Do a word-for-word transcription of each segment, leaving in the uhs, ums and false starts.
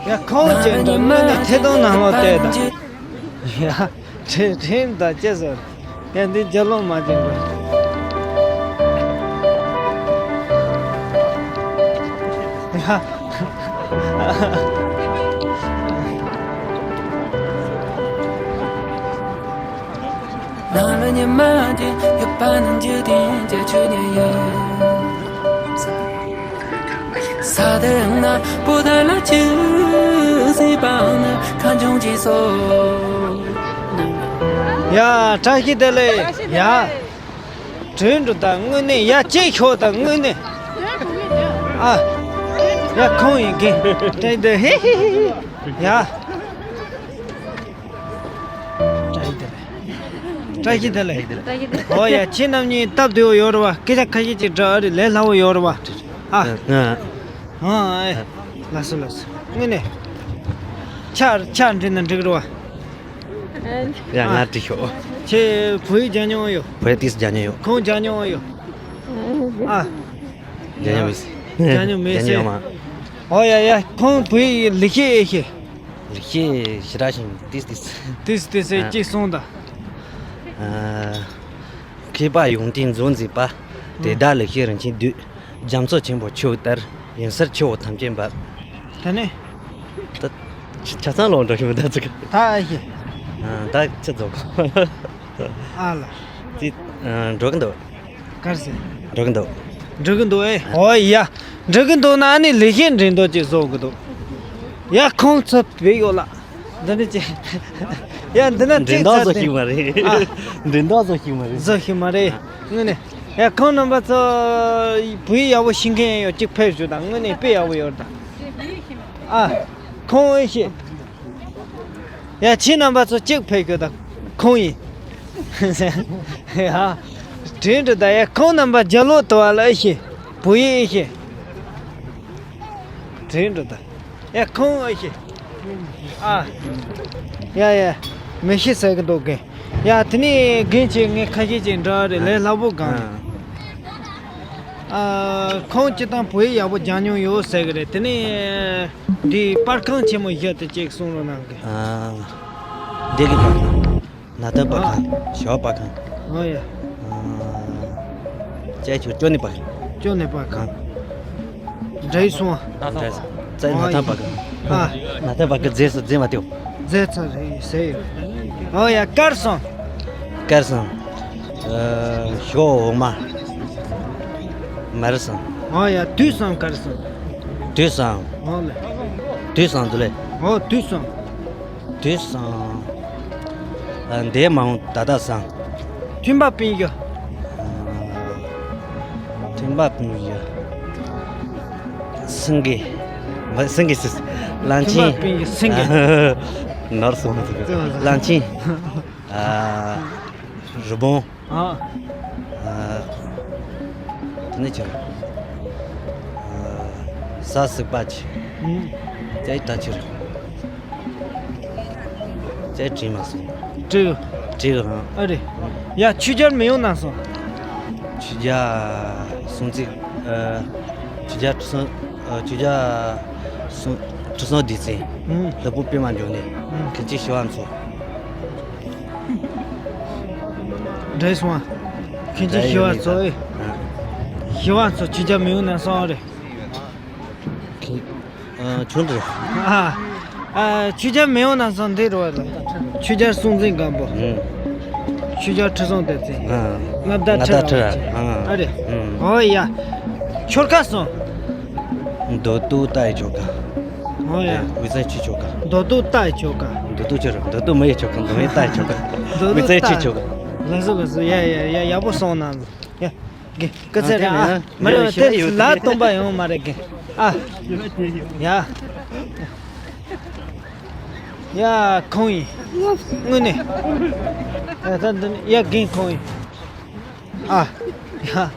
ཡ་ཁོང་ཅན་འདྲ་དངོས་གནས་ཐད་གཏོང་ནང་ལོགས་བལྟས་དང་། ཡ་དྲིན་དྲིན་དང་ཅི་ཟེར། ཡ་འདི་རྒྱ་ལོ་མ་ཅན་འདྲ། ཡ། ནང་ལ་ཉི་མ་དེ་ཡོད་པ་ནང་འཇིག་རྟེན་གྱི་ཆོས་ཉིད་ཡིན། ས་དེ་ན་པོ་ཏ་ལ་ཆུ་སྲིད་པ་ན་ཁ་འབྱུང་གྱི་སོ། ཡ་བཀྲ་ཤིས་བདེ་ལེགས། ཡ་དྲིན་དྲུ་ད་དངོས་གནས་ཡ་ཅིག་ཤོག་ད་དངོས་གནས། ཨ་ཡ་ཁོང་ཡིན་གི་བཀྲ་ཤིས་བདེ་ཧི་ཧི་ཧི་ཧི། ཡ། བཀྲ་ཤིས་བདེ་ལེགས། བཀྲ་ཤིས་བདེ་ལེགས། ཨོ་ཡ་ཁྱེད་རྣམ་གཉིས་སྟབས་བདེ་བོ་ཡོད་རེད་བ། སྐད་ཆ་ཁ་ཤས་ཅིག་འདྲི་ཨ་རེ་ལས་སླ་བོ་ཡོད་རེད་བ། ཨ། ཨ་ཨེ། ལགས་སོ་ལགས་སོ། དངོས་གནས། ཆ་ཆ་འདྲི་ན་འགྲིག་རེད་བ། ཡ་ང་དྲི་ཤོག་ཁྱེད་བོད་ཡིག་སྦྱང་མྱོང་ཡོད། བོད་ཡིག་ཏིས་སྦྱང་མྱོང་ཡོད། ཁོང་སྦྱང་མྱོང་ཡོད། ཨ། སྦྱང་མྱོང་མེད། སྦྱང་མྱོང་མེད་སྦྱང་མྱོང་ཡོད་མ། ཨོ་ཡ་ཡ་ཁོང་བོད་ཡིག་ལེགས་ཤོས་ཨེ་ཤེས། ལེགས་ཤོས་ཞེ་དྲག་ཞིག་ཏིས་ཏིས། ཏིས་ཏིས་ཨ། གཅིག་གསུངས་དང་། ཨ། མཁས་པ་ཡོན་ཏན་རྫོགས་མཛད་པ། དེ་དག་ལེགས་བཤད་རིན་ཆེན་བསྡུས། རྒྱ་མཚོ་ཆེན་པོ་ཆུ་བོ་ལྟར། ཡུན་གསར་ཆུ་བོ་ཐམས་ཅད་འབབ། ད་ནི། ད་ཆ་ཆ་ཚང་ལོག་འགྲོ་གི་མི་འདུག་ཚིག་ད་ཨེ་ཤེས། ཨ། ད་ཅི་རྫོགས། ཨ་ལ། ཅི། ཨ། འགྲོ་གི་འདུག་གར་སོང་། འགྲོ་གི་འདུག་འགྲོ་གི་འདུག་ཨེ། ཨོ་ཡ། འགྲོ་གི་འདུག་ན་ཨ་ནི་ལེགས་བཤད་འགྲན་བསྡུར་ཅིག་བཟོ་གི་འདུག་ཡ་ཁོང་ཚོ་བོད་ཡོད་ལ། འདི་ནི་ཅི། ཡ་འདི་ན་འགྲན་ཅིག་བསྡུར་ཚར་བཟོ་ཏེ། ཤེས་མ་རེད། ཨ། འགྲན་བསྡུར་བཟོ་ཤེས་མ་རེད། བཟོ་ཤེས་མ་རེད། དངོས་གནས། ཡ་ཁོང་རྣམ་པ་ཚོ། བོད་ཡིག་ཡག་པོ་ཤེས་མཁན་ཡོད་ཅིག་ཕེབས་ཞུ་དང་དངོས་གནས་དཔེ་ཡག་པོ་ཡོད་དང་། ཨ། ཁོང་ཨེ་ཤེས། ཡ་ཁྱེད་རྣམ་པ་ཚོ་གཅིག་ཕེབས་ཤོག་ད། ཁོང་ཡིན། ཡ། དྲིན་དྲུ་ད་ཡ་ཁོང་རྣམ་པ་རྒྱ་ལོ་དུ་བ་ལ་ཨེ་ཤེས། བུ་ཡིན་ཨེ་ཤེས། དྲིན་དྲུ་ད། ཡ་ཁོང་ཨེ་ཤེས། ཨ། ཡ་ཡ། མི་ཤེས་ཟེར་གི་འདུག་གི། ཡ་དེ་ནས་རྒན་ཆེ་ངས་ཁ་ཤས་ཅིག་འདྲི་བ་རེད་ལས་སླ་པོ་གང་རེད། ཨ། ཁོང་སྤྱི་བཏང་བོད་ཡིག་ཡག་པོ་སྦྱང་མྱོང་ཡོད་ཟེར་གི་རེད། དེ་ནས་འདི་པར་ཁང་ཆེན་མོ་བཞི་དེ་ཅིག་གསུང་རོགས་གནང་གི། ཨ། སྡེ་དགེ་པར་ཁང་། ནང་བསྟན་པར་ཨ། ཁང་། ཞོལ་པར་ཁང་། ཨོ་ཡ། ཨ། ཅེ་ཆུ་ཅོ་ནི་པར་ཁང་། ཅོ་ནི་པར་ཁང་། འདྲ་ཡི་སོང་། ཙེ་ནང་བསྟན་པར་ཁང་། ཨ། ནང་བསྟན་པར་ཁང་རྫས་སུ་རྫས་མ་ཏེའོ། རྫས་ཚ་རེད་ཟེར་ཡོད། ཨོ་ཡ་དཀར་སོང་། དཀར་སོང་། ཨ། ཞོ་འོ་མ། མར་སོང་། ཨོ་ཡ་དུས་སོང་དཀར་སོང་། དུས་སོང་། ཨོ་ལེ། དུས་སོང་དུ་ལེ། ཨོ་དུས་སོང་། དུས་སོང་། ཨ། འདས་མ་འོངས་ད་ལྟ་སོང་། མཐུན་པ་སྤུན་བཞི། མཐུན་པ་སྤུན་བཞི། སེང་གེ། མ་སེང་གེ་སི། གླང་ཆེན། མཐུན་པ་སྤུན་བཞི་སེང་གེ། ནོར་སོང་། གླང་ཆེན། ཨ། རི་བོང་། ཨ། ཨ། དེ་ནས་ཆུ། ཨ། ས་སྲིད་པ་ཆུ། ཨུམ། ཅེ་ད་ཆུ། ཅེ་དྲིས་མ་སོང་། དྲིས། དྲིས་རང་། ཨ་རེ། ཡ་ཆོས་རྒྱལ་མི་ཡོང་ན་སོང་། ཆོས་རྒྱལ་སྲོང་བཙན། ཨ། ཆོས་རྒྱལ་ཁྲི་སྲོང་། ཨ། ཆོས་རྒྱལ་སྲོང་ཁྲི་སྲོང་ལྡེ་བཙན། ཨུམ། ལྷ་བུ་པད་མ་འབྱུང་གནས། ཨུམ། མཁན་ཆེན་ཞི་བ་འཚོ། འདྲ་སོང་ཨ། མཁན་ཆེན་ཞི་བ་འཚོ་ཨེ། ཞི་བ་འཚོ་ཆོས་རྒྱལ་མི་ཡོང་ན་སོང་རེད། ཁྱོད་འདྲ། ཨ། ཨ། ཆོས་རྒྱལ་མི་ཡོང་ན་སོང་འདི་རུ་བ་ལ། ཆོས་རྒྱལ་སྲོང་བཙན་སྒམ་པོ། ཆོས་རྒྱལ་ཁྲི་སྲོང་ལྡེ་བཙན། མངའ་བདག་ཁྲི་རལ་པ། ཨ་རེད། ཨོ་ཡ། ཆོལ་ཁ་སོང་། མདོ་སྟོད་རྟ་ཡི་ཆོལ་ཁ། ཨོ་ཡ། དབུས་གཙང་ཆོས་ཆོལ་ཁ། མདོ་སྟོད་རྟ་ཡི་ཆོལ་ཁ། མདོ་སྟོད་ཆོལ་ཁ། མདོ་སྟོད་མི་ཡི་ཆོལ་ཁ། མདོ་སྨད་རྟ་ཡི་ཆོལ་ཁ། མདོ་དབུས་གཙང་ཆོས་ཆོལ་ཁ། ལགས་སོ་ལགས་སོ། ཡ་ཡ་ཡ་ཡག་པོ་སོང་ན། ཡ། དགེ་སྐུ་ཚེ་རིང་ཨ། མི་རེ་བ་དེ་ལ་སྟོན་པ་ཡོང་མ་རེད་དགེ། ཨ། ཡ། ཡ་ཁོང་ཡིན། དངོས་གནས། ཡ་ད་འདི་ནི་ཡ་རྒན་ཁོང་ཡིན། ཨ། ཡ། ཨ།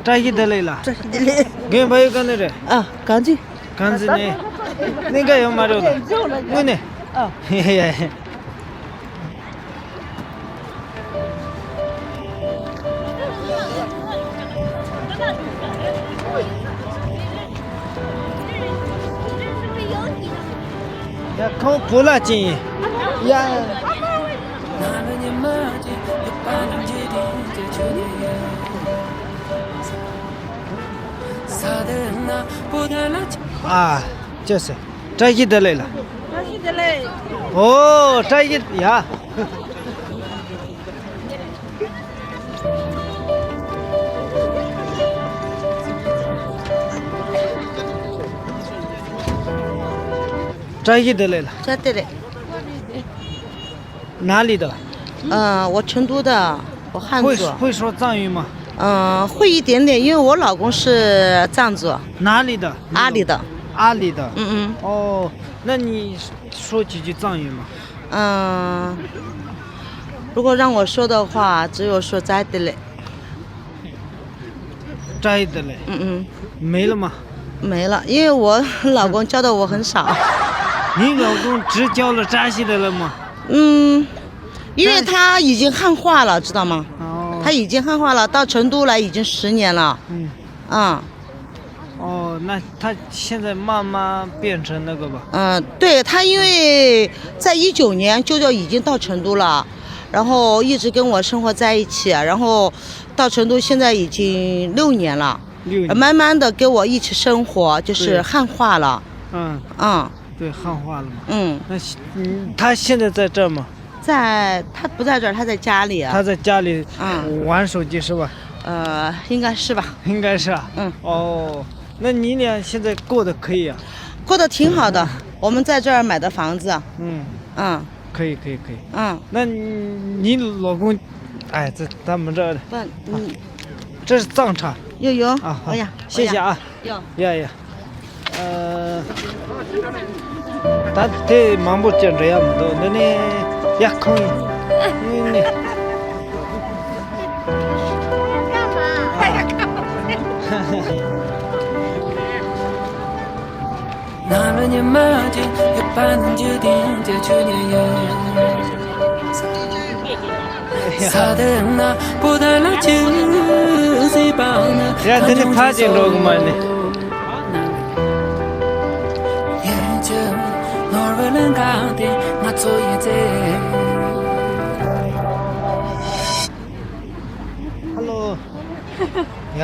བཀྲ་ཤིས་བདེ་ལེགས་ལ། བཀྲ་ཤིས་བདེ་ལེགས། རྒན་ཕ་ཡུལ་ག་ནས་རེད། ཨ། གངས་ཅན། གངས་ཅན་ནས། གནས་འགའ་ཡོད་མ་རེད་ལ། དངོས་གནས། ཨ། ཡ་ཡ། ཡ། ཁོང་བོད་ལྭ་ཅན་ཡིན། ཡ། ཨ། ཅི་ཟེར། བཀྲ་ཤིས་བདེ་ལེགས་ལ། བཀྲ་ཤིས་བདེ་ལེགས། ཨོ། བཀྲ་ཤིས། ཡ། བཀྲ་ཤིས་བདེ་ལེགས་ལ། བཀྲ་ཤིས་བདེ་ལེགས། 哪里的？嗯，我成都的，我汉族。会会说藏语吗？嗯，会一点点，因为我老公是藏族。哪里的？阿里的。阿里的。嗯嗯。哦，那你说几句藏语吗？嗯，如果让我说的话，只有说再见了。 扎伊德嘞。嗯嗯。没了吗？没了，因为我老公教的我很少。你老公只教了扎西德勒吗？嗯，因为他已经汉化了，知道吗？哦。他已经汉化了，到成都来已经十年了。嗯。啊。哦，那他现在慢慢变成那个吧？嗯，对，他因为在一九年舅舅已经到成都了，然后一直跟我生活在一起，然后到成都现在已经六年了，六年。慢慢的跟我一起生活，就是汉化了。对。嗯。嗯。对，汉化了嘛。嗯。那现，嗯，他现在在这儿吗？在，他不在这儿，他在家里。他在家里，嗯。玩手机是吧？呃，应该是吧。应该是啊。嗯。哦，那你俩现在过得可以啊？过得挺好的，我们在这儿买的房子。嗯。嗯。可以，可以，可以。嗯。那你，你老公，哎，这咱们这，不，嗯。这是藏茶。有，有。啊，好。哎呀，谢谢啊。 ཡོ། ཡ་ཡ། ཨ། ད་དེ་མང་པོ་ཅིག་འདྲ་ཡ་མི་འདུག་འདི་ནས་ཡ་ཁོང་ཡིན། ནི་ནི། ཡ། དེ་ནི་ཕ་ཅིག་འགྲོ་གི་མ་ནི། ཧ་ལོ། ཡ།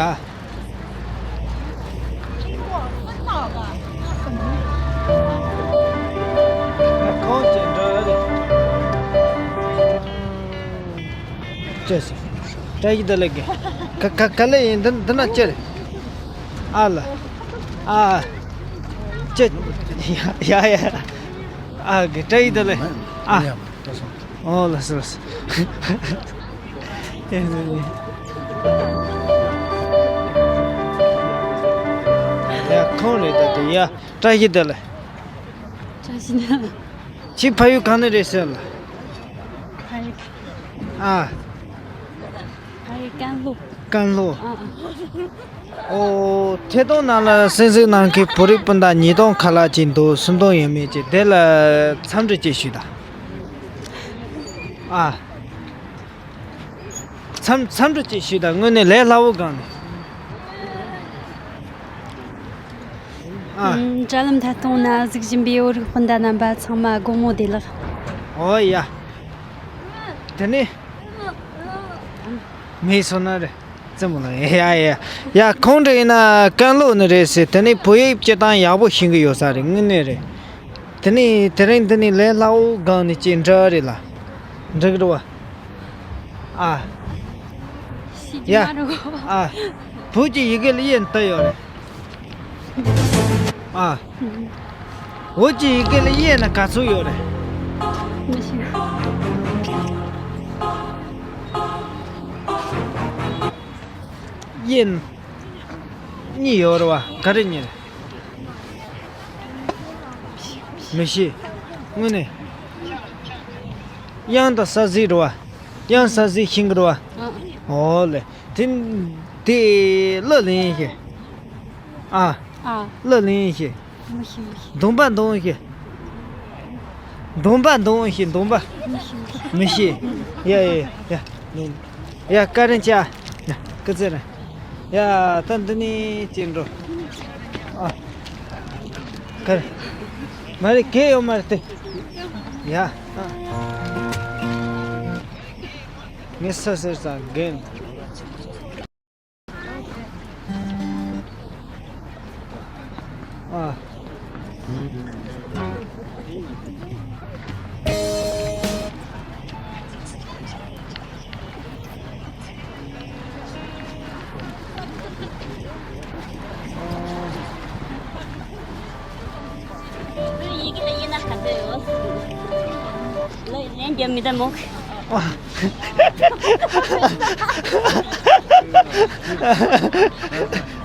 ཁོང་ཅིག་འགྲོ་རེད། ཅེས། བཀྲ་ཤིས་བདེ་ལེགས་དགེ། ག་ག་ག་ལེ་ཡིན། འདི་འདི་ན་ཅེར། ཨ་ལ། ཨ། ཅེ། ཡ་ཡ། ཨ་དགེ། བཀྲ་ཤིས་བདེ་ལེགས། ཨ། ཨོ་ལགས་སོ་ལགས་སོ། ཡ་ཁོང་རེད་ད་དེ། ཡ། བཀྲ་ཤིས་བདེ་ལེགས། བཀྲ་ཤིས་བདེ་ལེགས། ཁྱེད་ཕ་ཡུལ་གང་ནས་རེད་ཟེར་ལ། ཕ་ཡུལ། ཨ། ཕ་ཡུལ་ཀན་ལྷོ། ཀན་ལྷོ། ཨ་ཨ། ཨོ། ཐད་གཏོང་ནང་ལ་གསན་གཟིགས་གནང་མཁན་བོད་རིགས་སྤུན་ཟླ་ཉིས་སྟོང་ཁ་ལག་ཅིག་འདུག་སུམ་སྟོང་ཡས་མས་ཅིག་དེ་ལ་འཚམས་འདྲི་ཅིག་ཞུས་དང་། ཨ། འཚམས་འཚམས་འདྲི་ཅིག་ཞུས་དང་། དངོས་གནས་ལས་སླ་བོ་སྒང་ནས། ཨ། ཨུམ། དྲ་ལམ་ཐད་གཏོང་ནང་གཟིགས་བཞིན་པའི་བོད་རིགས་སྤུན་ཟླ་རྣམ་པ་ཚང་མ་དགོང་མོ་བདེ་ལེགས། ཨོ་ཡ། དེ་ནས། མེད་སོང་ན་རེད། རྩེད་མོ་ལ། ཡ་ཡ་ཡ། ཁོང་འདྲ་ཡིན་ན་ཀན་ལྷོ་ནས་རེད་ཟེར། དེ་ནས་བོད་ཡིག་སྤྱིར་བཏང་ཡག་པོ་ཤེས་ཀྱི་ཡོད་ས་རེད། དངོས་གནས་རེད། དེ་ནས་དེ་རིང་འདི་ནས་ལས་སླ་བོ་སྒང་ནས་ཅིག་འདྲ་རེད་ལ། འགྲིག་རེད་བ། ཨ། ཤེས་ཀྱི་ཡ། མ་རེད་གོ། ཨ། བོད་ཀྱི་ཡི་གེ་ལ་དབྱེ་ད་ཡོད་རེད། ཨ། བོད་ཀྱི་ཡི་གེ་ལ་དབྱེ་ན་ག་ཚོད་ཡོད་རེད། མི་ཤེས། དབྱེ་ན་གཉིས་ཡོད་རེད་བ། ག་རེ་གཉིས་རེད། མི་ཤེས། དངོས་གནས། དབྱངས་དང་ས་གཟིགས་རེད་བ། དབྱངས་ས་གཟིགས་ཤེས་ཀྱི་རེད་བ། ཨ། ཨོ་ལེ། དེ་དེ་གླུ་ལེན་ཤེས། ཨ། ཨ། གླུ་ལེན་ཤེས། མི་ཤེས་མི་ཤེས། འདོན་པ་འདོན་ཤེས། འདོན་པ་འདོན་ཤེས། འདོན་པ། མི་ཤེས་མི་ཤེས། མི་ཤེས། ཡ་ཡ་ཡ། ཡ། བཀའ་དྲིན་ཆེ། ཡ། སྐུ་ཚེ་རིང་། ཡ། ད་འདི་ནས་ཅིག་འགྲོ། ཨ། ཁར། མ་རེད། གལ་ཡོད་མ་རེད་དེ། ཡ། ངས་ས་ཟེར་ཙང་རྒན། ཨ། ཡི་གེ་ལ་དབྱེ་ན་ག་ཚོད་ཡོད། ལ་ལན་རྒྱབ་མི་ད་མོ།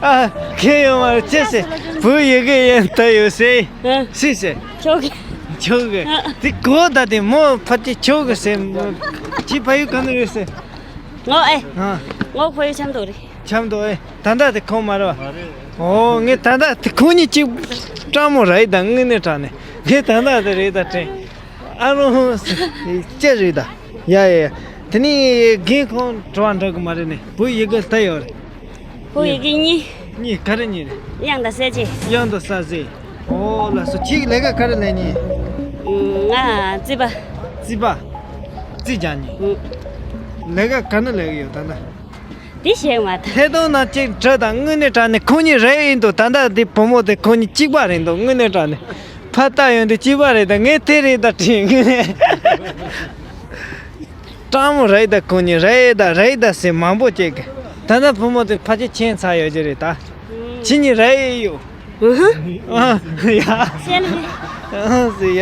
ཨ། ཁྱེད་ཡོང་བར་ཅི་ཟེར། བོད་ཡི་གེ་ཡན་ད་ཡོད་ཟེར། ཨ། སུས་ཟེར། ཁྱོད་ཀྱིས། ཁྱོད་ཀྱིས། ཨ། དེ་གོ་ད་དེ་མོ་ཕ་དེ་ཁྱོད་ཀྱིས་ཟེར། ཁྱེད་ཕ་ཡུལ་ག་ནས་རེད་ཟེར། ངོ་ཨེ། ཨ། ངོ་ཁོ་ཡུལ་ཆབ་མདོ་རེད། ཆབ་མདོ་ཨེ། ད་ལྟ་དེ་ཁོང་མ་རེད་བ། མ་རེད། ཨོ་ངས་ད་ལྟ་དེ་ཁོང་གཉིས་གཅིག་སྤྲང་མོ་རེད་ད། དངོས་གནས་དྲང་ནས་ངས་ད་ལྟ་དེ་རེད་ད་དྲན། ཨ་རོ། ཅི་རེད་ད། ཡ་ཡ་ཡ། དེ་ནས་རྒན་ཁོང་དྲི་བ་འདྲི་གི་མ་རེད་ནས། བོད་ཡི་གེ་ལྟ་ཡོད་རེད། བོད་ཡི་གེ་གཉིས། གཉིས་ག་རེ་གཉིས་རེད། དབྱངས་དང་གསལ་བྱེད། དབྱངས་དང་གསལ་བྱེད། ཨོ་ལགས་སོ། ཁྱེད་ཀྱི་ལས་ཀ་ག་རེ་ལས་ནི། ང་རྩིས་པ། རྩིས་པ། རྩིས་རྒྱག་ནི། ལས་ཀ་ག་ནས་ལས་ཀྱི་ཡོད་ད་ལྟ། དེ་ཤེས་མ་ཐག་ཐད་གཏོང་ནང་གཅིག་འདྲི་དང་། དངོས་གནས་དྲང་ནས་ཁོང་གཉིས་རེད་ཡིན་འདུག་ད་ལྟ་འདི་བུ་མོ་དེ་ཁོང་གཉིས་གཅིག་པ་རེད་འདུག་དངོས་གནས་དྲང་ནས་ཕ་ལྟ་ཡོང་དུས་གཅིག་པ་རེད་ད། ངས་དེ་རེད་ད་དྲན། དངོས་གནས་སྤྲང་མོ་རེད་ད། ཁོང་གཉིས་རེད་ད་རེད་ད་ཟེར་མང་པོ་སྐྱེ་གི། ད་ལྟ་བུ་མོ་དེ་ཕལ་ཆེར་ཁྱད་མཚར་ཡོད་ཀྱི་རེད་ད། ཁྱེད་གཉིས་རེད་ཡོད། ཨ་ཡ། ཨ་ཟེར་ཡ།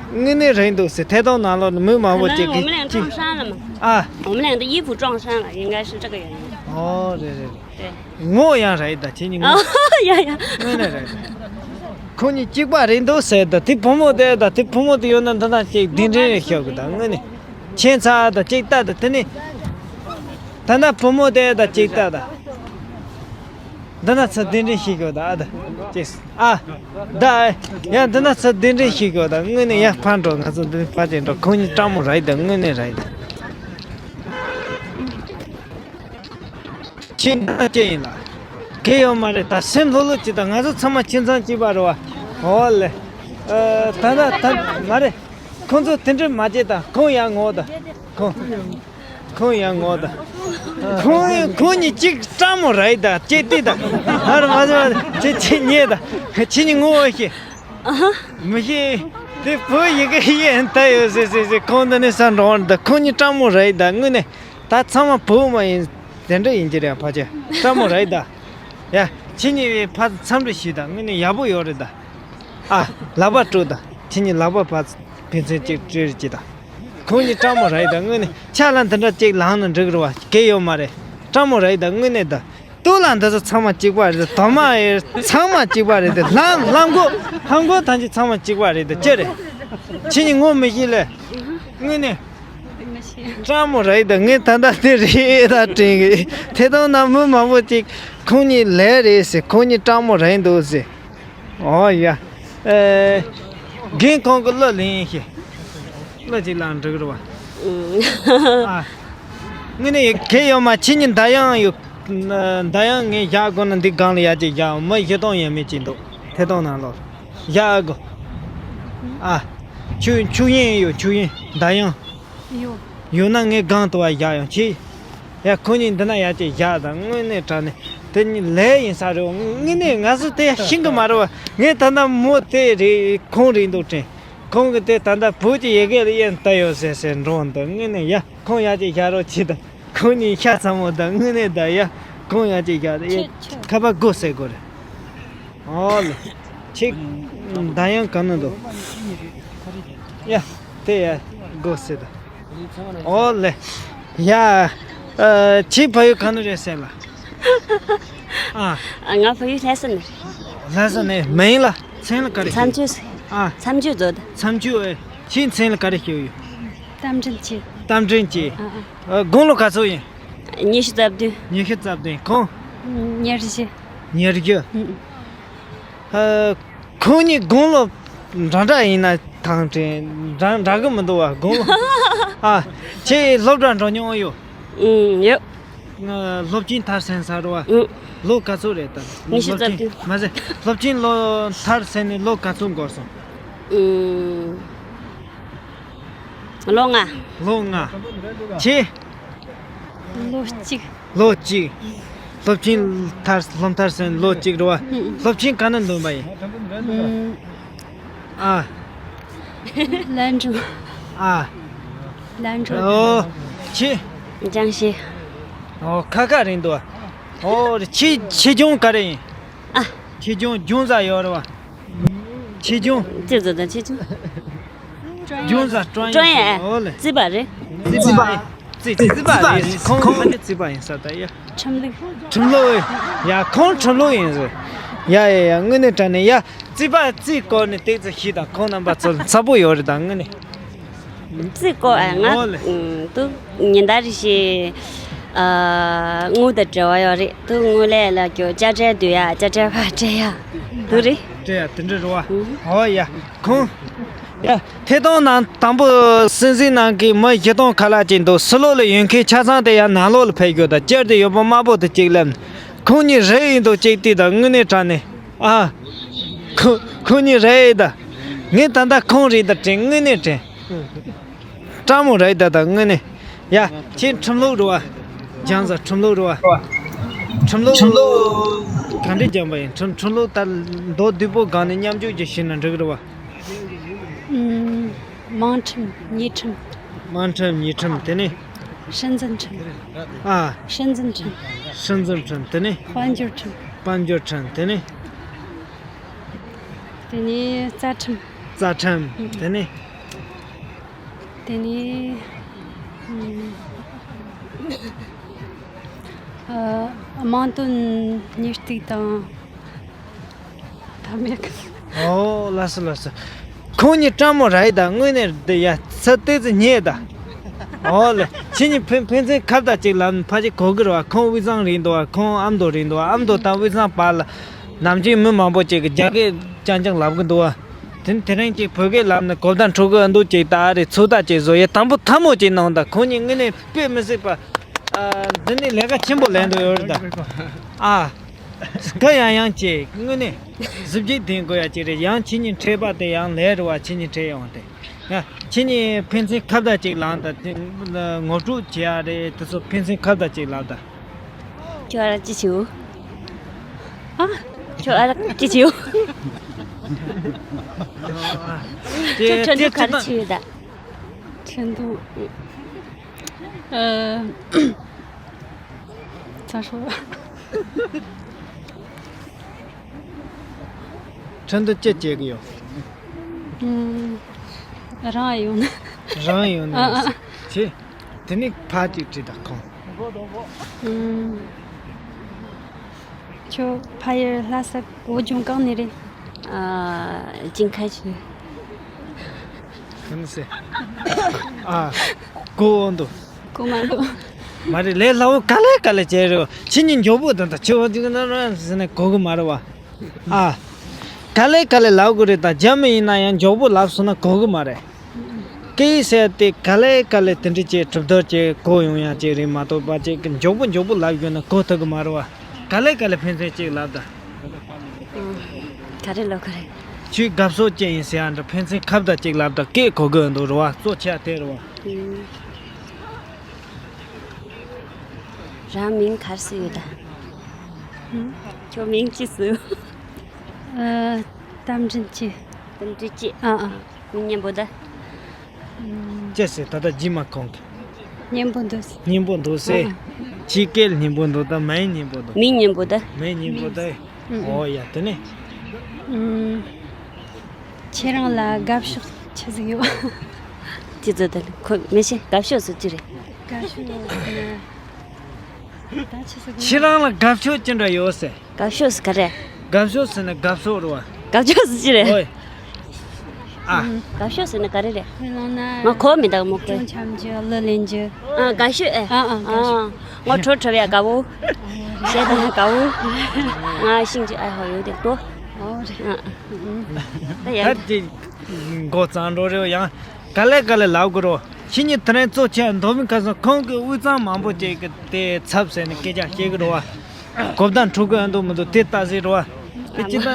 དངོས་གནས་རེད་འདུག་ཟེར། ཐད་གཏོང་ནང་ལོགས་ནས་མི་མང་པོ་ཅིག་གིས་ཅིག་ཨ། 我们俩的衣服撞衫了，应该是这个原因。 ཨོ་རེད་རེད་རེད། 对。 ངོ་ཡང་རེད་ད། ཁྱེད་གཉིས་ངོ་། ཨ་ཡ་ཡ། དངོས་གནས་རེད། ཁོ་གཉིས་གཅིག་པ་རེད་འདུག་ཟེར་ད། དེ་བུ་མོ་དེ་ད། དེ་བུ་མོ་དེ་ཡོད་ན་འདི་ན་ཅིག་གདན་འདྲེན་རེད་ཤོག་གི་ད། དངོས་གནས་ཁྱད་མཚར་ད་ཅིག་ལྟ་ད། དེ་ནས་ད་ན་བུ་མོ་དེ་ད་ཅིག་ལྟ་ད། འདི་ན་ཚུར་གདན་འདྲེན་ཞིག་གོ་ད་ཨ་ད། ཅེས་ཨ། ད་ཡ་འདི་ན་ཚུར་གདན་འདྲེན་ཞིག་གོ་ད། དངོས་གནས་ཡ་ཕར་འགྲོ། ང་ཚོ་འདི་ཕར་ཅིག་འགྲོ། ཁོ་གཉིས་སྤྲང་མོ་རེད་ད། དངོས་གནས་རེད་ད། ཁྱེད་འདི་ན་ཅི་ཡིན་ལ། གལ་ཡོད་མ་རེད་ད། སེམས་ལྷོད་ལྷོད་ཅིག་ད། ང་ཚོ་ཚང་མ་ཁྱིམ་ཚང་གཅིག་པ་རེད་བ། འོ་ལེ། ཨ། ད་ད་ད་མ་རེད། ཁོང་ཚོ་དེ་འདྲ་མ་བྱེད་ད། ཁོང་ཡར་ངོ་ད། ཁོང་། ཁོང་ཡར་ངོ་ད། ཁོང་ཁོང་གཉིས་གཅིག་སྤྲང་མོ་རེད་ད། ཅེས་ཏི་ད། ཧར་མ་ཟེར་བ་ཅེས་ཅེས་ཉེ་ད། ཁྱེད་གཉིས་ངོ་བོ་ཤེས། མི་ཤེས། དེ་བོད་ཡི་གེ་ཡན་ད་ཡོད་ཟེར་ཟེར་ཟེར། ཁོང་འདི་ནས་ས་འགྲོ་བ་ད། ཁོང་གཉིས་སྤྲང་མོ་རེད་ད། དངོས་གནས་ད་ཚང་མ་བོད་མ་ཡིན་དེ་འདྲ་ཡིན་གྱི་རེད། ཕལ་ཆེར་སྤྲང་མོ་རེད་ད། ཡ་ཁྱེད་གཉིས་ཕར་འཚམས་འདྲི་ཞུས་ད། དངོས་གནས་ཡག་པོ་ཡོད་རེད་ད། ཨ། ལག་པ་དཀྲུགས་དང་། ཁྱེད་གཉིས་ལག་པ་ཕར་ཕན་ཚུན་གཅིག་སྤྲད་རེ་གྱིས་དང་། ཁོང་གཉིས་སྤྲང་མོ་རེད་དང་། དངོས་གནས་ཆ་ལ་འདི་འདྲ་གཅིག་ལངས་ན་འགྲིག་རེད་བ། གལ་ཡོད་མ་རེད། སྤྲང་མོ་རེད་དང་། དངོས་གནས་དང་། སྟོད་ལ་འདི་ཚོ་ཚང་མ་གཅིག་པ་རེད། དོ་མ་ཨེ་ཚང་མ་གཅིག་པ་རེད་དེ། ལྷམ་ལྷམ་གོག་ལྷམ་གོག་ཐམས་ཅད་ཚང་མ་གཅིག་པ་རེད་དེ། ཅི་རེད། ཁྱེད་གཉིས་ངོ་མི་ཤེས་ལེ། དངོས་གནས་སྤྲང་མོ་རེད་དང་། ངས་ད་ལྟ་དེ་རེད་ད་དྲན་གི། ཐད་གཏོང་ནང་མི་མང་པོ་ཅིག་ཁོང་གཉིས་ལས་རེད་ཟེར། ཁོང་གཉིས་སྤྲང་མོ་རེད་འདུག་ཟེར། ཨོ་ཡ། ཨེ། རྒན་ཁོང་གི་གླུ་ལེན་ཤེས། གླུ་ཅིག་བླངས་འགྲིག་རེད་བ། ཨ། དངོས་གནས་གལ་ཡོད་མ། ཁྱེད་གཉིས་མདའ་ཡང་ཡོད། མདའ་ཡང་ངས་བཞག་དགོས་ན་འདི་སྒང་ལ་ཡར་ཅིག་བཞག་མི་བཞི་སྟོང་ཡས་མས་ཅིག་འདུག་ཐད་གཏོང་ནང་ལོགས་བཞག་དགོས། ཨ། ཆུ་ཆུ་ཡན་ཡོད། ཆུ་ཡན་མདའ་ཡང་། ཡོད། ཡོད་ན་ངས་སྒང་དུ་བ་བཞག་ཡང་ཆེ། ཡ་ཁོ་གཉིས་འདི་ན་ཡར་ཅིག་བཞག་དང་། དངོས་གནས་དྲང་གནས་དེ་གཉིས་ལས་ཡིན་ས་རེད། དངོས་གནས་ང་ཚོ་དེ་ཤེས་གི་མ་རེད་བ། ངས་ད་ལྟ་མོ་དེ་རེད་ཁོང་རེད་འདུག་དྲན། ཁོང་གི་དེ་ད་ལྟ་བོད་ཀྱི་ཡི་གེ་ལ་དབྱེ་ན་ད་ཡོད་ཟེར་ཟེར་འགྲོ་འདུག་དངོས་གནས་ཡ་ཁོང་ཡར་ཅིག་བཞག་རོགས་གྱིས་དང་། ཁོང་གཉིས་ཤ་ཚ་མོ་དང་། དངོས་གནས་ད་ཡ་ཁོང་ཡར་ཅིག་བཞག་དང་། ཡ་ཁ་པར་སྒོ་ཟེར་དགོས་རེད། ཨོ་ལེ། ཁྱེད་མདའ་ཡང་ག་ན་འདུག་ཡ། དེ་ཡ་སྒོ་ཟེར་ད། ཨོ་ལེ། ཡ། ཨ། ཁྱེད་ཕ་ཡུལ་ག་ན་རེད་ཟེར་ལ། ཨ། ང་ཕ་ཡུལ་ལྷ་ས་ནས། ལྷ་ས་ནས། མིང་ལ་མཚན་ལ་ག་རེ་ཞུ། མཚམས་ཆོས། ཨ། མཚམས་ཆོས་རྫོགས་ད། མཚམས་ཆོས་ཨེ། ཁྱེད་མཚན་ལ་ག་རེ་ཞུ་ཡོད། རྟ་མགྲིན་གྱི། རྟ་མགྲིན་གྱི། ཨ་ཨ། ཨ། དགུང་ལོ་ག་ཚོད་ཡིན། ཉི་ཤུ་རྩ་བདུན། ཉི་ཤུ་རྩ་བདུན། ཁོང་། ཉེར་བཞི། ཉེར་བཞི། ཨུ། ཨ། ཁོང་གཉིས་དགུང་ལོ་འདྲ་འདྲ་ཡིན་ན་ཐང་དྲན་འདྲ་འདྲ་གི་མི་འདུག་བ། དགུང་ལོ། ཨ། ཁྱེད་སློབ་གྲྭ་འགྲོ་མྱོང་ཡོད། ཨུ། ཡོད། ང་སློབ་ཆེན་མཐར་སོན་ས་རེད་བ། ཨུ། ལོ་ག་ཚོད་རེད་ད། ཉི་ཤུ་རྩ་བདུན། སློབ་ཆེན་མ་ཟད་སློབ་ཆེན་ལོ་མཐར་སོན་ནས་ལོ་ག་ཚོད་འགོར་སོང་། ཨུམ། ལོ་ལྔ། ལོ་ལྔ། ཁྱེད། ལོ་གཅིག་ལོ་གཅིག་སློབ་ཆེན་མཐར་སློབ་མཐར་ཕྱིན་ལོ་གཅིག་རེད་བ། ཨུམ། སློབ་ཆེན་ག་ན་འདོན་པ་ཡིན། ཨུམ། ཨ། ལན་ཀྲུའུ། ཨ། ལན་ཀྲུའུ། ཨོ། ཁྱེད། ཅང་ཞི། ཨོ། ཁ་ཁ་རེད་འདུག་ཨོ། ཁྱེད་ཁྱེད་ལྗོངས་ག་རེ་ཡིན། ཨ། ཁྱེད་ལྗོངས་ལྗོངས་ས་ཡོད་རེད་བ། ཆེ་ཆུང་། ཅི་ཟེར་དང་ཆེ་ཆུང་། ལྗོངས་ས་ཀྲོང་ཡན། ཀྲོང་ཡན། ཨོ་ལེ། རྩིས་པ་རེད། རྩིས་པ། རྩིས་རྩིས་པ་རེད། ཁོང་ཁ་ནས་རྩིས་པ་ཡིན་ས་ད་ཡ། ཁྲིམས་ལུགས། ཁྲིམས་ལུགས། ཡ་ཁོང་ཁྲིམས་ལུགས་ཡིན་ཟེར། ཡ་ཡ་ཡ་དངོས་གནས་དྲང་གནས་ཡ། རྩིས་པ་རྩིས་སྐོར་ནས་ཏོག་ཙམ་ཤེས་དང་ཁོང་རྣམ་པ་ཚོ་ཚ་པོ་ཡོད་རེད་ད་དངོས་གནས། རྩིས་སྐོར་ཨ་ང་ཨོ་ལེ། ཨུམ་དུ་ཉིན་ལྟར་རེ་བཞིན་ཨ་དངུལ་དང་འབྲེལ་བ་ཡོད་རེད། དུ་དངུལ་ལས་ལ་རྒྱུ་དཔྱ་ཁྲལ་བསྡུ་ཡ་དཔྱ་ཁྲལ་ཕར་སྤྲད་ཡ་དུ་རེད། སྤྲད་ཡ་དེ་འདྲ་རེད་བ། ཨུམ། ཨོ་ཡ་ཁོང་། ཡ་ཐད་གཏོང་ནང་དང་པོ་སྲིད་འཛིན་ནང་གི་མི་བཞི་སྟོང་ཁ་ལག་ཅིག་འདུག་ཕྱི་ལོགས་ལ་ཡོད་མཁན་ཆ་ཚང་དེ་ཡང་ནང་ལོགས་ལ་ཕེབས་རྒྱུ་དང་བཅར་ཏེ་ཡོད་པ་དམར་པོ་དེ་གཅིག་ལབ། ཁོང་གཉིས་རེད་ཡིན་འདུག་ཅིག་དེ་དང་དངོས་གནས་དྲང་གནས། ཨ། ཁོ་ཁོ་གཉིས་རེད་ཡིན་ད། ངས་ད་ལྟ་ཁོང་རེད་ད་དྲན་དངོས་གནས་དྲན། སྤྲང་མོ་རེད་ད་ད་དངོས་གནས། ཡ་ཁྱེད་ཁྲིམས་ལུགས་རེད་བ། སྦྱངས་ས་ཁྲིམས་ལུགས་རེད་བ། ཁྲིམས་ལུགས། ག་འདྲས་སྦྱངས་པ་ཡིན་ཁྲིམས་ཁྲིམས་ལུགས་ད་མདོ་སྡུད་པོ་སྒང་ནས་མཉམ་འཇུག་ཅིག་ཤེས་ན་འགྲིག་རེད་བ། ཨུམ། དམངས་ཁྲིམས། ཉེས་ཁྲིམས། དམངས་ཁྲིམས་ཉེས་ཁྲིམས་དེ་ནས། སྲིད་འཛིན་ཁྲིམས། ཨ། སྲིད་འཛིན་ཁྲིམས། སྲིད་འཛིན་ཁྲིམས་དེ་ནས། དཔལ་འབྱོར་ཁྲིམས། དཔལ་འབྱོར་ཁྲིམས་དེ་ནས། དེ་ནས་རྩ་ཁྲིམས། རྩ་ཁྲིམས་དེ་ནས། དེ་ནས། ཨུམ། ཨ། དམངས་དོན་གཉེར་སྒྲིག་དང་། ད་མེད་གི། ཨོ་ལགས་སོ་ལགས་སོ། ཁོང་གཉིས་སྤྲང་མོ་ར་ཡི་ད་དངོས་གནས་འདི་ཡ་ཚ་ཏོག་ཙམ་ཉེ་ད། ཨོ་ལེ། ཁྱེད་གཉིས་ཕན་ཕན་ཚུན་ཁ་བརྡ་ཅིག་ལབ་ཕ་ཅིག་གོ་གི་རེད་བ། ཁོང་དབུས་གཙང་རེད་འདུག་བ། ཁོང་ཨ་མདོ་རེད་འདུག་བ། ཨ་མདོ་དང་དབུས་གཙང་བར་ལ་ནམ་རྒྱུན་མི་མང་པོ་ཅིག་གིས་རྒྱ་སྐད་རྐྱང་རྐྱང་ལབ་གི་འདུག་བ། དེ་དེ་རིང་ཅིག་བོད་སྐད་ལབ་ནས་གོ་བརྡ་འཕྲོད་གི་འདུག་ཅིག་ད་ཨ་རེ་ཚོད་ལྟ་ཅིག་བཟོ་ཡ་དང་པོ་ཐལ་མོ་ཅིག་གནང་ད། ཁོང་གཉིས་དངོས་གནས་དཔེ་མི་སྲིད་པ། ཨ། འདི་ནས་ལས་ཀ་ཆེན་པོ་ལས་འདོད་ཡོད་རེད་ད། ཨ། ག་ཡང་ཡང་བྱས་དངོས་གནས་གཟི་བརྗིད་ལྡན་དགོས་ཡ་ཅིག་རེད། ཡང་ཁྱེད་གཉིས་འཕྲད་པ་དེ་ཡང་ལས་རེད་བ། ཁྱེད་གཉིས་འཕྲད་ཡོང་དེ། ཡ་ཁྱེད་གཉིས་ཕན་ཚུན་ཁ་བརྡ་ཅིག་ལངས་དང་དེ་ངོ་སྤྲོད་བྱེད་ཡ་རེད། དེ་ཚོ་ཕན་ཚུན་ཁ་བརྡ་ཅིག་ལབ་དང་། ཁྱོད་རང་ཅི་བྱེད། ཨ། ཁྱོད་ཨ་རག་ཅི་བྱེད། ཁྱོད་ཁྲོན་ཏུ་ག་རེ་བྱེད་ཡོད་ད། ཁྲོན་ཏུ། ཨ། ཚ་ཧྲོ། ཁྲོན་ཏུ་ཅི་བྱེད་ཀྱི་ཡོད། ཨུམ། རང་ཡོང་ན། རང་ཡོང་ན་ཨ་ཨ། ཆེ། དེ་ནི་ཕ་གཅིག་བྲིས་དང་ཁོང་། ཨུམ། ཁྱོད་ཕ་ཡུལ་ལྷ་ས་བོད་ལྗོངས་གང་ནས་རེད། ཨ། ཅིང་ཁ་ཆུ། ཁ་ནི་སེ། ཨ། གོ་འོང་དུ། གོ་མ་འདུག་མ་རེད་ལས་སླ་བོ་ག་ལེ་ག་ལེ་བྱས་རེད། ཁྱེད་གཉིས་མགྱོགས་པོ་དང་ད་ཆེ་བ་ཅིག་ན་ར་ཟེར་ནས་གོ་གི་མ་རེད་བ། ཨ། ག་ལེ་ག་ལེ་ལབ་དགོས་རེད་ད། རྒྱ་མི་ཡིན་ན་ཡང་མགྱོགས་པོ་ལབ་སོང་ན་གོ་གི་མ་རེད། སྐད་ཡིག་ཟེར་དེ་ག་ལེ་ག་ལེ་དེ་འདྲ་བྱས་གྲུབ་རྡོར་བྱས་གོ་ཡོང་ཡ་ཅིག་རེད་མ་གཏོགས་པ་ཅིག་མགྱོགས་པོ་མགྱོགས་པོ་ལབ་ཡོད་ན་གོ་ཐུབ་གི་མ་རེད་བ། ག་ལེ་ག་ལེ་ཕན་ཚུན་ཅིག་ལབ་ད། ག་རེ་ལབ་ག་རེ། ཁྱོད་དགའ་ཕྱོགས་ཅན་ཡིན་ཟེར་ཡ་འདྲ་ཕན་ཚུན་ཁ་བརྡ་ཅིག་ལབ་ད་སྐད་གོ་གི་འདུག་རེད་བ། གཙོ་ཆེ་བ་དེ་རེད་བ། རང་མིང་ག་རེ་ཟེར་ཡོད་ད། ཁྱོད་མིང་ཅི་ཟེར། ཨ། རྟ་མགྲིན་སྐྱིད། རྟ་མགྲིན་སྐྱིད། ཨ་ཨ། མིང་སྙན་པོ་ད། ཅི་ཟེར་ད་ལྟ་རྗེས་མ་གང་གི། སྙན་པོ་འདུག་སྙན་པོ་འདུག་ཟེར། ཨ་ཨ། ཁྱི་སྐད་སྙན་པོ་འདུག་ད་མིང་སྙན་པོ་འདུག་མིང་སྙན་པོ་ད། མིང་སྙན་པོ་ད། ཨ་ཨ། ཨོ་ཡ་དེ་ནས། ཨུམ། ཁྱེད་རང་ལ་དགའ་ཕྱོགས་ཆི་ཟིག་ཡོད། ཅི་ཟེར་ད་ཁོ་མི་ཤེས། དགའ་ཕྱོགས་སུ་ཅི་རེད། དགའ་ཕྱོགས་ཟེར་ན། ད་ཆི་ཟིག་ཡོད། ཁྱེད་རང་ལ་དགའ་ཕྱོགས་ཅི་འདྲ་ཡོད་ཟེར། དགའ་ཕྱོགས་སུ་ག་རེ། དགའ་ཕྱོགས་ཟེར་ན་དགའ་ཕྱོགས་རེད་བ། དགའ་ཕྱོགས་སུ་ཅི་རེད། ཨོའི། ཨ། དགའ་ཕྱོགས་ཟེར་ན་ག་རེ་རེད། ཁོས་ལངས་ན། ང་གོ་མི་འདུག་མོ་ཀེ། ཅུང་འཆམ་རྒྱུ་གླུ་ལེན་རྒྱུ། ཨ་དགའ་ཕྱོགས་ཨེ། ཨ་ཨ་དགའ་ཕྱོགས། ཨ། ང་བྲོ་བྲོ་བའི་དགའ་བོ། གཞས་དང་དགའ་བོ། ང་ཤིང་ཅི་ཨ་ཧོ་ཡོད་དེ་ཏོ། ཨོ་རེད། ཨ། ད་ཡང་། ད་དེ། མགོ་གཙང་འགྲོ་རེད་ཡང་། ག་ལེ་ག་ལེ་ལབ་དགོས་རོ། ཁྱེད་གཉིས་དེ་རིང་གཙོ་ཆེ་མདོ་སྨད་ཁ་སང་ཁོང་གི་དབུས་གཙང་མང་པོ་ཅིག་གི་དེ་ཚབ་ཟེར་ནས་སྐད་ཆ་བཤད་གི་རོ་བ། གོ་བརྡ་འཕྲོད་གི་ཨ་འདུག་མི་འདུག་དེ་ལྟ་ཟེར་རོ་བ། དེ་ཅི་ད།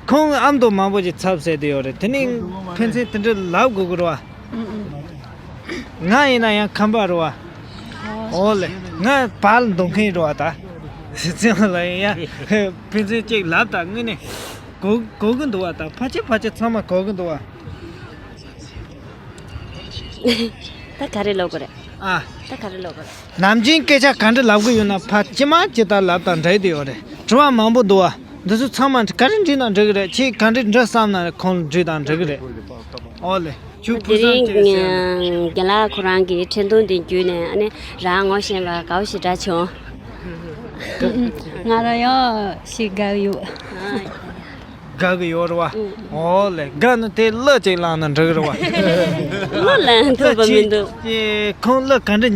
ཁོང་ཨ་མདོ་མང་པོ་ཅིག་ཚབ་ཟེར་དུ་ཡོད་རེད། དེ་ནི་ཕན་ཚུན་དེ་འདྲ་ལབ་དགོས་ཀྱི་རེད་བ། ང་ཡིན་ན་ཡང་ཁམས་པ་རེད་བ། ཨོ་ལེ། ང་བལ་འདོན་མཁན་རེད་བ་ད། ཚེ་དབང་ལགས་ཡིན་ཡ། ཕན་ཚུན་ཅིག་ལབ་ད་དངོས་གནས། གོ་གོ་གི་འདུག་བ་ད། ཕལ་ཆེར་ཕལ་ཆེར་ཚང་མ་གོ་གི་འདུག་བ། ད་ག་རེ་ལབ་དགོས་རེད། ཨ། ད་ག་རེ་ལབ་དགོས་རེད། ནམ་རྒྱུན་སྐད་ཆ་ག་འདྲ་ལབ་གི་ཡོད་ན་ཕར་ཅི་མ་ཇི་ལྟར་ལབ་དང་འདྲ་གི་ཡོད་རེད། དྲི་བ་མང་པོ་འདུག་བ། འདི་ཚོ་ཚང་མ་ག་རེ་འདྲི་ན་འགྲིག་གི་རེད། ཁྱེད་ག་འདྲ་འདྲི་བསམ་ན་ཁོང་འདྲི་དང་འགྲིག་གི་རེད། ཨོ་ལེ། ཁྱོད་དེ་ཕུགས་བསམ་རིང་ཅི་ཡོད་ཟེར་ན། རྒན་ལགས་ཁོ་རང་གི་འཕྲིན་ཐུང་འདི་བརྒྱུད་ནས་ཨ་ནི་རང་ངོ་ཤེས་པ་དགའ་བོ་ཞེ་དྲག་བྱུང་། ང་རང་ཡང་ཞིག་དགའ་ཡོད། དགའ་གི་ཡོད་རེད་བ། ཨོ་ལེ། དགའ་ན་དེ་གླུ་ཅིག་བླངས་ན་འགྲིག་གི་རེད་བ། གླུ་ལེན་ཐུབ་པ་མི་འདུག་ཁྱེད་ཁོང་གླུ་ག་འདྲ་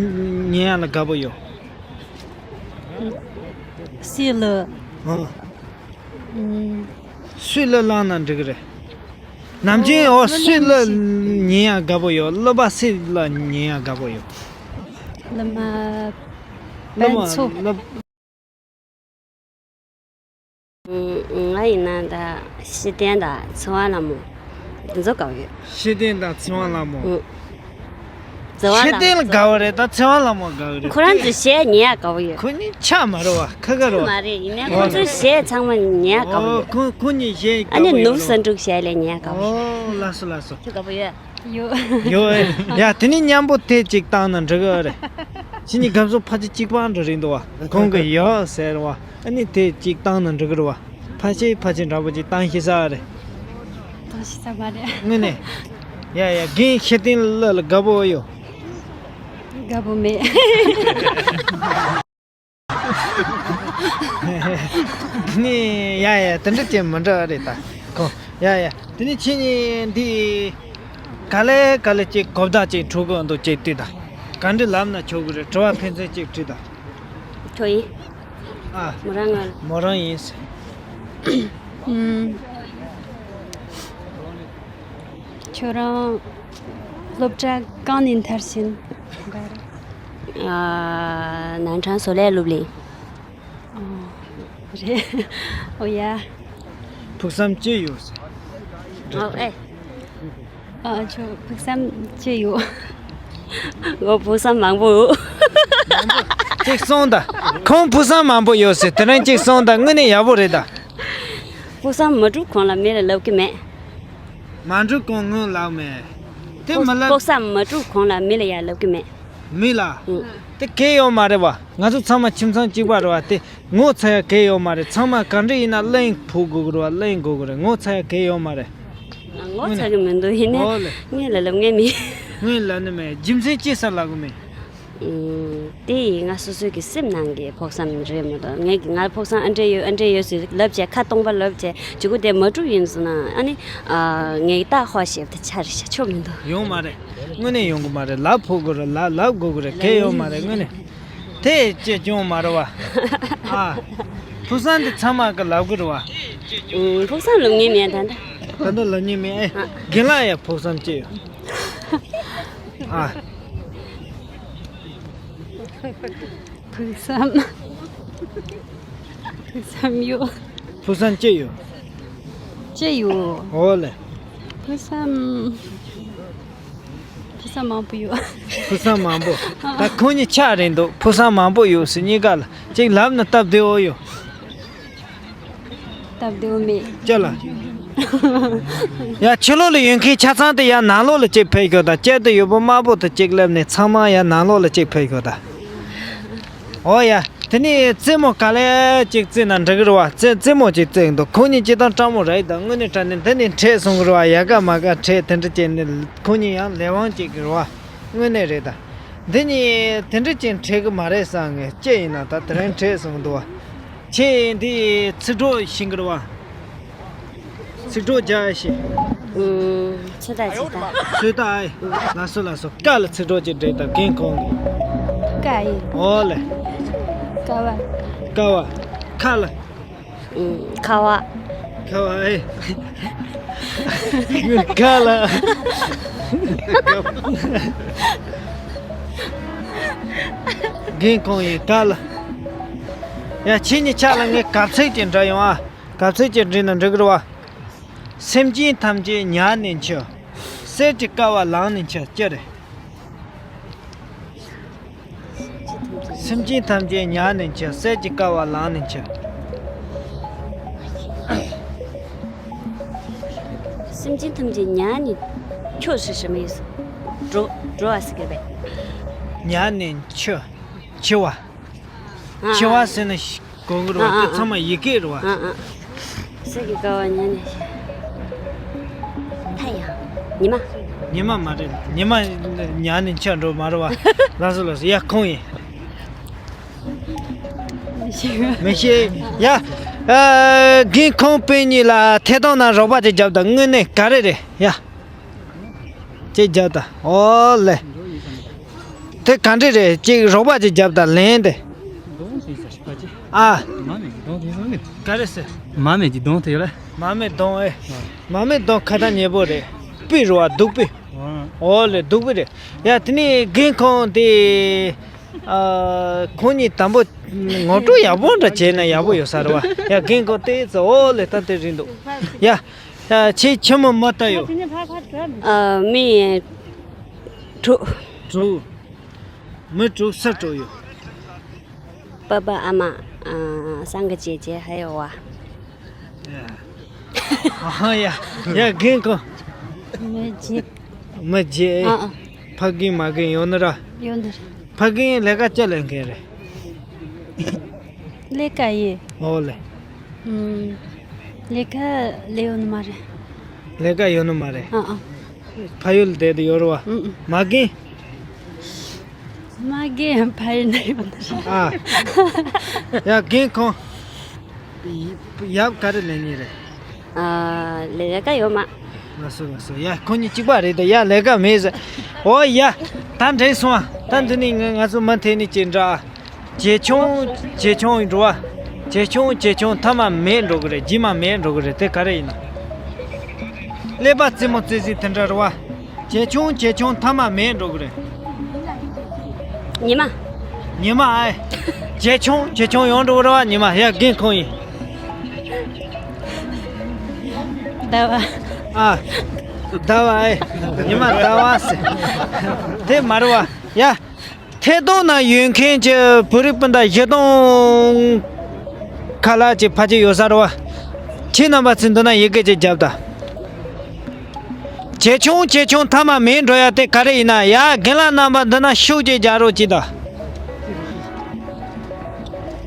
ཉན་ཡག་ལ་དགའ་པོ་ཡོད། སུའི་གླུ། ཨ། ཨུམ། སུའི་གླུ་བླངས་ན་འགྲིག་གི་རེད། ནམ་རྒྱུན་ཨོ་སུའི་གླུ་ཉན་ཡག་དགའ་པོ་ཡོད། གླུ་པ་སུའི་གླུ་ཉན་ཡག་དགའ་པོ་ཡོད། གླུ་མ། གླུ་མ་ཕན་ཚུན། གླུ། ང་ཡིན་ན་ད་ཤེས་ལྡན་དང་ཚེ་དབང་ལྷ་མོ་འདི་ཚོ་དགའ་བོ་ཡོད། ཤེས་ལྡན་དང་ཚེ་དབང་ལྷ་མོ། ཨུ། ཚེ་དབང་ལྷ་མོ། ཤེས་ལྡན་ལ་དགའ་བོ་རེད་ད། ཚེ་དབང་ལྷ་མོ་དགའ་བོ་རེད། ཁོ་རང་ཚོ་གཞས་ཉན་ཡག་དགའ་བོ་ཡོད། ཁོ་གཉིས་ཆ་མ་རེད་བ། ཁ་ཁ་རེད་བ། མ་རེད། ཡིན་ནའི་ཁོ་ཚོའི་གཞས་ཚང་མ་ཉན་ཡག་དགའ་བོ་ཡོད། ཁོ་ཁོ་གཉིས་གཞས་ཨ་ནི་དགའ་བོ་ཡོད། ནུབ་སེང་འབྲུག་གཞས་ལས་ཉན་ཡག་དགའ་བོ་ཡོད། ཨོ་ལགས་སོ་ལགས་སོ། ཁྱོད་དགའ་བོ་ཡོད། ཡོད། ཡ་དེ་ནི་མཉམ་པོ་དེབ་གཅིག་བཏང་ན་འགྲིག་གི་རེད། ཁྱེད་གཉིས་དགའ་བསུ་ཕལ་ཆེར་གཅིག་པ་འདྲ་རེད་འདུག་བ། ཁོང་གིས་ཡོད་ཟེར་བ། ཨ་ནི་དེབ་གཅིག་བཏང་ན་འགྲིག་གི་རེད་བ། ཕལ་ཆེར་ཕལ་ཆེར་འདྲ་པོ་ཅིག་བཏང་ཤེས་ས་རེད། བཏང་ཤེས་ས་མ་རེད། དངོས་གནས། ཡ་ཡ་རྒན་ཤེས་ལྡན་ལགས་ལ་དགའ་པོ་ཡོད། དགའ་པོ་མེད། དེ་ནི་ཡ་ཡ་དེ་འདྲ་ཅན་མི་འདྲ་རེད་ད། ཁོ། ཡ་ཡ་དེ་ནི་ཁྱེད་གཉིས་འདི། ག་ལེ་ག་ལེ་ཅིག་གོ་བརྡ་ཅིག་འཕྲོད་གི་འདུག་ཅིག་ལྟོས་དང་། ག་འདྲ་ལབ་ན་ཆོག་གི་རེད། དྲི་བ་ཕན་ཚུན་ཅིག་དྲིས་དང་། ཁྱོད་ཡིན། ཨ། མོ་རང་ང་། མོ་རང་ཡིན། ཨུམ། ཁྱོད་རང་སློབ་གྲྭ་གང་ནས་མཐར་ཕྱིན། ཨ། ནན་ཁྲང་བཟོ་ལས་སློབ་གླིང་། ཨོ། རེད། ཨོ་ཡ། ཕུགས་བསམ་ཅི་ཡོད། ཨོ་ཨེ། ཨ་ཁྱོད་ཕུགས་བསམ་ཅི་ཡོད། ངོ་ཕུགས་བསམ་མང་པོ་ཡོད། གཅིག་གསུངས་དང་། ཁོང་ཕུགས་བསམ་མང་པོ་ཡོད་ཟེར་དེ་རིང་གཅིག་གསུངས་དང་། དངོས་གནས་ཡག་པོ་རེད་ད། ཕུགས་བསམ་མ་འགྲུབ་གོང་ལ་མི་ལ་ལབ་གི་མེད། མ་འགྲུབ་གོང་ངོ་ལབ་མེད། དེ་མི་ལབ། ཕུགས་བསམ་མ་འགྲུབ་གོང་ལ་མི་ལ་ཡང་ལབ་གི་མེད། མི་ལ། ཨུ། དེ་གལ་ཡོད་མ་རེད་བ། ང་ཚོ་ཚང་མ་ཁྱིམ་ཚང་གཅིག་པ་རེད་བ། དེ་ངོ་ཚ་ཡ་གལ་ཡོད་མ་རེད། ཚང་མ་ག་འདྲ་ཡིན་ན་གླེང་ཕོད་དགོས་ཀྱི་རེད་བ། གླེང་དགོས་ཀྱི་རེད། ངོ་ཚ་ཡ་གལ་ཡོད་མ་རེད། ངོ་ཚ་གི་མི་འདུག་ཡིན་ནའི། ཨོ་ལེ། ངས་ལ་ལབ་ངེས་མིན། ངས་ལབ་ནི་མེད། རྒྱུ་མཚན་ཅི་ཟེར་ལབ་གི་མེད། ཨུམ། དེ་ཡིས་ང་སོ་སོའི་གི་སེམས་ནང་གི་ཕུགས་བསམ་རེད་མ་གཏོགས། ངས་ཀྱི་ང་ལ་ཕུགས་བསམ་ཨ་འདྲ་ཡོད་ཨ་འདྲ་ཡོད་ཟེར་ལབ་བྱས། ཁ་སྟོང་པ་ལབ་བྱས་མཇུག་གུ་དེ་མ་འགྲུབ་ཡིན་སོང་ན། ཨ་ནི། ཨ། ངས་རྟག་ཧོ་ཞེས་དེ་ཆ་རེ་བྱ་ཆོག་མི་འདུག་ཡོང་མ་རེད། དངོས་གནས་ཡོང་གི་མ་རེད། ལབ་ཕོད་དགོས་རེད། ལབ་ལབ་དགོས་ཀྱི་རེད། གལ་ཡོད་མ་རེད། དངོས་གནས། དེ་ཅི་ཅུང་མ་རེད་བ། ཨ། ཕུགས་བསམ་དེ་ཚང་མ་གི་ལབ་གི་རེད་བ། ཨུམ། ཕུགས་བསམ་ལབ་མཁན་མེད་ད་ལྟ། ད་ལྟ་ལབ་མཁན་མེད་ཨེ། ཨ། རྒན་ལགས་ཡ་ཕུགས་བསམ་ཅི་ཡོད། ཨ། ཕུགས་བསམ། ཕུགས་བསམ་ཡོད། ཕུགས་བསམ་ཅི་ཡོད། ཅི་ཡོད། ཨོ་ལེ། ཕུགས་བསམ། ཕུགས་བསམ་མང་པོ་ཡོད། ཕུགས་བསམ་མང་པོ། ད་ཁོང་གཉིས་ཆ་རེད་འདུག་ཕུགས་བསམ་མང་པོ་ཡོད་ཟེར། གཉིས་ཀ་ལ་གཅིག་ལབ་ན་སྟབས་བདེ་བོ་ཡོད། སྟབས་བདེ་བོ་མེད། ཅི་ལ། ཡ་ཕྱི་ལོགས་ལ་ཡོད་མཁན་ཆ་ཚང་དེ་ཡ་ནང་ལོགས་ལ་གཅིག་ཕེབས་ཤོག་དང་། སྐྱིད་དུ་ཡོད་པོ་དམར་པོ་དེ་གཅིག་སླེབས་ནས་ཚང་མ་ཡ་ནང་ལོགས་ལ་གཅིག་ཕེབས་ཤོག་དང་། ཨོ་ཡ། དེ་ནས་རྩེད་མོ་ག་ལེ་གཅིག་རྩེད་ན་འགྲིག་གི་རེད་བ། རྩེད་རྩེད་མོ་གཅིག་རྩེད་འདུག་ཁོང་གཉིས་སྤྱིར་བཏང་སྤྲང་མོ་རེད་ད། དངོས་གནས་དྲང་གནས་འདི་ནས་འཕྲད་སོང་གི་རེད་བ། ཡ་ག་མ་ག་འཕྲད་དེ་འདྲ་བྱས་ནས་ཁོང་གཉིས་ཡང་ལས་དབང་གཅིག་གི་རེད་བ། དངོས་གནས་རེད་ད། འདི་གཉིས་དེ་འདྲ་ཅིག་འཕྲད་གི་མ་རེད་བསམ་ངས། ཅི་ཡིན་ན་ད་དེ་རིང་འཕྲད་སོང་འདུག་བ། ཁྱེད་འདི་ཚིག་གྲོགས་ཤིང་གི་རེད་བ། ཚིག་གྲོགས་རྒྱག་ཤིག་ཚོད་ལྟ་ཅིག་ད། ཚོད་ལྟ་ཨེ། ལགས་སོ་ལགས་སོ། ཀ་ལ་ཚིག་གྲོགས་ཅིག་འགྲིག་དང་རྒན་ཁོང་གི། ཀ་ཡིན། ཨོ་ལེ། ཀ་བ། ཀ་བ། ཁ་ལ། ཁ་བ། ཁ་བ་ཨེ། ཀ་ལ། རྒན་ཁོང་ཡིན་ཀ་ལ། ཡ་ཁྱེད་གཉིས་ཆ་ལ་ངས་གབ་ཚིག་ཅིག་འདྲི་ཡོང་ཨ། གབ་ཚིག་ཅིག་འདྲི་ན་འགྲིག་གི་རེད་བ། སེམས་ཅན་ཐམས་ཅད་ཉར་ནས་འཆི། གསེར་གྱི་ཀ་བ་བླངས་ནས་འཆི། ཅི་རེད། སེམས་ཅན་ཐམས་ཅད་ཉར་ནས་འཆི། གསེར་གྱི་ཀ་བ་བླངས་ནས་འཆི། སེམས་ཅན་ཐམས་ཅད་ཉར་ནས་འཆི་ཟེར་ཞིག་མེད། འགྲོ་འགྲོ་བ་ཟེར་གི་རེད། ཉར་ནས་འཆི། འཆི་བ། ཨ། འཆི་བ་ཟེར་ན་གོ་གི་རེད་བ། ཨ། དེ་ཚང་མ་ཡི་གེ་རེད་བ། ཨ། ཨ། གསེར་གྱི་ཀ་བ་ཉར་ནས། མཐའ་ཡང་། ཉི་མ། ཉི་མ་མ་རེད། ཉི་མ་ཉར་ནས་འཆི་འགྲོ་མ་རེད་བ། ལགས་སོ་ལགས་སོ། ཡ་ཁོང་ཡིན། མི་ཤེས། ཡ། ཨ། རྒན་ཁོང་སྤུན་གཉིས་ལ་ཐད་གཏོང་ནང་རོགས་པ་ཅིག་རྒྱོབ་དང་། དངོས་གནས་ག་རེ་རེད་ཡ། ཅིག་རྒྱོབ་དང་། ཨོ་ལེ། དེ་ག་འདྲ་རེད། ཅིག་རོགས་པ་ཅིག་རྒྱོབ་དང་། ལན་དེ། ཨ། མ་མེད་ཀྱི་གདོང་དེ་ཡོད་ལ། ག་རེ་ཟེར། མ་མེད་ཀྱི་གདོང་དེ་ཡོད་ལ། མ་མེད་གདོང་ཨེ། མ་མེད་གདོང་ཁ་ཐག་ཉེ་པོ་རེད། སྤུས་རེད་བ། སྡུག་སྤུས། ཨོ་ལེ། སྡུག་སྤུས་རེད། ཡ། དེ་ནས་རྒན་ཁོང་དེ། ཨ། ཁོང་གཉིས་དང་པོ་ངོ་སྤྲོད་ཡག་པོ་འདྲ་བྱས་ན་ཡག་པོ་ཡོད་ས་རེད་བ། ཡ། རྒན་ཁོང་དེ་ཚོ། ཨོ་ལེ། ད་དེ་རིང་འདུག། ཡ། ཡ། ཁྱེད་ཁྱིམ་མི་མི་ལྟ་ཡོད། ཨ། མི་དྲུག། དྲུག། མི་དྲུག་སུ་དྲུག་ཡོད། པ་ཕ་ཨ་མ། ཨ། སངས་རྒྱས་བྱེད་བྱེད་ཧ་ཡོད་བ། ཡ། ཨ་ཡ། ཡ། རྒན་ཁོང་། མི་བརྒྱད། མི་བརྒྱད། ཨ་ཨ། ཕ་རྒན་མ་རྒན་ཡོད་ནི་ར། ཡོད་ནི་ར། ཕ་རྒན་ལས་ཀ་ཅི་ལས་མཁན་རེད། ལས་ཀ་ཡིན། ཨོ་ལེ། ཨུམ། ལས་ཀ་ལས་ཡོད་ནི་མ་རེད། ལས་ཀ་ཡོད་ནི་མ་རེད། ཨ་ཨ། ཕ་ཡུལ་བསྡད་དུ་ཡོད་རེད་བ། ཨུམ་ཨུམ། མ་རྒན། མ་རྒན་ཕ་ཡུལ་ན་ཡོད་ནི་རེད། ཨ། ཡ། རྒན་ཁོང་། ཡབ་ག་རེ་ལས་མཁན་རེད། ཨ། ལས་ཀ་ཡོད་མ། ལགས་སོ་ལགས་སོ། ཡ། ཁོ་གཉིས་གཅིག་པ་རེད་དོ། ཡ། ལས་ཀ་མེད་ཟེར། ཨོ་ཡ། ད་འགྲིག་སོང་ཨ། ད་འདི་ནས་ང་ང་ཚོ་མུ་མཐུད་ནས་ཅིག་འདྲ། ཇེ་ཆུང་ཇེ་ཆུང་འགྲོ་བ། ཇེ་ཆུང་ཇེ་ཆུང་མཐའ་མ་མེད་འགྲོ་གི་རེད། རྗེས་མ་མེད་འགྲོ་གི་རེད། དེ་ག་རེ་ཡིན་ན། ཀླད་པ་རྩེད་མོ་རྩེ་རྩེ་དེ་འདྲ་རེད་བ། ཇེ་ཆུང་ཇེ་ཆུང་མཐའ་མ་མེད་འགྲོ་གི་རེད། ཉི་མ། ཉི་མ་ཨེ། ཇེ་ཆུང་ཇེ་ཆུང་ཡོང་འགྲོ་གི་རེད་བ། ཉི་མ། ཡ། རྒན་ཁོང་ཡིན། ཟླ་བ། ཨ། ཟླ་བ་ཨེ། ཉི་མ་ཟླ་བ་ཟེར། དེ་མ་རེད་བ། ཡ། ཐད་གཏོང་ནང་ཡོད་མཁན་གྱི་བོད་རིགས་སྤུན་ཟླ་བཞི་སྟོང་ཁ་ལྷག་ཅིག་ཕལ་ཆེར་ཡོད་ས་རེད་བ། ཁྱེད་རྣམ་པ་ཚོས་འདི་ན་ཡི་གེ་ཅིག་རྒྱབ་དང་། ཇེ་ཆུང་ཇེ་ཆུང་མཐའ་མ་མེད་འགྲོ་ཡ་དེ་ག་རེ་ཡིན་ན། ཡ། རྒན་ལགས་རྣམ་པ་འདི་ན་ཤུགས་ཅིག་རྒྱག་རོགས་གྱིས་དང་།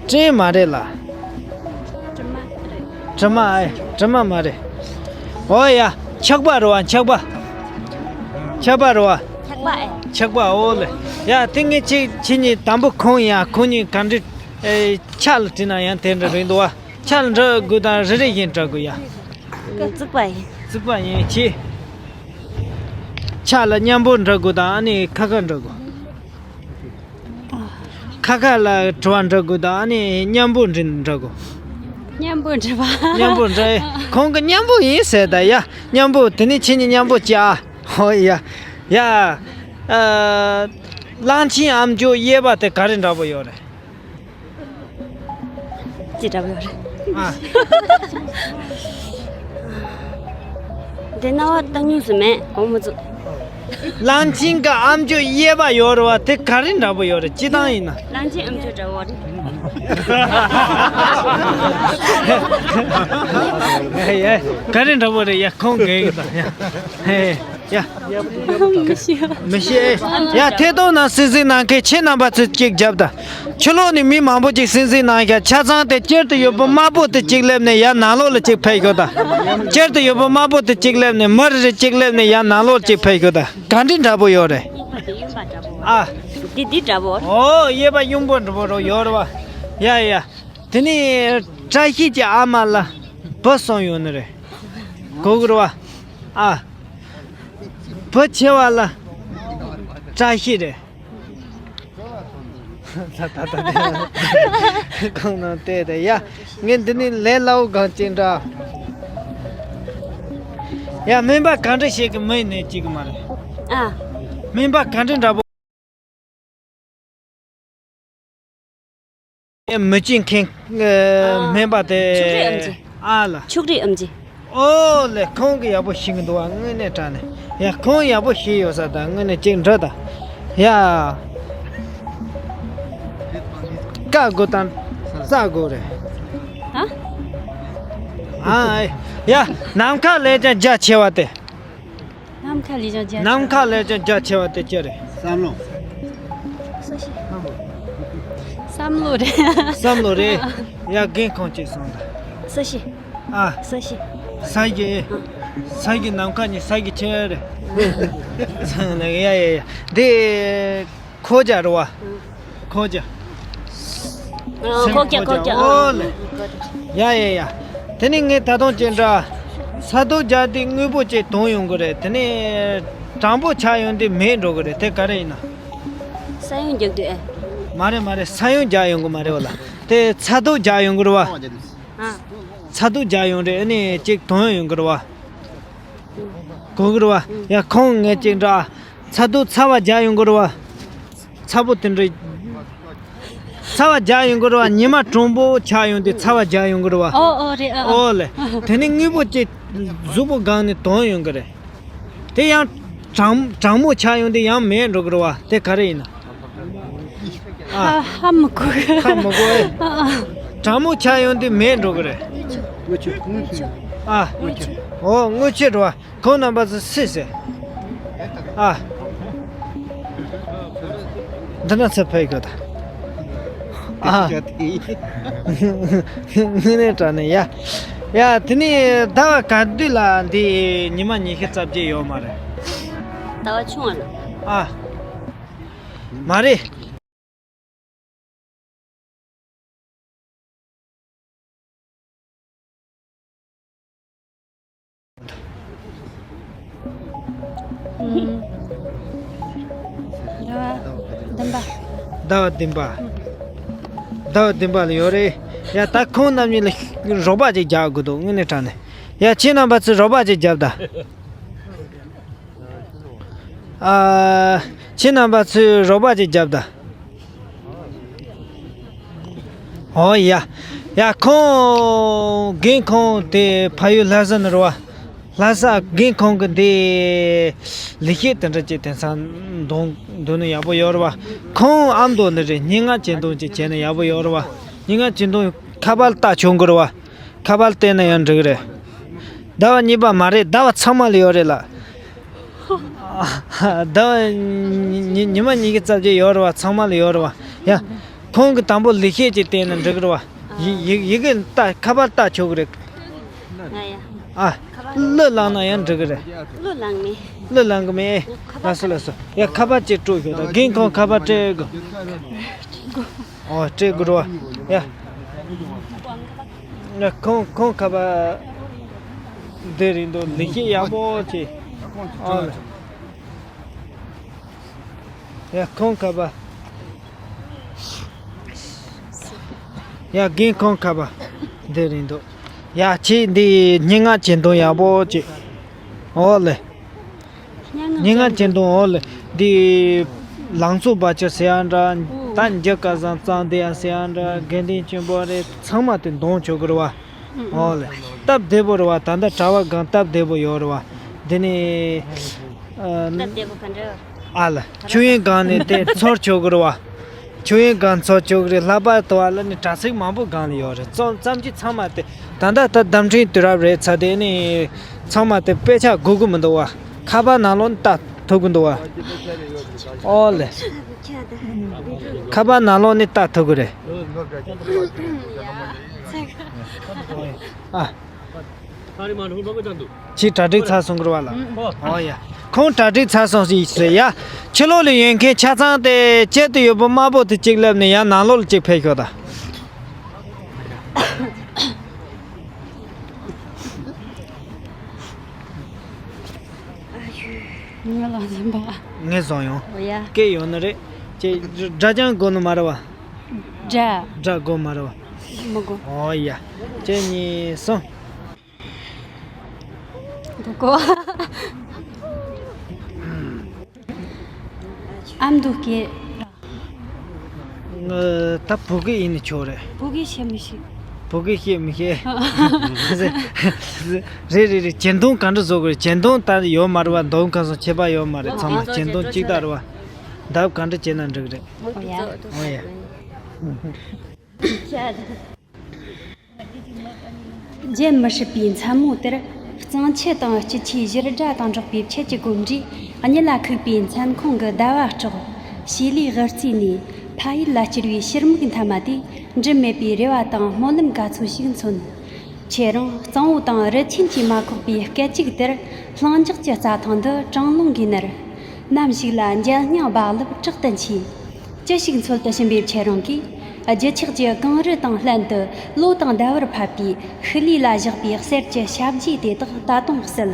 དྲི་མ་རེད་ལ། དྲི་མ་རེད། དྲི་མ་ཨེ། དྲི་མ་མ་རེད། ཨོ་ཡ། འཁྱག་པ་རེད་བ། འཁྱག་པ། འཁྱག་པ་རེད་བ། འཁྱག་པ་ཨེ། འཁྱག་པ། ཨོ་ལེ། ཡ། དེ་ངས་ཁྱེད་ཁྱེད་གཉིས་དང་པོ་ཁོང་ཡ། ཁོང་གཉིས་ག་འདྲ། ཨེ། ཕྱག་ལ་བྲིས་ན་ཡང་དེ་འདྲ་རེད་འདུག་བ། ཕྱག་ལ་འབྲི་དགོས་དང་། རེ་རེ་བཞིན་འབྲི་དགོས་ཡ། རྩིག་པ་ཡིན། རྩིག་པ་ཡིན་ཁྱེད། ཕྱག་ལ་མཉམ་པོ་འབྲི་དགོས་དང་། ཨ་ནི་ཁ་ཁ་འབྲི་དགོས། ཁ་ཁ་ལ་དྲི་བ་འདྲི་དགོས་དང་། ཨ་ནི་མཉམ་པོ་འདྲི་འདྲི་དགོས། མཉམ་པོ་འདྲི་བ། མཉམ་པོ་འདྲི། ཁོང་གི་མཉམ་པོ་ཡིན་ཟེར་ད་ཡ། མཉམ་པོ། དེ་ནི་ཁྱེད་གཉིས་མཉམ་པོ་བྱ། ཧོ་ཡ། ཡ། ཨ། གླང་ཆེན་ཨ་མཆོག་གཡས་པ་དེ་ག་རེ་འདྲ་པོ་ཡོད་རེད། ཅི་འདྲ་པོ་ཡོད་རེད། ཨ། དེ་རྣ་བ་བཏང་མྱོང་སུ་མེད། གོང་མ་ཚོ། གླང་ཆེན་གྱི་ཨ་མཆོག་གཡས་པ་ཡོད་རེད་བ། དེ་ག་རེ་འདྲ་པོ་ཡོད་རེད། སྤྱིར་བཏང་ཡིན་ན། གླང་ཆེན་ཨ་མཆོག་འདྲ་བོ་རེད། ཡ་ཡ། ག་རེ་འདྲ་པོ་རེད་ཡ། ཁོང་གི་ཡིན་ད་ཡ། ཧེ། ཡ། མི་ཤེས། མི་ཤེས། ཡ། ཐད་གཏོང་ནང་གསན་གཟིགས་གནང་མཁན་ཁྱེད་རྣམ་པ་ཚོས་གཅིག་རྒྱབ་དང་། ཕྱི་ལོགས་ནས་མི་མང་པོ་ཅིག་གསན་གཟིགས་གནང་ཤག་ཆ་ཚང་དེ་དཀྱིལ་དུ་ཡོད་པ་དམར་པོ་དེ་གཅིག་སླེབས་ནས་ཡར་ནང་ལོགས་ལ་གཅིག་ཕེབས་ཤོག་དང་། དཀྱིལ་དུ་ཡོད་པ་དམར་པོ་དེ་གཅིག་སླེབས་ནས། མི་རེ་རེ་གཅིག་སླེབས་ནས་ཡར་ནང་ལོགས་ལ་གཅིག་ཕེབས་ཤོག་དང་། ག་འདྲའི་འདྲ་པོ་ཡོད་རེད། ཨ། འདི་འདི་འདྲ་པོ། ཨོ། གཡས་པ་གཡོན་པོ་འདྲ་པོ་རོ་ཡོད་རེད་བ། ཡ་ཡ། དེ་ནས་བཀྲ་ཤིས་ཀྱི་ཨ་མ་ལ་བུ་གསུམ་ཡོད་ནི་རེད། གོ་གི་རེད་བ། ཨ། བུ་ཆེ་བ་ལ་བཀྲ་ཤིས་རེད། ད་ད་ད་ཁོང་རྣམས་བལྟས་ཏེ། ཡ། ངས་འདི་ནས་ལས་སླ་བོ་གང་ཅིག་འདྲ། ཡ། སྨན་པ་ག་འདྲ་ཞིག་གི་མི་ནས་ཅིག་མ་རེད། ཨ། སྨན་པ་ག་འདྲ་འདྲ་པོ། མི་བྱེད་མཁན། ཨ། སྨན་པ་དེ། ཕྱུགས་རིགས་ཨེམ་ཆི། ཨ་ལ། ཕྱུགས་རིགས་ཨེམ་ཆི། ཨོ་ལེ། ཁོང་གིས་ཡག་པོ་ཤེས་ཀྱི་འདུག་བ། དངོས་གནས་དྲང་གནས། ཡ། ཁོང་ཡག་པོ་ཤེས་ཡོད་ས། ད་དངོས་གནས་ཅིག་འགྲོ་ད། ཡ། བཀའ་དགོས་དང་རྩ་དགོས་རེད། ཨ། ཨ། ཡ། ནམ་མཁའ་ལས་ཀྱང་རྒྱ་ཆེ་བ་དེ། ནམ་མཁའ་ལས་ཀྱང་རྒྱ་ཆེ་བ། ནམ་མཁའ་ལས་ཀྱང་རྒྱ་ཆེ་བ་དེ་ཅི་རེད། བསམ་བློ། བསམ་བློ་རེད། བསམ་བློ་རེད། ཡ། རྒན་ཁོང་ཅིག་གསུངས་ད། ཨ། ས་གཞི། ས་གཞི། ས་གཞི། ནམ་མཁའ་གཉིས་ས་གཞི་ཆེ་རེད། ཡ་ཡ་ཡ། འདི་ཁོག་རྒྱ་རེད་བ། ཁོག་རྒྱ། ཨ། ཁོག་རྒྱ། ཁོག་རྒྱ། ཨོ་ལེ། ཡ་ཡ་ཡ། དེ་ནི་ངས་ད་དུང་ཅིག་འདྲ། ས་རྡོ་རྒྱག་དུས་དངོས་པོ་ཅིག་དོན་ཡོང་གི་རེད། དེ་ནི་གྲང་པོ་ཆགས་ཡོང་དུས་མེད་འགྲོ་གི་རེད། དེ་ག་རེ་ཡིན་ན། ས་ཡོམ་རྒྱག་དུས་ཨེ། མ་རེད་མ་རེད། ས་ཡོམ་རྒྱག་ཡོང་གི་མ་རེད་བ་ལ། དེ་ཚ་རྡོ་རྒྱག་ཡོང་གི་རེད་བ། ཨ། ཚ་རྡོ་རྒྱག་ཡོང་རེད། ཨ་ནི་ཅིག་དོན་ཡོང་གི་རེད་བ། གོ་གི་རེད་བ། ཡ། ཁོང་ངས་ཅིག་འདྲ། ཚ་རྡོ་ཚ་བ་རྒྱག་ཡོང་གི་རེད་བ། ཚ་པོ་དེ་འདྲ། ཚ་བ་རྒྱག་ཡོང་གི་རེད་བ། ཉི་མ་གྲང་པོ་ཆགས་ཡོང་དུས་ཚ་བ་རྒྱག་ཡོང་གི་རེད་བ། ཨོ་ཨོ་རེད། ཨ་ཨ། ཨོ་ལེ། དེ་ནི་དངོས་པོ་ཅིག་གཟུགས་པོ་སྒང་ནས་དོན་ཡོང་གི་རེད། དེ་ཡང་གྲང་གྲང་མོ་ཆགས་ཡོང་དུས་ཡང་མེད་འགྲོ་གི་རེད་བ། དེ་ག་རེ་ཡིན་ན། ཨ། ཧ་ཧ་མི་གོ་གི། ཧ་མི་གོ་ཨེ། ཨ་ཨ། གྲང་མོ་ཆགས་ཡོང་དུས་མེད་འགྲོ་གི་རེད། ཨ། ཨོ། དངུལ་ཆུ་རེད་བ། ཁོང་རྣམ་པ་ཚོ་སུས་ཟེར། ཨ། འདི་ན་ཚེ་ཕེབས་དགོས་ད། ཨ། དངོས་གནས་དྲང་གནས་ཡ། ཡ། དེ་ནི་ཟླ་བ་ག་དུས་ལ་འདི་ཉི་མ་ཉི་ཤུ་རྩ་བརྒྱད་ཡོད་མ་རེད། ཟླ་བ་ཆུང་བ་ན། ཨ། མ་རེད། ཟླ་བ་བདུན་པ། ཟླ་བ་བདུན་པ། ཟླ་བ་བདུན་པ་ལ་ཡོད་རེད། ཡ། ད་ཁོང་རྣམ་གཉིས་ལ་རོགས་པ་ཅིག་རྒྱག་དགོས་འདུག། དངོས་གནས་དྲང་གནས། ཡ། ཁྱེད་རྣམ་པ་ཚོས་རོགས་པ་ཅིག་རྒྱབ་ད། ཨ། ཁྱེད་རྣམ་པ་ཚོས་རོགས་པ་ཅིག་རྒྱབ་ད། ཨོ་ཡ། ཡ། ཁོང་རྒན་ཁོང་དེ་ཕ་ཡུལ་ལྷ་ས་ནས་རེད་བ། ལྷ་ས། རྒན་ཁོང་གི་འདི་ལས་བྱེད་དེ་འདྲ་ཅིག་དེང་སང་འདོན་འདོན་ནི་ཡག་པོ་ཡོད་རེད་བ། ཁོང་ཨ་མདོ་ནས་རེད། སྙན་ངག་གཅེས་འདོན་ཅིག་བྱས་ན་ཡག་པོ་ཡོད་རེད་བ། སྙན་ངག་གཅེས་འདོན་ཁ་པར་ལྟ་ཆོག་གི་རེད་བ། ཁ་པར་བལྟས་ན་ཡང་འགྲིག་རེད། ཟླ་བ་གཉིས་པ་མ་རེད། ཟླ་བ་ཚང་མ་ལ་ཡོད་རེད་ལ། ཟླ་བ་ཉི་ཉི་ཉི་མ་ཉི་ཤུ་རྩ་བརྒྱད་ཡོད་རེད་བ། ཚང་མ་ལ་ཡོད་རེད་བ། ཡ། ཁོང་གི་དང་པོ་ལས་བྱེད་ཅིག་བསྟན་ན་འགྲིག་རེད་བ། ཡི་ཡི་ཡི་གེ་ལྟ། ཁ་པར་ལྟ་ཆོག་གི་རེད། ང་ཡ། ཨ། གླུ་བླངས་ན་ཡང་འགྲིག་གི་རེད། གླུ་བླངས་མེད། གླུ་བླངས་གི་མེད། ཁ་པར། ལགས་སོ་ལགས་སོ། ཡ། ཁ་པར་ཅིག་སྤྲོད་ཤོག་དང་། རྒན་ཁོང་ཁ་པར་སྤྲད་དགོས། ཨོ། སྤྲད་དགོས་རེད་བ། ཡ། ཡ། ཁོང་ཁོང་ཁ་པར་འདི་རེད་འདུག། ལས་བྱེད་ཡག་པོ་ཅིག། ཨོ་ལེ། ཡ། ཁོང་ཁ་པར། ཡ། རྒན་ཁོང་ཁ་པར་འདི་རེད་འདུག། ཡ། ཁྱེད་འདི་སྙན་ངག་གཅེས་འདོན་ཡག་པོ་ཅིག། ཨོ་ལེ། སྙན་ངག་སྙན་ངག་གཅེས་འདོན། ཨོ་ལེ། འདི་ལང་ཚོ་བ་ཅོ་ཟེར་ཡ་འདྲ། ད་འཇུ་སྐལ་བཟང་གཙང་སྡེ་ཡ་ཟེར་ཡ་འདྲ། དགེ་འདུན་ཆོས་འཕེལ་རེད། ཚང་མ་དེ་འདོན་ཆོག་གི་རེད་བ། ཨོ་ལེ། སྟབས་བདེ་པོ་རེད་བ། ད་ལྟ་གྲྭ་པ་སྒང་སྟབས་བདེ་པོ་ཡོད་རེད་བ། དེ་ནས་ཨ། སྟབས་བདེ་པོ་ག་འདྲ། ཨ་ལ། ཆོས་དབྱིངས་སྒང་ནས་དེ་ཚོར་ཆོག་གི་རེད་བ། ཆོས་དབྱིངས་སྒང་ཚོར་ཆོག་གི་རེད། ལྷག་པར་དུ་བ་ལ་ནི་དྲ་ཚིགས་མང་པོ་སྒང་ལ་ཡོད་རེད། ཙམ་ཙམ་གྱི་ཚང་མ་དེ་ད་ལྟ་ད་བརྡ་འཕྲིན་དུས་རབས་རེད་ཚ། དེ་ནི་ཚང་མ་དེ་དཔེ་ཆ་དགོས་ཀྱི་མི་འདུག་བ། ཁ་པར་ནང་ལོགས་ནས་ལྟ་ཐུབ་ཀྱི་འདུག་བ། ཨོ་ལེ། ཁ་པར་ནང་ལོགས་ནས་ལྟ་ཐུབ་ཀྱི་རེད། ཨ། ཁྱེད་གྲ་སྒྲིག་ཚར་སོང་གི་རེད་བ་ལ། ཨོ་ཡ། ཁོང་གྲ་སྒྲིག་ཚར་སོང་ཟིག་ཟེར་ཡ། ཕྱི་ལོགས་ལ་ཡོད་མཁན་ཆ་ཚང་དེ་དཀྱིལ་དུ་ཡོད་པ་དམར་པོ་དེ་གཅིག་སླེབས་ནས་ཡར་ནང་ལོགས་ལ་གཅིག་ཕེབས་ཤོག་ད། ངས་ལ་འཛིན་པ། ངས་བཟུང་ཡོང་། ཨོ་ཡ། སྐད་ཡོད་ནི་རེད། ཅེ་སྒྲ་ཅང་དགོས་ནི་མ་རེད་བ། སྒྲ། སྒྲ་དགོས་མ་རེད་བ། མི་དགོས། ཨོ་ཡ། གཅིག་གཉིས་གསུམ། འདུག་གོ། ཨ་མདོ་སྐད། ད་བོད་སྐད་ཡིན་ནི་ཆོག་རེད། བོད་སྐད་བཤད་མི་ཤེས། བོད་སྐད་ཤེས་མི་ཤེས། རེད་རེད་རེད། གྱེར་འདོན་ག་འདྲ་བཟོ་དགོས་རེད། གྱེར་འདོན་ད་ཡོད་མ་རེད་བ། འདོམ་ཁང་སོང་ཁྱད་པར་ཡོད་མ་རེད། ཚང་མ་གྱེར་འདོན་གཅིག་ད་རེད་བ། འདབ་ག་འདྲ་བྱས་ན་འགྲིག་རེད། ཨོ་ཡ། ཨོ་ཡ། རྒྱལ་མི་སྲིད་པའི་མཚན་མོ་དེར། གཙང་ཆུ་དང་སྐྱིད་ཆུའི་བཞུར་སྒྲ་དང་འགྲོགས་པའི་ཆུ་གི་གོམ་འགྲོས། གཉིད་ལ་ཁུག་པའི་མཚན་ཁོང་གི་ཟླ་བ་སྲོག། བྱི་ལའི་དབུ་རྩེ་ནས་ཕ་ཡུལ་ལ་བསྐྱུར་བའི་ཕྱིར་མིག་མཐའ་མ་དེ། འབྲལ་མེད་པའི་རེ་བ་དང་སྨོན་ལམ་ག་ཚོད་ཞིག་མཚོན། ཁྱེད་རང་གཙང་བོ་དང་རི་ཆེན་གྱིས་མ་ཁོག་པའི་སྐད་ཅིག་དེར། ལྷིང་འཇགས་ཀྱི་རྩྭ་ཐང་འདི་གྲང་རླུང་གིས་མནར། ནམ་ཞིག་ལ་འཇམ་སྙིང་རྦ་རླབས་དྲག་ཏུ་མཆེད། ཅི་ཞིག་འཚོལ་དུ་ཕྱིན་པའི་ཁྱེད་རང་གིས། རྒྱུ་ཆགས་ཀྱི་གངས་རི་དང་ལྷན་དུ་ལོ་དང་ཟླ་བར་ཕབ་པའི་ཤུལ་ལུས་ལ་བཞག་པའི་གསེར་གྱི་ཞབས་རྗེས་དེ་དག་ད་དུང་བསིལ།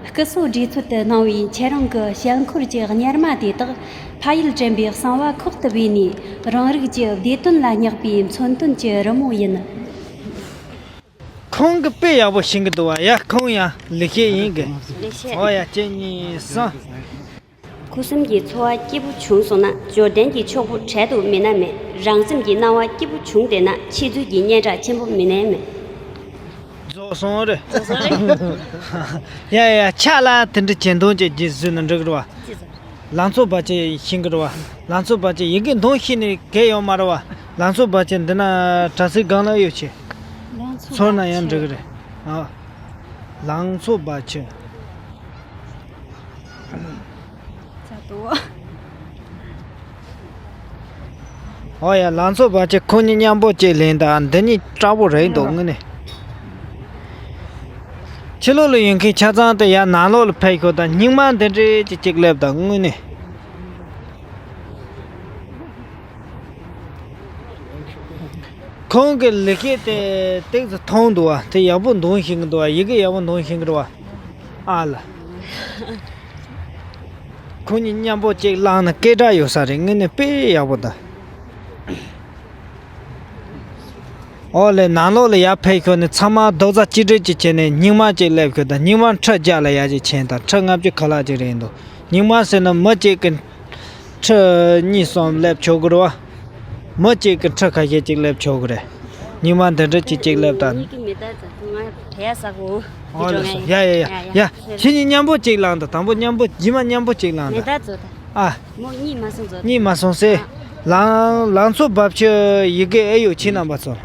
སྐུ་སྲོག་བྲེལ་འཚོལ་དུ་སྣང་བའི་ཁྱེད་རང་གི་ཞལ་འཁོར་གྱི་གཉེར་མ་དེ་དག་ཕ་ཡུལ་དྲན་པའི་གསང་བ་ཁོག་ཏུ་སྦས་ནས། རང་རིགས་ཀྱི་བདེ་དོན་ལ་བསྙེགས་པའི་མཚོན་དོན་གྱི་རི་མོ་ཡིན། ཁོང་གིས་དཔེ་ཡག་པོ་ཤེས་ཀྱི་འདུག་བ། ཡ། ཁོང་ཡང་ལེགས་བཤད་ཡིན་གི། ལེགས་བཤད། ཨོ་ཡ། གཅིག་གཉིས་གསུམ། ཁུ་སིམ་གྱི་འཚོ་བ་སྐྱིད་པོ་བྱུང་སོང་ན། འབྱོར་ལྡན་གྱི་ཕྱུག་པོ་འཕྲལ་དུ་མི་ན་མེད། རང་སེམས་ཀྱི་སྣང་བ་སྐྱིད་པོ་བྱུང་བསྡད་ན། ཆེ་ཚུལ་གྱི་སྙན་གྲགས་ཆེན་པོ་མི་ན་མེད། རྫོགས་སོང་རེད། རྫོགས་སོང་རེད། ཡ་ཡ་ཡ། ཕྱག་ལ་དེ་འདྲ་གྱེར་འདོན་ཅིག་བཟོས་ན་འགྲིག་གི་རེད་བ། ཅི་ཟེར། ལང་ཚོ་སྦ་ཆེ་ཤེས་ཀྱི་རེད་བ། ལང་ཚོ་སྦ་ཆེ་ཡི་གེ་འདོན་ཤེས་ནི་གལ་ཡོད་མ་རེད་བ། ལང་ཚོ་སྦ་ཆེ་འདི་ན་དྲ་ཚིགས་སྒང་ལ་ཡོད་ཆེ། ལང་ཚོ་ཚོར་ན་ཡང་འགྲིག་གི་རེད། ཨ། ལང་ཚོ་སྦ་ཆེ། ཚ་དོ། ཨོ་ཡ། ལང་ཚོ་སྦ་ཆེ་ཁོ་གཉིས་མཉམ་པོ་ཅིག་ལེན་ད། འདི་གཉིས་སྐྲག་པོ་རེད་འདུག་དངོས་གནས། ཕྱི་ལོགས་ལ་ཡོད་མཁན་ཆ་ཚང་དེ་ཡར་ནང་ལོགས་ལ་ཕེབས་ཤོག་དང་། སྙིང་མ་འདི་འདྲས་ཅིག་ཅིག་སླེབས་དང་དངོས་གནས། ཁོང་གི་ལེགས་སྐྱེས་དེ་ཏོག་ཙམ་མཐོང་འདུག་བ། དེ་ཡག་པོ་འདོན་ཤེས་ཀྱི་འདུག་བ། ཡི་གེ་ཡག་པོ་འདོན་ཤེས་ཀྱི་རེད་བ། ཨ་ལ། ཁོང་གཉིས་མཉམ་པོ་ཅིག་བླངས་ན་སྐད་གྲགས་ཡོད་ས་རེད། དངོས་གནས་དཔེ་ཡག་པོ་འདུག་ཨོ་ལེ། ནང་ལོགས་ལ་ཡར་ཕེབས་ཤོག་ནས་ཚང་མ་རྡོག་རྩ་གཅིག་སྒྲིལ་གྱིས་བྱས་ནས་སྙིང་མ་གཅིག་སླེབས་ཤོག་དང་། སྙིང་མ་ཁྲི་བརྒྱ་ལ་ཡར་གཅིག་མཆན་དང་། ཁྲི་ལྔ་བཅུ་ཁ་ལག་ཅིག་རེད་འདུག་སྙིང་མ་ཟེར་ན་མི་གཅིག་གི་ཁྲི་གཉིས་གསུམ་སླེབས་ཆོག་གི་རེད་བ། མི་གཅིག་གི་ཁྲི་ཁ་ཤས་ཅིག་སླེབས་ཆོག་གི་རེད། སྙིང་མ་འདི་འདྲ་གཅིག་གཅིག་སླེབས་དང་། ཡ་ཡ་ཡ་ཡ། ཁྱེད་གཉིས་མཉམ་པོ་གཅིག་བླངས་དང་། དང་པོ་མཉམ་པོ། རྗེས་མ་མཉམ་པོ་གཅིག་བླངས་དང་། ཨ། མོ་གཉིད་མ་སོང་ཟོ། གཉིད་མ་སོང་ཟེ། ཨ། ལང་ལང་ཚོ་རྦབ་ཆུ་ཡི་གེ་ཨེ་ཡོད་ཁྱེད་རྣམ་པ་ཚོ།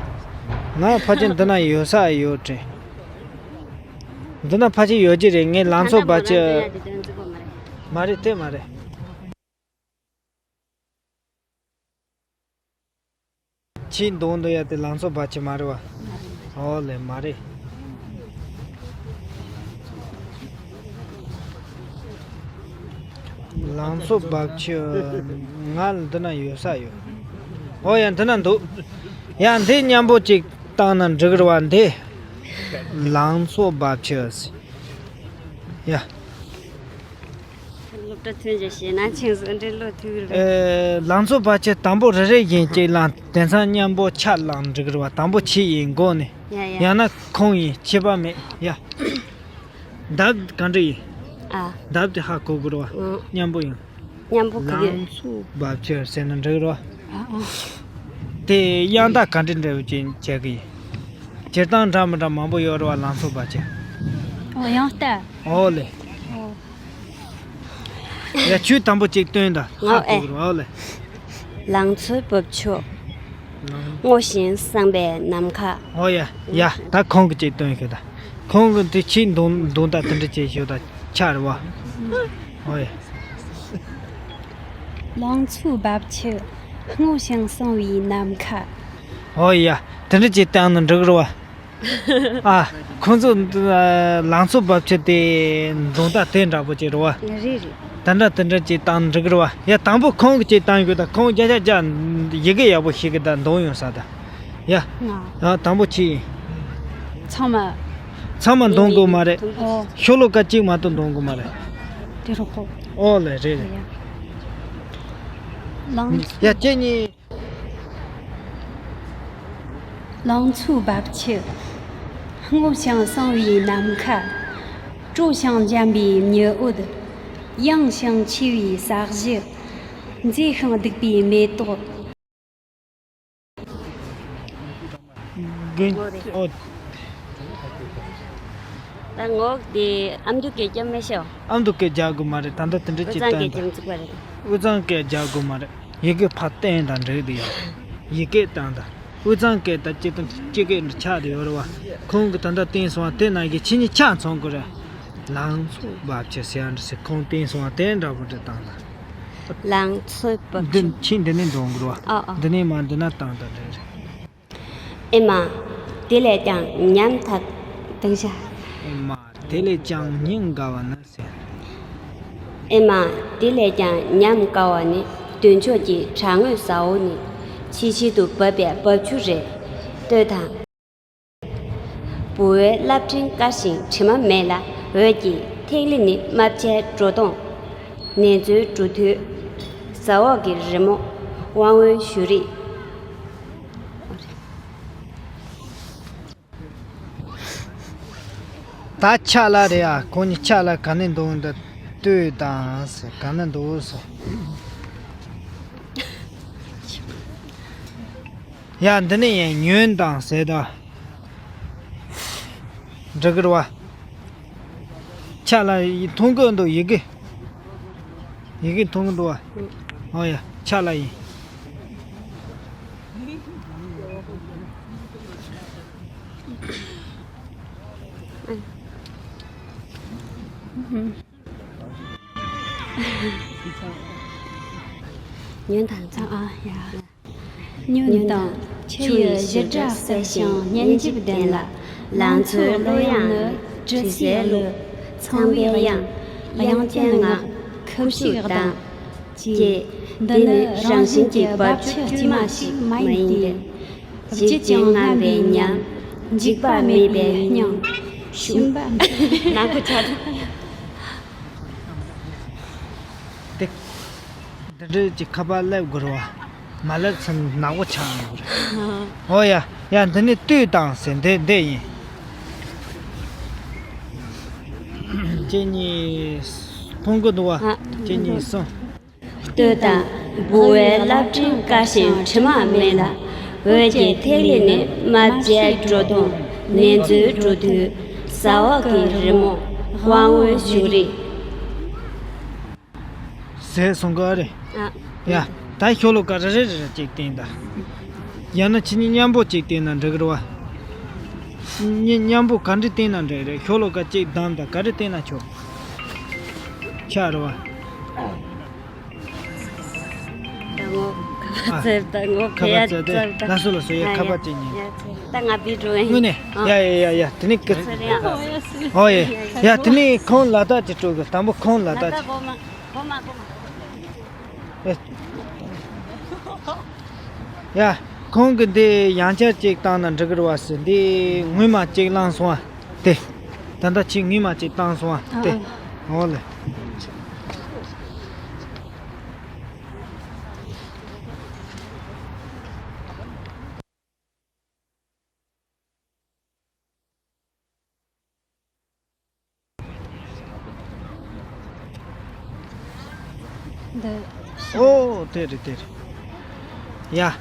ང་ཕལ་ཆེར་འདི་ན་ཡོད་ས་ཡོད་དྲན། འདི་ན་ཕལ་ཆེར་ཡོད་ཀྱི་རེད། ངས་ལང་ཚོ་རྦབ་ཆུ། མ་རེད། དེ་མ་རེད། ཁྱེད་འདོན་འདོན་ཡ་དེ་ལང་ཚོ་རྦབ་ཆུ་མ་རེད་བ། ཨོ་ལེ། མ་རེད། ལང་ཚོ་རྦབ་ཆུ། ང་ལ་འདི་ན་ཡོད་ས་ཡོད། ཨོ་ཡ། འདི་ན་འདུག་ཡ། འདི་མཉམ་པོ་ཅིག་བཏང་ན་འགྲིག་རེད་བ། འདི་ལང་ཚོ་རྦབ་ཆུ། ཡ། སློབ་གྲྭ་ཐོན་རྗེས་ཞེད་སྣང་ཆེན་སོང་། འདྲེ་བློ་ཐུག་རེད། ཨེ། ལང་ཚོ་རྦབ་ཆུ་དང་པོ་རེ་རེ་བཞིན་གཅིག་བླངས། དེང་སང་མཉམ་པོ་ཆ་བླངས་འགྲིག་རེད་བ། དང་པོ་ཁྱེད་ཡིན་དགོངས་ནས། ཡ་ཡ། ཡང་ན་ཁོང་ཡིན། ཁྱད་པར་མེད་ཡ། འདབ་ག་འདྲ་ཡིན། ཨ། འདབ་དེ་ཧ་གོ་དགོས་རེད་བ། ཨ། མཉམ་པོ་ཡིན། མཉམ་པོ་ག་གི། ལང་ཚོ་རྦབ་ཆུ་ཟེར་ན་འགྲིག་རེད་བ། ཨ་ཨ། དེ་དབྱངས་རྟ་ག་འདྲ་འདྲ་བོ་ཅིག་བྱེད་གི་ཡིན། སྤྱིར་བཏང་འདྲ་མི་འདྲ་མང་པོ་ཡོད་རེད་བ། ལང་ཚོ་རྦབ་ཆུ། ཨོ། དབྱངས་རྟ། ཨོ་ལེ། ཨོ། ཡ། ཁྱོད་དང་པོ་གཅིག་སྟོན་དང་། ཧ་གོ་གི་རེད། ཨོ་ལེ། ལང་ཚོའི་རྦབ་ཆུ། ལང་། སྔོ་ཞིང་བསངས་པའི་ནམ་མཁའ། ཨོ་ཡ་ཡ། ད་ཁོང་གིས་གཅིག་སྟོན་ཤོག་དང་། ཁོང་གིས་དེ་ཕྱིའི་འདོན་འདོན་དག་དེ་འདྲ་བྱེད་ཤོག་དང་། ཆ་རེད་བ། ཨོ་ཡ། ལང་ཚོའི་རྦབ་ཆུ། སྔོ་ཞིང་བསངས་པའི་ནམ་མཁའ། ཨོ་ཡ། དེ་འདྲ་བྱས་བཏང་ན་འགྲིག་རེད་བ། ཨ། ཁོང་ཚོ་འདི། ཨ། ལང་ཚོ་རྦབ་ཆུ་དེ་འདོན་སྟངས་དེ་འདྲ་པོ་ཅིག་རེད་བ། རེད་རེད། དེ་འདྲ་དེ་འདྲ་ཅིག་བཏང་འགྲིག་གི་རེད་བ། ཡ། དང་པོ་ཁོང་གིས་ཅིག་བཏང་ཡོད་ད། ཁོང་བརྒྱ་ཆ་བརྒྱ་ཡི་གེ་ཡག་པོ་ཤེས་གི་ད། འདོན་ཡོང་ས་ད། ཡ། ང་། ཨ། དང་པོ་ཁྱེད་ཡིན། ཚང་མ། ཚང་མ་འདོན་དགོས་མ་རེད། ཨོ། ཤོ་ལོ་ཀ་གཅིག་མ་གཏོགས་འདོན་དགོས་མ་རེད། དེ་རུ་ཁོ། ཨོ་ལེ། རེད་རེད། ཡ། ལང་། ཡ། ཁྱེད་གཉིས། ལང་ཚོའི་རྦབ་ཆུ། སྔོ་ཞིང་བསངས་པའི་ནམ་མཁའ། དྲོ་ཞིང་འཇམ་པའི་ཉི་འོད། ཡངས་ཤིང་ཆེ་བའི་ས་གཞི། མཛེས་ཤིང་སྡུག་པའི་མེ་ཏོག། ངོ་རེད། ཨོ། ད་ངོ་དེ་ཨ་མདོ་སྐད་རྒྱབ་མེད་ཤོ། ཨ་མདོ་སྐད་རྒྱག་དགོས་མ་རེད། ད་ལྟ་དེ་འདྲ་དབུས་ཅིག་གཙང་བཏང་སྐད་ད། རྒྱབ་འཛུགས་པ་རེད། དབུས་གཙང་སྐད་རྒྱག་དགོས་མ་རེད། ཡི་གེ་ཕར་བསྟན་དང་འགྲིག་དེ་ཡ། ཡི་གེ་བཏང་དང་། དབུས་གཙང་སྐད་དང་སྤྱི་དང་སྤྱི་སྐད་འདྲ་ཆགས་དེ་ཡོད་རེད་བ། ཁོང་གིས་ད་ལྟ་བསྟན་སོང་བ་དེ་ནང་གི་ཁྱེད་གཉིས་ཆ་མཚོན་དགོས་རེད། ལང་ཚོ་རྦབ་ཆུ་ཟེར་ཡ་འདྲ་ཟེར། ཁོང་བསྟན་སོང་བ་དེ་འདྲ་པོ་འདྲ་བཏང་དང་། ལང་ཚོའི་རྦབ་འདི་ཆུ། ཁྱེད་འདི་ནས་འདོན་དགོས་རེད་བ། ཨ་ཨ། འདི་ནས་མར་འདི་ན་བཏང་དང་འགྲིག་རེད། ཨེ་མ། དེ་ལས་ཀྱང་ཉམས་ཐག་དང་ཤ། ཨེ་མ། དེ་ལས་ཀྱང་ཉམས་དཀའ་བ་ནི་ཟེར། ཨེ་མ། དེ་ལས་ཀྱང་ཉམས་དཀའ་བ་ནི། མདུན་ཕྱོགས་ཀྱི་བྲག་ངོས་ཟ་འོག་ནི། ཕྱི་བཤད་དུ་འབབ་པའི་རྦབ་ཆུ་རེད། ལྟོས་དང་། ལྦུ་བའི་རླབས་ཕྲེང་དཀར་ཞིང་དྲི་མ་མེད་ལ། འོད་ཀྱི་ཐིག་ལེ་ནི། རྨ་བྱའི་སྒྲོ་མདོངས་ནེ་ཙོའི་འབྲུ་དོད། ཟ་འོག་གི་རི་མོ་དབང་བོའི་བཞུ་རིས། ད་ཆ་ལ་རེད་ཨ། ཁོང་གཉིས་ཆ་ལ་ག་ནས་འདུག་འདི་ལྟོས་དང་ཟེར། ག་ནས་འདུག་ཟེར། ཡ་འདི་ནས་ཡང་ཉོན་དང་ཟེར་ད། འགྲིག་གི་རེད་བ། ཆ་ལ་ཡི་མཐོང་གི་འདུག་ཡི་གེ། ཡི་གེ་མཐོང་གི་འདུག་བ། ཨོ་ཡ་ཆ་ལ་ཡིན། ཉོན་དང་ཚང་ཨ་ཡ། ཉོན་དང་། ཆུ་ཡི་བཞུར་སྒྲ་གསལ་ཞིང་སྙན་འཇེབས་ལྡན་ལ། ལང་ཚོའི་གླུ་དབྱངས་ནི་དྲི་ཟའི་གླུ། ཚངས་པའི་དབྱངས། དབྱངས་ཅན་ངག་ཁུ་བྱུག་གདངས། ཀྱེ། འདི་ནི་རང་བཞིན་གྱི་རྦབ་ཆུ་དཀྱུས་མ་ཞིག་མ་ཡིན་ཏེ། བརྗིད་ཅིང་རྔམ་པའི་ཉམས། འཇིགས་པ་མེད་པའི་སྙིང་། ཤུམ་པ། ནག་པོ་ཆགས། དེ། འདི་འདྲའི་གཅིག་ཁ་པར་སླེབས་དགོས་རེད་བ། མ་སླེབས་ཚེ་ནག་པོ་ཆགས་ཡོང་གི་རེད། ཨོ་ཡ། ཡ་འདི་ནི་ལྟོས་དང་ཟེར་འདི་འདི་ཡིན། གཅིག་གཉིས། མཐོང་གི་འདུག་བ། ཨ། གཅིག་གཉིས་གསུམ། ལྟོས་དང་། ལྦུ་བའི་རླབས་ཕྲེང་དཀར་ཞིང་དྲི་མ་མེད་ལ། འོད་ཀྱི་ཐིག་ལེ་ནི། རྨ་བྱའི་སྒྲོ་མདོངས་ནེ་ཙོའི་འབྲུ་དོད། ཟ་འོག་གི་རི་མོ་དབང་བོའི་བཞུ་རིས། ཟེར་སོང་གི་རེད། ཨ། ཡ། ད་ཤོ་ལོ་ཀ་རེ་རེ་རེ་རེ་གཅིག་བསྟན་དང་། ཡང་ན་ཁྱེད་གཉིས་མཉམ་པོ་གཅིག་བསྟན་ན་འགྲིག་གི་རེད་བ། གཉིས་མཉམ་པོ་ག་འདྲ་བསྟན་ན་འགྲིག་རེད། ཤོ་ལོ་ཀ་གཅིག་བདམས་དང་ག་རེ་བསྟན་ན་ཆོག་ཆགས་རེད་བ། ད་ངོ་ཁ་པར་བཙལ་ད་ངོ་ཁ་པར་བཙལ་ད། ལགས་སོ་ལགས་སོ། ཡ་ཁ་པར་གཅིག་ཉན། ཡ་ད་ང་བི་འགྲོ་ཡིན། དངོས་གནས། ཨ། ཡ་ཡ་ཡ་ཡ། དེ་ནི་གི། ཨོ་ཡ། ཡ་དེ་ནི་ཁོང་ལ་དྭགས་ཀྱི་སྤྲོ་གི། དང་པོ་ཁོང་ལ་དྭགས་ཀྱི། ཡ། ཁོང་གི་འདི་ཡང་བསྐྱར་གཅིག་བཏང་ན་འགྲིག་གི་རེད་བ་ཟེར། འདི་སྔོན་མ་གཅིག་བླངས་སོང་བ། དེ། ད་ལྟ་ཁྱེད་སྔོན་མ་གཅིག་བཏང་སོང་བ། དེ། ཨ། ཨོ་ལེ། འདི། ཨོ། དེ་རེད་དེ་རེད། ཡ། ཨ།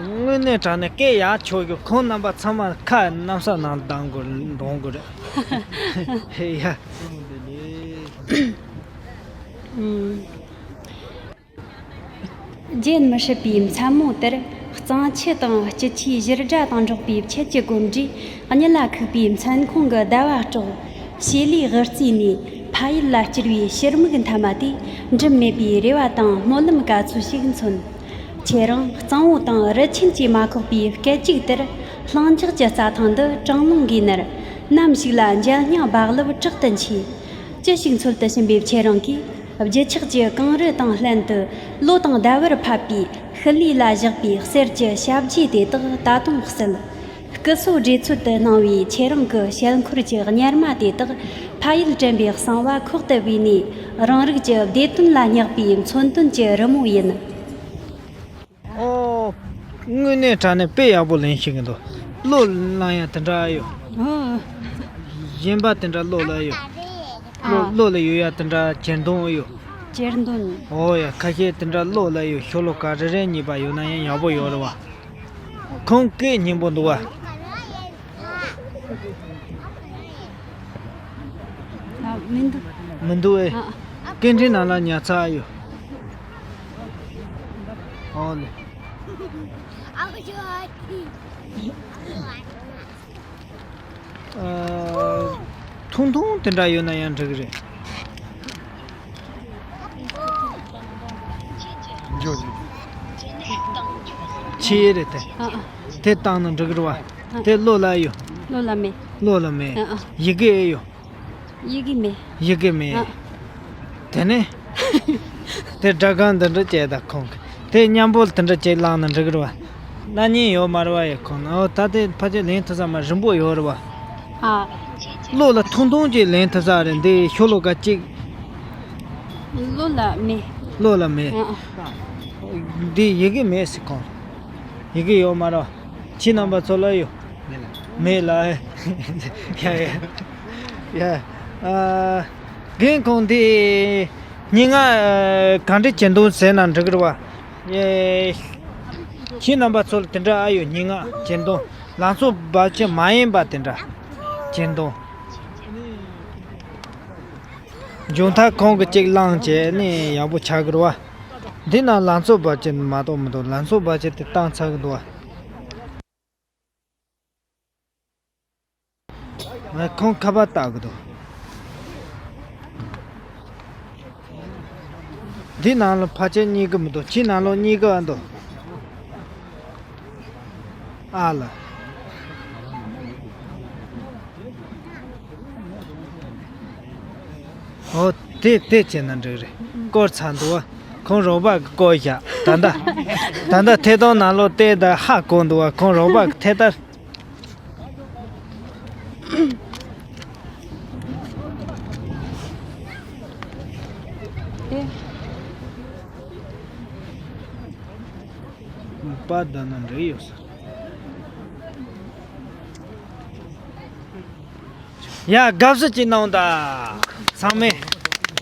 དངོས་གནས་དྲང་གནས་སྐད་ཡག་ཆོག་གི། ཁོང་རྣམ་པ་ཚང་མ་ཁ་གནམ་ས་ནང་གཏོང་དགོས་འདོན་དགོས་རེད། ཡ། ཨུམ། རྒྱུན་མི་སྲིད་པའི་མཚན་མོ་དེར། གཙང་ཆུ་དང་སྐྱིད་ཆུའི་བཞུར་སྒྲ་དང་འགྲོགས་པའི་ཆུ་ཀྱི་གོམ་འགྲོས། གཉིད་ལ་ཁུག་པའི་མཚན་ཁོང་གི་ཟླ་བ་སྲོག་བྱེ་ལུའི་དབུ་རྩེ་ནས་ཕ་ཡུལ་ལ་བསྐྱུར་བའི་ཕྱིར་མིག་མཐའ་མ་དེ། འགྲིམ་མེད་པའི་རེ་བ་དང་སྨོན་ལམ་ག་ཚོད་ཞིག་མཚོན། ཁྱེད་རང་གཙང་བོ་དང་རི་ཆེན་གྱིས་མ་ཁོགས་པའི་སྐད་ཅིག་དེར། ལྷིང་འཇགས་ཀྱི་རྩྭ་ཐང་འདི་གྲང་རླུང་གིས་མནར། ནམ་ཞིག་ལ་མཇལ་སྙིང་འབག་རླབས་དྲག་ཏུ་མཆེད། ཅི་ཞིག་འཚོལ་དུ་ཕྱིན་པའི་ཁྱེད་རང་གིས། བརྗིད་ཆགས་ཀྱི་གངས་རི་དང་ལྷན་དུ། ལོ་དང་ཟླ་བར་ཕབ་པའི་ཤུལ་ལུས་ལ་བཞག་པའི་གསེར་གྱི་ཞབས་རྗེས་དེ་དག་ད་དུང་བསིལ། སྐུ་སྲོག་བྲེལ་འཚོལ་དུ་སྣང་བའི་ཁྱེད་རང་གི་ཞལ་འཁོར་གྱི་གཉེར་མ་དེ་དག་ཕ་ཡུལ་དྲན་པའི་གསང་བ་ཁོག་ཏུ་བུས་ནས། རང་རིགས་ཀྱི་བདེ་དོན་ལ་བསྙེགས་པའི་མཚོན་དོན་གྱི་རི་མོ་ཡིན། ཨོ། དངོས་གནས་དྲང་གནས་དཔེ་ཡག་པོ་ལེན་ཤེས་ཀྱི་འདུག་བློ་བླང་ཡ་དེ་འདྲ་ཡོད། ཨོ། གཞན་པ་དེ་འདྲ་བློ་ལ་ཡོད། བློ། ཨ། བློ་ལ་ཡོད་ཡ་དེ་འདྲ་གྱེར་འདོན་ཡོད། གྱེར་འདོན། ཨོ་ཡ། ཁ་ཤས་དེ་འདྲ་བློ་ལ་ཡོད། ཤོ་ལོ་ཀ་རེ་རེ་གཉིས་པ་ཡོད་ན་ཡང་ཡག་པོ་ཡོད་རེད་བ། ཁོང་སྐད་སྙན་པོ་འདུག་བ། ཨ། མི་འདུག་མི་འདུག་ཨེ། ཨ། སྐད་འཕྲིན་ནང་ལ་ཉར་ཚར་ཡོད། ཨོ་ལེ། ཨ། ཐུང་ཐུང་དེ་འདྲ་ཡོད་ན་ཡང་འགྲིག་གི་རེད། འཇོག་འཇོག་ཆེ་རེད་དེ། ཨ། ཨ། དེ་བཏང་ན་འགྲིག་གི་རེད་བ། ཨ། དེ་བློ་ལ་ཡོད། བློ་ལ་མེད། བློ་ལ་མེད། ཨ། ཨ། ཡི་གེ་ཨེ་ཡོད། ཡི་གེ་མེད། ཡི་གེ་མེད། ཨ། དེ་ནས་དེ་སྒྲ་སྒམ་འདི་འདྲ་བྱས་དང་ཁོང་གི་དེ་མཉམ་པོ་དེ་འདྲ་བྱས་བླངས་ན་འགྲིག་གི་རེད་བ། སྣ་བརྙན་ཡོད་མ་རེད་བ་ཡ། ཁོང་ཨོ་ད་དེ་ཕལ་ཆེར་ལེན་ཐུབ་ས་མ་རིང་པོ་ཡོད་རེད་བ། ཨ། བློ་ལ་ཐུང་ཐུང་ཅིག་ལེན་ཐུབ་ས་རེད། འདི་ཤོ་ལོ་ཀ་གཅིག་བློ་ལ་མེད། བློ་ལ་མེད། ཨ། ཨ། འདི་ཡི་གེ་མེད་ཟེར་ཁོང་། ཡི་གེ་ཡོད་མ་རེད། ཁྱེད་རྣམ་པ་ཚོ་ལ་ཡོད། མེད་ལ། ཡ་ཡ། ཡ། ཨ། རྒན་ཁོང་དེ་སྙན་ངག་ག་འདྲ་བྱེད་འདུག་ཟེར་ན་འགྲིག་གི་རེད་བ། ཨེ། ཁྱེད་རྣམ་པ་ཚོ་ལ་དེ་འདྲ་ཨ་ཡོད། སྙན་ངག་བྱེད་འདུག་ལང་ཚོ་རྦབ་ཆེན་མ་ཡིན་པ་དེ་འདྲ་བྱེད་འདུག་མཇུག་མཐར་ཁོང་གིས་གཅིག་བླངས་བྱས་ནས་ཡག་པོ་ཆགས་ཀྱི་རེད་བ། འདི་ན་ལང་ཚོ་རྦབ་ཆེན་མ་གཏོགས་མི་འདུག་ལང་ཚོ་རྦབ་ཆེན་དེ་བཏང་ཚར་གྱི་འདུག་བ། ཁོང་ཁ་པར་བཏང་གི་འདུག་འདི་ནང་ལ་ཕལ་ཆེར་རྙེད་ཀྱི་མི་འདུག་ཁྱེད་ནང་ལོགས་རྙེད་ཀྱི་འདུག་ཨ་ལ། ཨོ། དེ་དེ་བྱས་ན་འགྲིག་རེད། བསྐོར་ཚར་འདུག་བ། ཁོང་རོགས་པ་གིས་བསྐོར་བཞག་ད་ལྟ། ད་ལྟ་ཐད་གཏོང་ནང་ལོགས་བལྟས་ད་ཧ་གོ་འདུག་བ། ཁོང་རོགས་པ་གིས་ཐད་ད། པ་ད་ན་འགྲིག་ཡོད་ས། ཡ། དགའ་བསུ་ཅིག་གནང་དང་། ཚང་མས།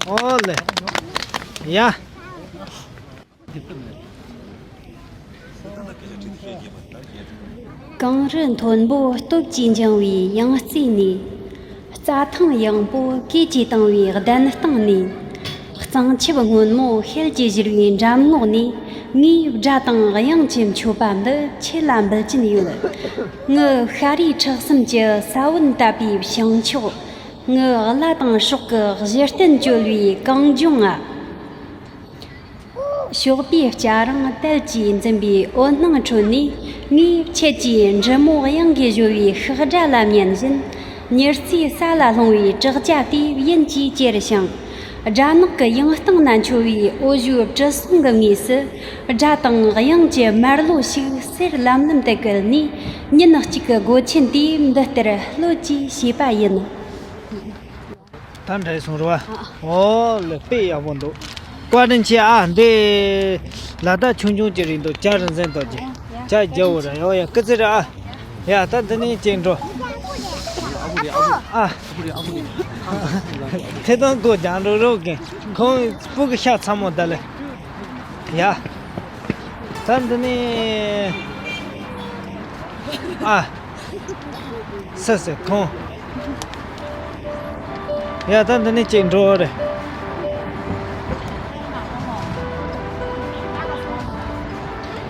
ཨོ་ལེ། ཡ། གངས་རི་མཐོན་པོ་སྟོབས་ཀྱིས་འགྱིང་བའི་ཡང་རྩེ་ནས། རྩྭ་ཐང་ཡངས་པོ་གོས་ཀྱིས་གཏིང་བའི་གདན་སྟེང་ནས། གཙང་ཆུ་སྔོན་མོ་ཤེལ་གྱིས་བཞུར་བའི་འགྲམ་ངོགས་ནས། ངའི་སྒྲ་དང་དབྱངས་ཀྱི་མཆོད་པ་འདི་ཁྱེད་ལ་འབུལ་གྱིན་ཡོད། ངའི་ཤ་རུས་ཁྲག་གསུམ་གྱི་ས་བོན་བཏབ་པའི་བྱང་ཕྱོགས། ངའི་བླ་དང་སྲོག་གི་གཞི་རྟེན་བཅོལ་བའི་གངས་ལྗོངས་ང་། ཞོགས་པའི་སྐྱ་རེངས་དལ་གྱིས་འཛིན་པའི་འོད་སྣང་ཁྲོད་ནས། ངས་ཁྱེད་ཀྱི་འབྲི་མོ་དབྱངས་ཀྱིས་གཞོལ་བའི་ཤག་སྒྲ་ལ་ཉན་བཞིན། ཉི་རྩེའི་ས་ལ་ལྷུང་བའི་བྲག་ཅ་དེའི་དབྱིངས་ཀྱིས་གྱེར་ཞིང་། སྦྲ་ནག་གི་ཡང་སྟེང་ན་འཕྱོ་བའི་འོད་ཞུ་དྲི་བསུང་གི་ངོས་སུ། སྒྲ་དང་དབྱངས་ཀྱི་མར་ལོ་ཞིག་གསེར་ལམ་ལམ་དུ་བཀོད་ནས། ཉིན་གཅིག་གི་སྒོ་ཆེན་དེའི་འདི་ལྟར་གློད་ཅེས་བྱས་པ་ཡིན། ད་འདྲ་སོང་རེད་བ། ཨོ་ལེ། དཔེ་ཡག་པོ་འདུག་བཀའ་དྲིན་ཆེ་ཨ། འདི་ལ་དྭགས་ཆུང་ཆུང་ཅིག་རེད་འདུག་ཇ་རིན་ཆེན་ཏོག་ཅིག་ཇ་རྒྱག་འོ་ར། ཡོ་ཡ། སྐུ་ཚེ་ར་ཨ། ཡ། ད་འདི་ནས་ཅིག་འགྲོ། ཨ། ཐད་གཏོང་སྒོ་རྒྱག་འགྲོ་རོགས་གིན། ཁོང་སྤུ་གུ་ཤ་ཚ་མོ་ད་ལེ། ཡ། ད་འདི་ནས་ཨ། སི་སི་ཁོང་། ཡ། ད་འདི་ནས་ཅིག་འགྲོ་རེད།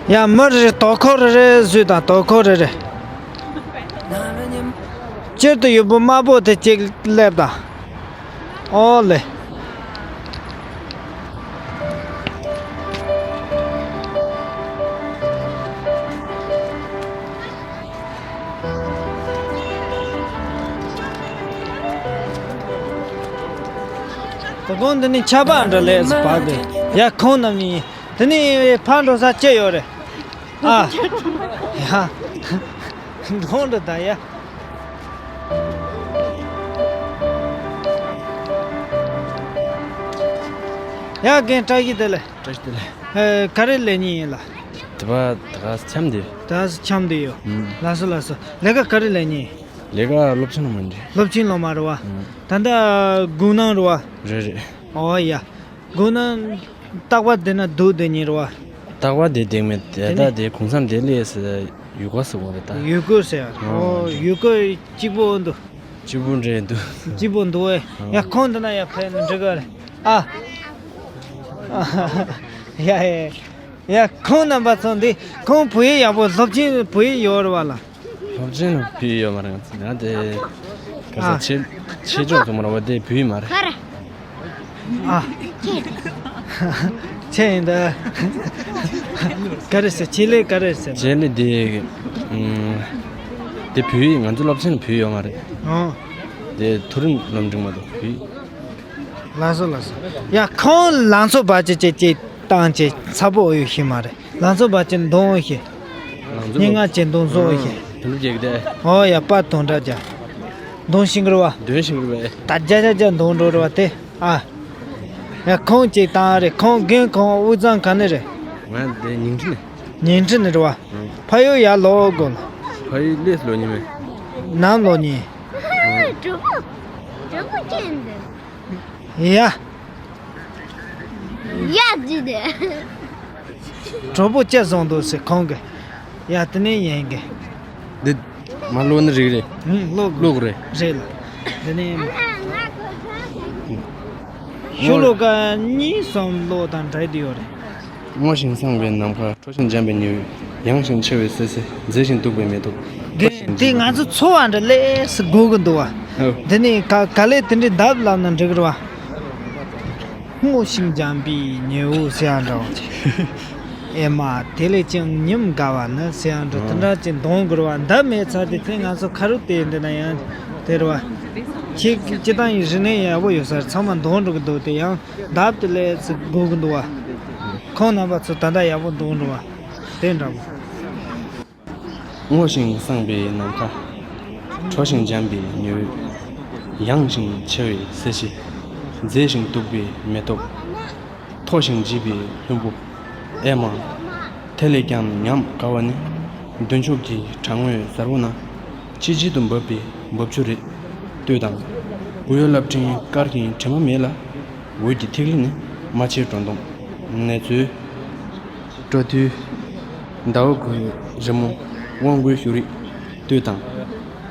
ཡ། མི་རེ་རེ་དོ་ཁུར་རེ་རེ་བཟོས་དང་། དོ་ཁུར་རེ་རེ། སྤྱིར་དུ་ཡོད་པོ་དམར་པོ་དེ་ཅིག་སླེབས་དང་། ཨོ་ལེ། དོ་དགོང་འདི་ནས་ཆར་པ་འདྲ་ལེགས་སུ་བབས་ཏེ། ཡ། ཁོང་རྣམ་གཉིས་དེ་ནས་ཕར་འགྲོ་ས་ཅི་ཡོད་རེད། ཨ། ཡ། ལོང་འདྲ་ད་ཡ། ཡ། རྒན་བཀྲ་ཤིས་བདེ་ལེགས། བཀྲ་ཤིས་བདེ་ལེགས། ཨེ། ག་རེ་ལས་མཁན་ཡིན་ལ། དེ་པ་ད་ག་འཆམ་དེ། ད་འཆམ་དེ་ཡོད། ཨུམ། ལགས་སོ་ལགས་སོ། ལས་ཀ་ག་རེ་ལས་མཁན་ཡིན། ལས་ཀ་སློབ་ཆེན་སློབ་མ་འདི། སློབ་ཆེན་སློབ་མ་རེད་བ། ཨུམ། ད་ལྟ་སྒོ་ནང་རེད་བ། རེད་རེད། ཨོ་ཡ། སྒོ་ནང་རྟག་པར་བསྡད་ན་སྡུག་བསྡད་མཁན་རེད་བ། རྟག་པར་བསྡད་བསྡད་མེད་དེ། དེ་ད་ནས་དེ་གུང་སེང་དེ་སླེབས་སི། ཡུལ་སྐོར་ཟེར་བ་རེད་ད། ཡུལ་སྐོར་ཟེར། ཨོ། ཨོ་ཡུལ་སྐོར་སྐྱིད་པོ་འདུག་སྐྱིད་པོ་འདྲ་འདུག་སྐྱིད་པོ་འདུག་ཨེ། ཡ་ཁོང་འདི་ན་ཡ་ཕེབས་ནས་འགྲིག་ག་རེད། ཨ། ཡ་ཡ། ཡ་ཁོང་རྣམ་པ་ཚོ་འདི་ཁོང་བོད་ཡིག་ཡག་པོ་སློབ་ཆེན་བོད་ཡིག་ཡོད་རེད་བ་ལ། སློབ་ཆེན་ལ་བོད་ཡིག་ཡོད་མ་རེད། ང་ཚོ་ང་དེ་ག་ས་ཆེ་ཆེ་ཕྱོགས་སུ་མ་རེད་བ། དེ་བོད་ཡིག་མ་རེད། ཨ། ཆེ་ཡིན་ད། ག་རེ་ཟེར། ཆེད་ལས་ག་རེ་ཟེར། ཆེད་ལས་དེ་ཨུམ། དེ་བོད་ཡིག་ང་ཚོ་སློབ་ཆེན་ལ་བོད་ཡིག་ཡོད་མ་རེད། ཨོ། དེ་མཐོ་རིམ་སློབ་འབྲིང་མ་གཏོགས་བོད་ཡིག་ལགས་སོ་ལགས་སོ། ཡ་ཁོང་ལང་ཚོ་བ་ཅི་ཅི་ཅི་བཏང་ཅི་ཚ་པོ་ཡོད་ཤི་མ་རེད། ལང་ཚོ་བ་ཅི་འདོང་ཤི། ལང་ཚོ་སྙན་ངག་ཅི་འདོང་བཟོ་ཤི། དུམ་བུ་རྒྱག་དེ། ཨོ་ཡ་པ་དོན་དྲ་ཇ། འདོང་ཤིང་གི་རེད་བ། འདོན་ཤིང་གི་རེད་བ། ད་ཇ་ཇ་ཇ་འདོང་འགྲོ་རེད་བ་དེ། ཨ། ཡ་ཁོང་ཅིག་བཏང་རེད། ཁོང་རྒན་ཁོང་དབུས་གཙང་ག་ནས་རེད། ང་འདི་ཉིང་ཁྲི་ནས། ཉིང་ཁྲི་ནས་རེད་བ། ཨང་། ཕ་ཡུལ་ཡར་ལོག་དགོས་ལ། ཕ་ཡུལ་ལས་སུ་ལོག་ཉིན་མེད། ནམ་ལོག་ཉིན། གྲོགས་པོ། གྲོགས་པོ་ཅན་འདི། ཡ། ཡ་ཇི་འདི། གྲོགས་པོ་ཅི་བཟང་འདུག་ཟེར་ཁོང་གིས། ཡ་དེ་ནས་ཡིན་གི། འདི་མ་ལོག་ནི་རིག་རེད། ཧུམ་ལོག་ལོག་རེད། རེད་ལ། འདི་ནས་ཡིན། ཤོ་ལོ་ཀ་གཉིས་གསུམ་ལོག་དང་འདྲ་དེ་ཡོད་རེད། སྔོ་ཞིང་སངས་པའི་ནམ་མཁའ། ཁྲོ་ཞིང་འཇམ་པའི་ཉི་འོད། ཡངས་ཤིང་ཆེ་བའི་སེར་སེ། མཛེས་ཤིང་སྡུག་པའི་མེ་ཏོག་འདི་འདི་ང་ཚོ་ཚོ་བ་འདྲ་ལས་སུ་དགོས་ཀྱི་འདུག་བ། ཨོ། འདི་ནི་ག་ག་ལས་དེ་འདྲའི་འདབས་ལབ་ན་འགྲིག་གི་རེད་བ། སྔོ་ཞིང་འཇམ་པའི་ཉི་འོད་ཟེར་ཡ་འདྲ་བ་ཅིག་ཨེ་མ་དེ་ལས་ཀྱང་ཉིམ་དགའ་བ་ནི་ཟེར་ཡ་འདྲ་དེ་འདྲ་ཅིག་འདོན་དགོས་རེད་བ། འདབས་མེད་ཚར་དེ་དེ་ང་ཚོ་ཁ་རུ་དེ་འདི་ན་ཡང་དེ་རེད་བ། ཁྱེད་སྤྱི་བཏང་ཡིན་རིག་གནས་ཡག་པོ་ཡོད་ས་རེད། ཚང་མ་འདོན་འགྲོ་གི་འདུག་དེ་ཡང་འདབས་དེ་ལས་ཚིག་དགོས་ཀྱི་འདུག་བ། ཁོང་རྣམ་པ་ཚོ་ད་ལྟ་ཡག་པོ་འདོན་འགྲོ་བ། དེ་འདྲ་བོ། སྔོ་ཞིང་སངས་པའི་ནམ་མཁའ། ཁྲོ་ཞིང་འཇམ་པའི་ཉི་འོད། ཡངས་ཤིང་ཆེ་བའི་སེར་བྱེས། མཛེས་ཤིང་སྡུག་པའི་མེ་ཏོག་མཐོ་ཞིང་བརྗིད་པའི་ལྷུན་པོ། ཨེ་མ། དེ་ལས་ཀྱང་ཉམས་དགའ་བ་ནི། མདུན་ཕྱོགས་ཀྱི་བྲག་ངོས་གཟར་པོ་ན། ཆིལ་ཆིལ་དུ་འབབ་པའི་འབབ་ཆུ་རེད། ལྟོས་དང་། བུ་ཡུག་རླབས་ཕྲེང་དཀར་ཞིང་དྲི་མ་མེད་ལ། འོད་ཀྱི་ཐིག་ལེ་ནི་རྨ་ཆུའི་སྒྲོ་མདོངས། ནེ་ཙོའི་སྤྲོ་ཐུལ། ཟླ་འོད་ཀྱི་རི་མོ་དབང་པོའི་བཞུགས་རིས། ལྟོས་དང་།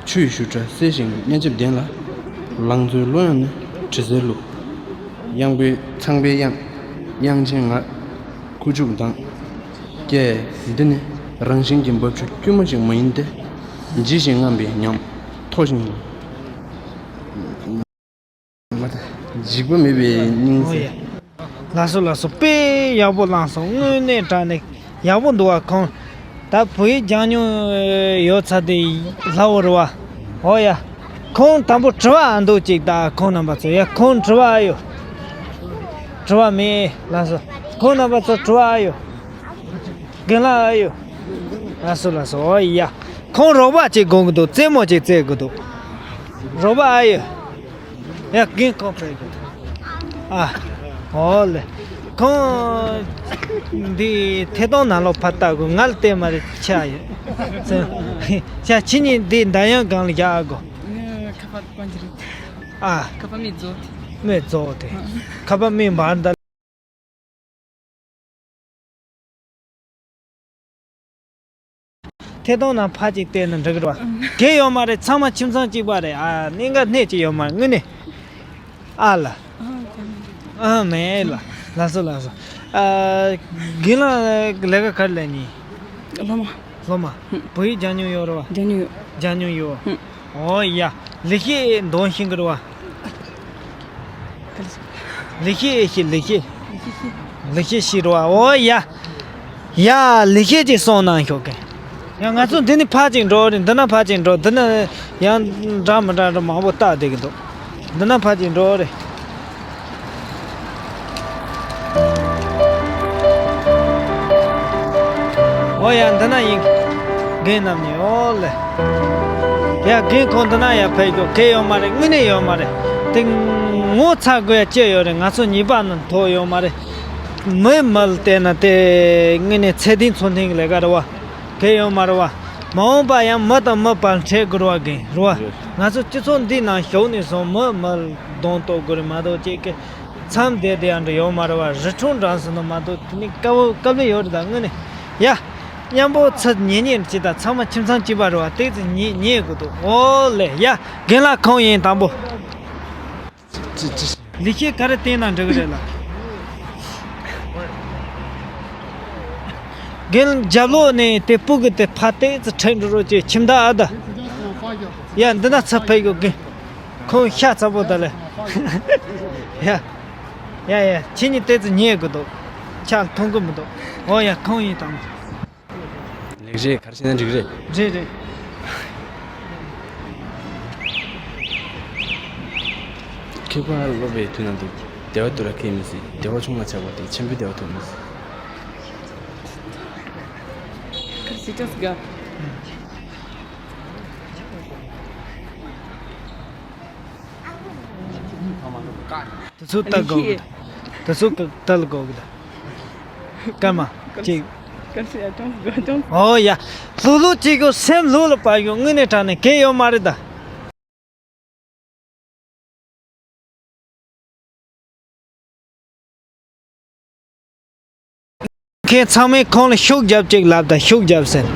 ཆུ་ཡི་བཞུར་སྒྲ་གསལ་ཞིང་སྙན་འཇེབས་ལྡན་ལ། ལང་ཚོའི་གླུ་དབྱངས་ནི་དྲི་ཟའི་གླུ། དབྱངས་པའི་ཚངས་པའི་དབྱངས། དབྱངས་ཅན་ངག་ཁུ་བྱུག་དང་། ཀྱེ། འདི་ནི་རང་བཞིན་གྱི་འབབ་ཆུ་དཀྱུས་མ་ཞིག་མ་ཡིན་ཏེ། ལྗིད་ཞིང་རྔམ་པའི་ཉམས། མཐོ་ཞིང་། འཇིགས་པ་མེད་པའི་སྙིང་ཨོ་ཡ། ཟེར། ལགས་སོ་ལགས་སོ། དཔེ་ཡག་པོ་བླངས་སོང་། དངོས་གནས་དྲང་གནས་ཡག་པོ་འདུག་བ། ཁོང་ད་བོད་ཡིག་སྦྱང་མྱོང་ཡོད་ཚ་དེ་ལྷ་བོ་རེད་བ། ཨོ་ཡ། ཁོང་དང་པོ་དྲི་བ་ཨ་འདུག་ཅིག་ད་ཁོང་རྣམ་པ་ཚོ། ཡ་ཁོང་དྲི་བ་ཨ་ཡོད། དྲི་བ་མེད། ལགས་སོ། ཁོང་རྣམ་པ་ཚོ་དྲི་བ་ཨ་ཡོད། རྒན་ལགས་ཨ་ཡོད། ལགས་སོ་ལགས་སོ། ཨོ་ཡ། ཁོང་རོགས་པ་ཅིག་དགོངས་ཀྱི་འདུག་རྩེད་མོ་ཅིག་རྩེད་དགོས་འདུག་རོགས་པ་ཨ་ཡོད། ཡ་རྒན་ཁོང་ཕེབས་དགོས་འདུག་ཨ། ཨོ་ལེ། ཁོང་འདི་ཐད་གཏོང་ནང་ལོགས་ཕར་ལྟ་དགོས། ང་ལ་བལྟས་མ་རེད་ཆ་ཡོད། ཅ་ཁྱེད་གཉིས་འདི་འདར་ཡང་སྒང་ལ་བཞག་ཨ་དགོས། ཁ་པར་གོན་གྱི་རེད། ཨ། ཁ་པར་མི་རྫོགས་ཏེ། མི་རྫོགས་ཏེ། ཁ་པར་མི་འབར་འདར། ཐད་གཏོང་ནང་ཕར་ཅིག་བལྟས་ན་འགྲིག་གི་རེད་བ། གལ་ཡོད་མ་རེད། ཚང་མ་ཁྱིམ་ཚང་གཅིག་པ་རེད། ཨ་གནད་འགག་སྣེ་གཅིག་ཡོད་མ་རེད་དངོས་གནས། ཨ་ལ། ཨ་མེད་ལ། ལགས་སོ་ལགས་སོ། ཨ་རྒན་ལགས་ལས་ཀ་ག་རེ་ལས་ནི། སློབ་མ། སློབ་མ། བོད་ཡིག་སྦྱང་མྱོང་ཡོད་རེད་བ། སྦྱང་མྱོང་ཡོད། སྦྱང་མྱོང་ཡོད། ཨོ་ཡ། ལེགས་བཤད་འདོན་ཤེས་ཀྱི་རེད་བ། ལེགས་བཤད་ཨེ་ཤེས་ལེགས་བཤད། ལེགས་བཤད་ཤེས་རེད་བ། ཨོ་ཡ། ཡ་ལེགས་བཤད་ཅིག་གསུང་གནང་ཤོག་གི། ཡ་ང་ཚོ་འདི་ནས་ཕར་ཅིག་འགྲོ་རེད། འདི་ན་ཕར་ཅིག་འགྲོ། འདི་ན་ཡང་འདྲ་མི་འདྲ་འདྲ་མང་པོ་བལྟ་བསྡད་ཀྱི་འདུག་འདི་ན་ཕར་ཅིག་འགྲོ་རེད། ཨོ་ཡ་འདི་ན་ཡིན། རྒན་རྣམ་གཉིས་ཨོ་ལེ། ཡ་རྒན་ཁོང་འདི་ན་ཡ་ཕེབས་ཤོག་གལ་ཡོད་མ་རེད། དངོས་གནས་ཡོད་མ་རེད། དེ་ངོ་ཚ་དགོས་ཡ་ཅི་ཡོད་རེད། ང་ཚོ་ཉེས་པ་ནི་ཐོག་ཡོད་མ་རེད། མི་མི་ལ་བལྟས་ན་དེ་དངོས་གནས་ཚད་ལྡན་ཚོང་མཁན་གྱི་ལས་ཀ་རེད་བ། གལ་ཡོད་མ་རེད་བ། མ་འོངས་པ་ཡང་མི་དང་མི་བར་འཕྲད་དགོས་རེད་བ། རྒན་རེད་བ། ང་ཚོ་སྤྱི་ཚོགས་འདིའི་ནང་ཞུགས་ནས་བཟུང་མི་མི་ལ་གདོང་གཏོད་དགོས་རེད་མ་གཏོགས་ཅིག་གི་མཚམས་བསྡད་བསྡད་ཡ་འདྲ་ཡོད་མ་རེད་བ། རི་ཁྲོད་འགྲམ་ཟེར་ནོ་མ་གཏོགས་དེ་ནི་དཀའ་བོ་དཀའ་ལས་ཡོད་རེད་ད་དངོས་གནས། ཡ། མཉམ་པོ་ཚུར་ཉན་ཉན་བྱེད་དང་། ཚང་མ་ཁྱིམ་ཚང་གཅིག་པ་རེད་བ། ཏོག་ཙམ་ཉན་ཉན་དགོས་འདུག་འོ་ལེ། ཡ། རྒན་ལགས་ཁོང་ཡིན་དང་པོ། ལེགས་བཤད་ག་རེ་བསྟན་ན་འགྲིག་གི་རེད་ལགས། རྒན་རྒྱབ་ལོགས་ནས་དེ་སྤུ་གུ་དེ་ཕར་ཏོག་ཙམ་ཁྲིད་འགྲོ་རོགས་བྱེད། ཁྱིམ་བདག་ཨ་ད། ཡ། འདི་ན་ཚུར་ཕེབས་ཡོད། རྒན་ཁོང་ཤ་ཚ་པོ་ད་ལེ། ཡ། ཡ་ཡ། ཁྱེད་གཉིས་ཏོག་ཙམ་ཉན་དགོས་འདུག་ཆ་མཐོང་གི་མི་འདུག་འོ་ཡ། ཁོང་ཡིན་དང་པོ། ལེགས་རེད། ག་རེ་བྱས་ན་འགྲིག་རེད། རེད་རེད། ཁྱེད་ཁོ་རང་སློབ་པའི་དུས་ནང་དུ་བདེ་བ་སྡུག་ལ་ཁེལ་མི་སྲིད། བདེ་བ་ཆུང་ལ་ཆགས་པ་དེ་ཆེན་པོའི་བདེ་བ་ཐོབ་མི་སྲིད། དེ་ཚོ་ལྟ་དགོས་གི། དེ་ཚོ་ལྟ་དགོས་གི། སྐར་མ་གཅིག་ཨོ་ཡ། ལྷུག་ལྷུག་བྱེད་དགོས། སེམས་ལྷུག་ལ་བབས་ཡོང་། དངོས་གནས་དྲང་གནས་གལ་ཡོད་མ་རེད་ད། ཁྱེད་ཚང་མས་ཁོང་ལ་ཤུགས་རྒྱབ་ཅིག་ལབ་དང་། ཤུགས་རྒྱབ་ཟེར།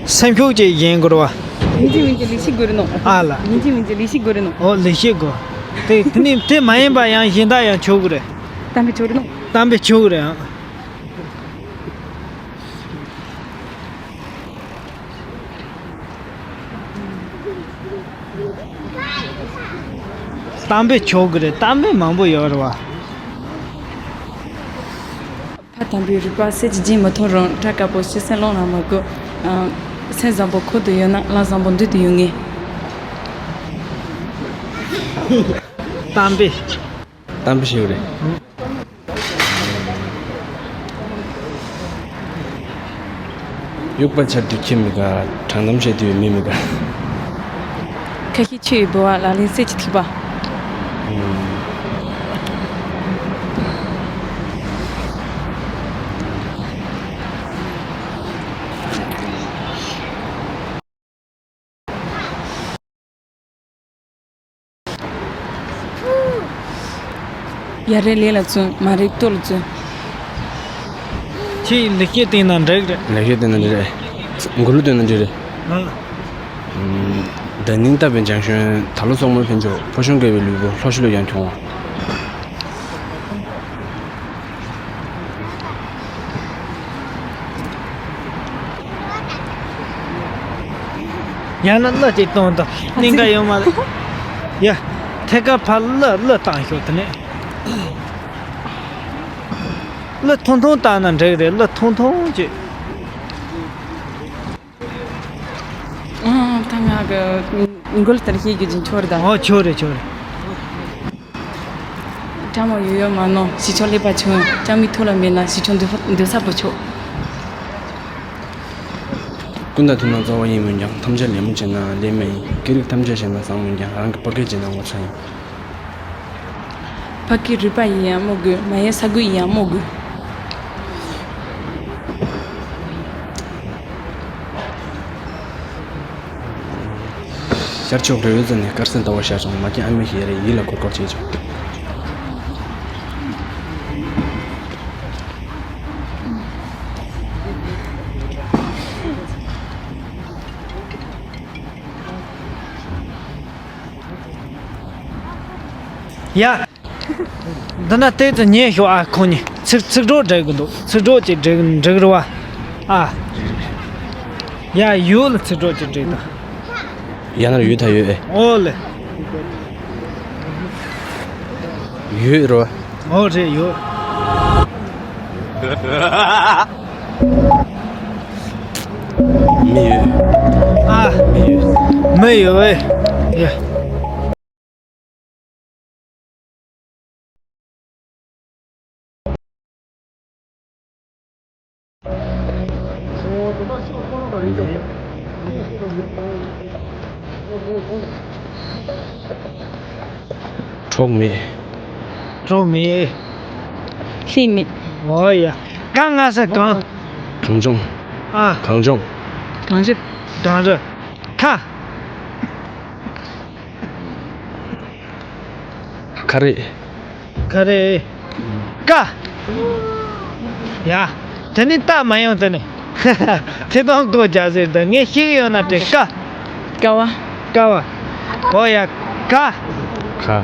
སེམས་ཤུགས་ཅིག་ཡིན་དགོས་རེད་བ། ཡིན་གཅིག་མིན་གཅིག་ལས་ཤིག་དགོས་རེད་ནོ། ཨ་ལ། ཡིན་གཅིག་མིན་གཅིག་ལས་ཤིག་དགོས་རེད་ནོ། ཨོ་ལས་ཤིག་དགོས། དེ་དེ་ནི་དེ་མ་ཡིན་པ་ཡང་གཞན་དག་ཡང་ཆོག་གི་རེད། གཏམ་དཔེ་ཆོག་རེད་ནོ། གཏམ་དཔེ་ཆོག་གི་རེད་ཨང་། གཏམ་དཔེ་ཆོག་གི་རེད། གཏམ་དཔེ་མང་པོ་ཡོད་རེད་བ། ཕ་དམ་པའི་རུས་པ་གསེར་གྱི་རྒྱན་མི་མཐོང་རུང་། སྐྲ་དཀར་པོ་ཤི་སེམས་བློ་ལ་མི་དགོས། ཨ། སེམས་བཟང་པོ་ཁོག་ཏུ་ཡོད་ན། ལམ་བཟང་པོ་མདུན་དུ་ཡོད་ངེས། གཏམ་དཔེ། གཏམ་དཔེ་ཞིག་རེད། དབྱུག་པ་འཕྱར་དུས་ཁྱི་མི་དགའ། དྲང་གཏམ་བཤད་དུས་མི་མི་དགའ། ཁ་ཤས་ཆུ་ཡི་ལྦུ་བ། ལག་ལེན་གསེར་གྱི་ཐིགས་པ། ཡ་རེ་ལས་ལ་བརྩོན། མ་རེ་ལྟོ་ལ་བརྩོན། ཁྱེད་ལེགས་སྐྱེས་བསྟན་ན་འགྲིག་རེད། ལེགས་སྐྱེས་བསྟན་ན་འགྲིག་རེད། མགུར་གླུ་བཏོན་ན་འགྲིག་རེད། ཨ། ཨམ། ད་ནིང་བཏབ་པའི་ལྗང་གཞོན། ད་ལོ་སོག་མོའི་འཕེན་ཕྱོགས། ཕོ་གཞོན་དགའ་བའི་ལུས་པོ། ལྷོ་གཞོན་ལ་ཡང་གྱོང་བ། ཡང་ན་གླུ་ཅིག་གཏོང་དང་། གླུ་འགའ་ཡོད་མ་རེད། ཡ། ཐད་ཀར་ཕར་གླུ་གླུ་བཏང་ཤོག་དེ་ནས། གླུ་ཐུང་ཐུང་བཏང་ན་འགྲིག་རེད། གླུ་ཐུང་ཐུང་ཅིག་ཨང་། ད་ང་གི་མགུར་ལྟར་བཤད་རྒྱུ་ཅིག་ཆོག་རེད་ད། ཨོ་ཆོག་རེད་ཆོག་རེད། ཁྲ་མོ་ཡོད་ཡོད་མ་ནོར། གཞིས་ཆགས་ཀླད་པ་ཆུང་། ལྕགས་མའི་ཐོག་ལ་མེད་ན། གཞིས་ཆགས་འདུག་འདུག་ས་པོ་ཆོག་ཀུན་དང་མཐུན་ན་རྩ་བ་ཡིན་མོད་ཀྱང་། ཐམས་ཅད་ལད་མོ་བྱས་ན་ལས་མེད་ཡིན། སྐད་རིགས་ཐམས་ཅད་ཤེས་ན་བཟང་མོད་ཀྱང་། རང་གི་ཕ་སྐད་བརྗེད་ན་ངོ་ཚ་ཡིན། ཕ་སྐད་རུས་པ་ཡིན་ཡང་སྨོ་དགོས། མ་ཡལ་ས་རྒོད་ཡིན་ཡང་སྨོ་དགོས། ཤར་ཕྱོགས་རི་བོའི་རྩེ་ནས། དཀར་སེར་ཟླ་བ་ཤར་བྱུང་། མ་སྐྱེས་ཨ་མའི་ཞལ་རས། ཡིད་ལ་འཁོར་འཁོར་བྱེད་ཅིང་། ཡ། འདི་ན་ཏོག་ཙམ་ཉན་ཤོག་ཨ། ཁོང་གཉིས་ཚིག་ཚིག་གྲོགས་སྒྲིག་གི་འདུག་ཚིག་གྲོགས་ཅིག་སྒྲིག་འགྲིག་རེད་བ། ཨ། ཡ། ཡོད་ལ་ཚིག་གྲོགས་ཅིག་སྒྲིག་དང་། ཡ། ན་ར་ཡོད་ད་ཡོད་ཨེ། ཨོ་ལེ། ཡོད་རོ། ཨོ་རེད་ཡོད། མི་ཡོད། ཨ། མི་ཡོད། མི་ཡོད་ཨེ། ཡ། གྲོགས་མེད། གྲོགས་མེད། ལྷད་མེད། འོ་ཡ། ག་ང་ས་གང་། གངས་ལྗོངས། ཨ། གངས་ལྗོངས། གངས་རི། གངས་རི། ཁ། ཁ་རེད། ཁ་རེད། ཀ། ཡ། དེ་ནི་ཏ་མ་ཡོང་དེ་ནི། ཐད་གཏོང་སྒོ་རྒྱག་ཟེར་འདུག་ངས་ཤེས་ཀྱི་ཡོད་ན་དྲན། ཀ། ཀ་བ། ཀ་བ། ཨོ་ཡ། ཀ། ཁ།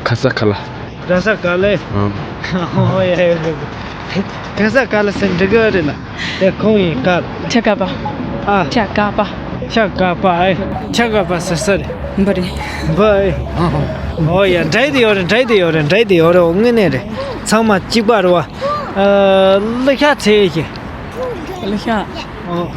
ཁ་ས་ཁ་ལ། ར་ས་ག་ལེ། ཨང་། ཨོ་ཡ་ཡ་ཡ། ཁ་ས་ག་ལེ་ཟེར་འགྲིག་གི་རེད་ལ། དེ་ཁོང་ཡིན་ཀ། ཆ་ག་པ། ཨ། ཆ་ག་པ། ཆ་ག་པ་ཨེ། ཆ་ག་པ་ཟེར་ས་རེད། འབུ་རེད། འབུ་ཨེ། ཨོ་ཡ། འགྲིག་དེ་ཡོད་རེད། འགྲིག་དེ་ཡོད་རེད། འགྲིག་དེ་ཡོད་རེད། འོ་དངོས་གནས་རེད། ཚང་མ་གཅིག་པ་རེད་བ། ཨ། ཀླུ་ཤ་ཚེ་ཡོད་ཀྱི། ཀླུ་ཤ། ཨོ།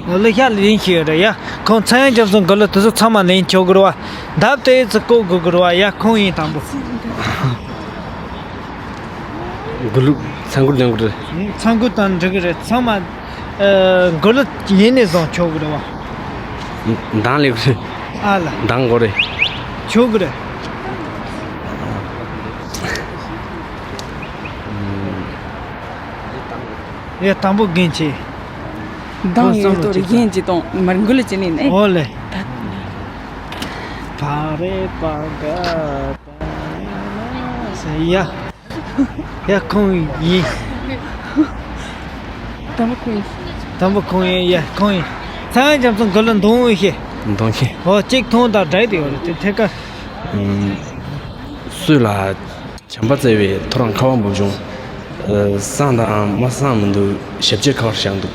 ཀླུ་ཤ་ལེན་ཤེས་ཡོད་རེད་ཡ། ཁོང་ཚངས་དབྱངས་རྒྱ་མཚོ་མགུར་གླུ་དེ་ཚོ་ཚང་མ་ལེན་ཆོག་གི་རེད་བ། འདབ་དེ་ཚོ་བཀོག་དགོས་གི་རེད་བ་ཡ། ཁོང་ཡིན་དང་པོ། མགུར་གླུ་ཚངས་མགུར་ལེན་དགོས་རེད། ཚངས་མགུར་དང་འགྲིག་གི་རེད། ཚང་མ་ཨ། མགུར་གླུ་ཡིན་ནས་བཟུང་ཆོག་གི་རེད་བ། གདངས་ལེགས་རེད། ཨ་ལ། གདངས་དགོས་རེད། ཆོག་གི་རེད། ཡ། དང་པོ་རྒན་ཆེ། གདངས་ཡོད་དོ་རེད། གཞན་གྱི་དང་མར་འགུལ་ལ་བྱས་ནས་ནི། ཨོ་ལེ། ད། བ་རེ་པ་ག་ད་ཡ། ཡ། ཁོང་ཡིན། དང་པོ་ཁོང་ཡིན། དང་པོ་ཁོང་ཡིན། ཡ། ཁོང་ཡིན། ཚངས་དབྱངས་རྒྱ་མཚོ་མགུར་གླུ་འདོན་ཤེས། འདོན་ཤེས། ཨོ། གཅིག་མཐོང་དང་འགྲིག་དེ་ཡོད་རེད། དེ་ཐད་ཀར། ཨུམ། སྲོད་ལ་བྱམས་པ་བརྩེ་བའི་ཐོ་རངས་ཁ་བ་འབབ་བྱུང་། ཨ། སངས་དང་མ་སངས་མི་འདུག་ཞབས་རྗེས་ཁ་བར་བཞག་འདུག་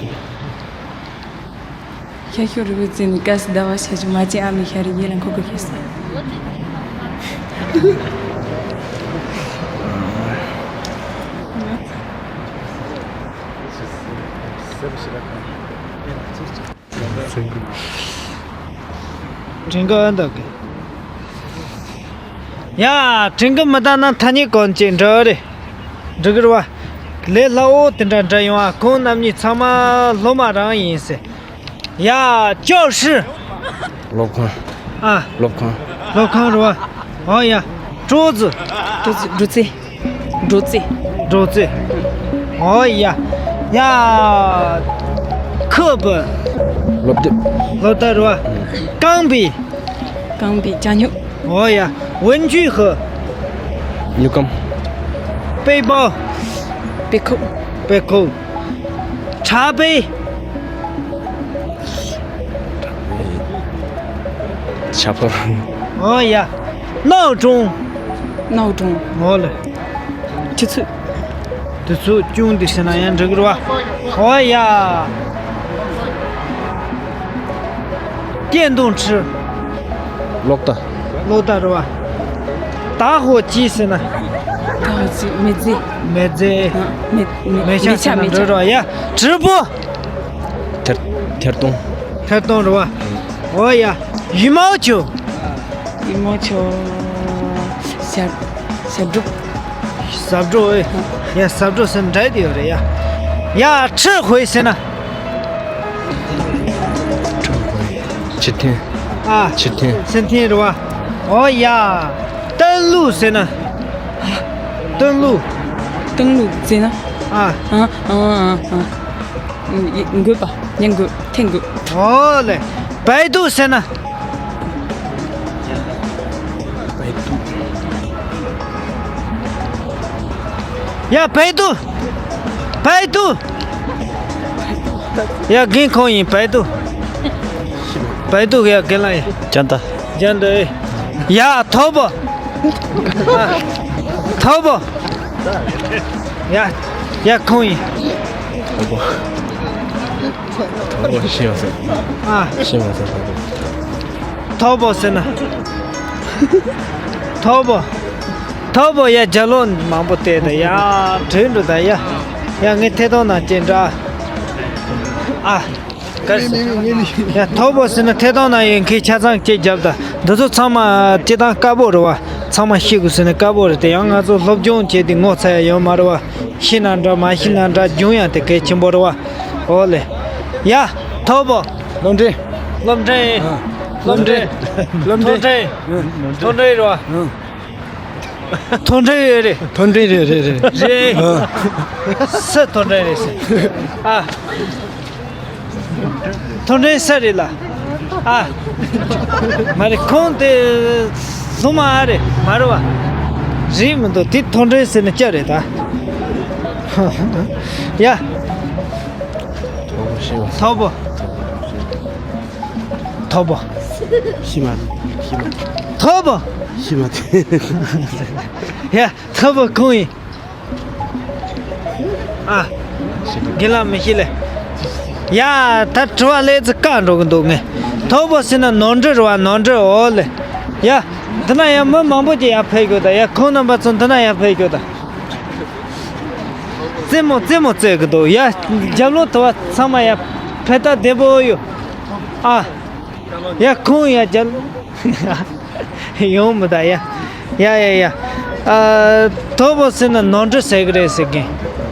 ཤར་ཕྱོགས་རི་བོའི་རྩེ་ནས། དཀར་གསལ་ཟླ་བ་ཤར་བྱུང་། མ་བཅོས་ཨ་མའི་ཤ་རུས། ཡིད་ལ་འཁོར་གི་ཤེས་སོ། དྲན་གི་ཨ་འདུག་གི། ཡ། དྲན་གི་མི་འདུག་ན་ཐ་སྙད་གོན་ཅིག་འདྲ་རེད། འགྲིག་གི་རེད་བ། ལས་སླ་བོ་དེ་འདྲ་འདྲ་ཡོང་ཨ། ཁོང་རྣམ་གཉིས་ཚང་མ་སློབ་མ་རང་ཡིན་ཟེར། ཡ། 教室། སློབ་ཁང་། ཨ། སློབ་ཁང་། སློབ་ཁང་རེད་བ། ཨོ་ཡ། 桌子། 桌子། སྒྲོག་ཙེ། སྒྲོག་ཙེ། སྒྲོག་ཙེ། ཨོ་ཡ། ཡ། 课本། སློབ་དེབ། སློབ་དེབ་རེད་བ། 钢笔། 钢笔། ཅ་སྨྱུག་ཨོ་ཡ། 文具盒། སྨྱུག་སྒམ། 背包། 背包། 背包། 茶杯། ཇ་ཕོར། ཨོ་ཡ། 闹钟། 闹钟། ཨོ་ལེ། ཆུ་ཚོད། དུས་ཚོད་ཅུང་འདི་ཟེར་ན་ཡང་འགྲིག་གི་རེད་བ། ཨོ་ཡ། 电动车། གློག་བརྡ། གློག་བརྡ་རེད་བ། 打火机ཟེར་ན། 打火机། མེ་རྫས། མེ་རྫས། ཨ། མེ་མེ་མེ་ཤིང་ཤིང་ཟེར་ན་མེ་འགྲིག་རེད་བ་ཡ། 直播། ཐེར་ཐེར་གཏོང་རེད་བ། ཨོ་ཡ། 羽毛球། 羽毛球། ཞབས་ཞབས་བྲོ། ཞབས་བྲོ་ཨེ། ཡ། ཞབས་བྲོ་ཟེར་ན་འགྲིག་དེ་ཡོད་རེད་ཡ། ཡ། 吃灰ཟེར་ན། 吃灰། ཕྱིར་འཐེན། ཨ། ཕྱིར་འཐེན། ཕྱིར་འཐེན་རེད་བ། ཨོ་ཡ། 登录ཟེར་ན། 登录། 登录ཟེར་ན། ཨ། ཨ་ཨ་ཨ་ཨ། འགོད་པ། ཉན་འགོད། འཐེན་འགོད། ཨོ་ལེ། 百度ཟེར་ན། 百度། ཡ། 百度། 百度། ཡ། རྒན་ཁོང་ཡིན། 百度། 百度། ཡ། རྒན་ལགས་ཡིན། 真的。 真的。ཡ། 淘宝། ཨ། 淘宝། ཡ། ཡ། ཁོང་ཡིན། 淘宝。 淘宝是要啥？ཨ།是要啥？淘宝。 淘宝ཟེར་ན། 淘宝། 淘宝། ཡ། རྒྱ་ལོ་མང་པོ་བལྟས་ད་ཡ། དྲན་འགྲོ་ད་ཡ། ཡ། ངས་ཐད་གཏོང་ནང་བསྐྱལ་འདྲ། ཨ། ག་རེ་ཟེར། ཡ། 淘宝ཟེར་ན་ཐད་གཏོང་ནང་ཡོད་མཁན་ཆ་ཚང་སྐད་རྒྱབ་ད། འདི་ཚོ་ཚང་མ་སྤྱིར་བཏང་དཀར་པོ་རེད་བ། ཚང་མ་ཤེས་དགོས་ཟེར་ན་དཀར་པོ་རེད་དེ། ཡང་ང་ཚོ་སློབ་སྦྱོང་བྱས་ཏེ་ངོ་ཚ་ཡ་ཡོད་མ་རེད་བ། ཤེས་ན་འདྲ་མ་ཤེས་ན་འདྲ། སྦྱོང་ཡ་དེ་གལ་ཆེན་པོ་རེད་བ། ཨོ་ལེ། ཡ། 淘宝། སློབ་འབྲིང་། སློབ་འབྲིང་། ཨ། སློབ་འབྲིང་། སློབ་འབྲིང་། མཐོ་འབྲིང་། མཐོ་འབྲིང་རེད་བ། ཨ། མཐོ་འབྲིང་རེད་རེད། མཐོ་འབྲིང་རེད་རེད་རེད། རེད། ཨ། སུ་མཐོ་འབྲིང་རེད་ཟེར། ཨ། མཐོ་འབྲིང་སུ་རེད་ལ། ཨ། མ་རེད། ཁོང་དེ། སློབ་མ་ཨ་རེད་མ་རེད་བ། རེད་མི་འདུག་དེ་མཐོ་འབྲིང་ཟེར་ན་སྐྱ་རེད་ད། ཡ། ཐོབ་པོ་ཤེས་པ། ཐོབ་པོ། ཐོབ་པོ། ཤི་མ་ཤི་མ། ཐོབ་པོ། ཤི་མ། ཡ་ཐོབ་པོ་ཁོང་ཡིན། ཨ། རྒན་ལགས་མི་ཤེས་ལེ། ཡ། ད་དྲི་བ་ལས་ཙི་བཀག་འགྲོ་གི་འདུག་ངས། ཐོབ་པོ་ཟེར་ན་ནོར་འཁྲུལ་རེད་བ། ནོར་འཁྲུལ། འོ་ལེ། ཡ། འདི་ན་ཡ་མི་མང་པོ་ཅིག་ཡར་ཕེབས་ཡོད་ད། ཡ་ཁོང་རྣམ་པ་ཚོ་འདི་ན་ཡར་ཕེབས་ཡོད་ད། རྩེད་མོ་རྩེད་མོ་རྩེ་གི་འདུག་ཡ། རྒྱབ་ལོགས་དུ་བ་ཚང་མ་ཡ། ཕེབས་ད་བདེ་པོ་ཡོད། ཨ། ཡ་ཁོང་ཡ་རྒྱབ། ཡོང་མི་ད་ཡ། ཡ་ཡ་ཡ། ཨ། ཐོབ་པོ་ཟེར་ན་ནོར་འཁྲུལ་ཟེར་གི་རེད་ཟེར་གི།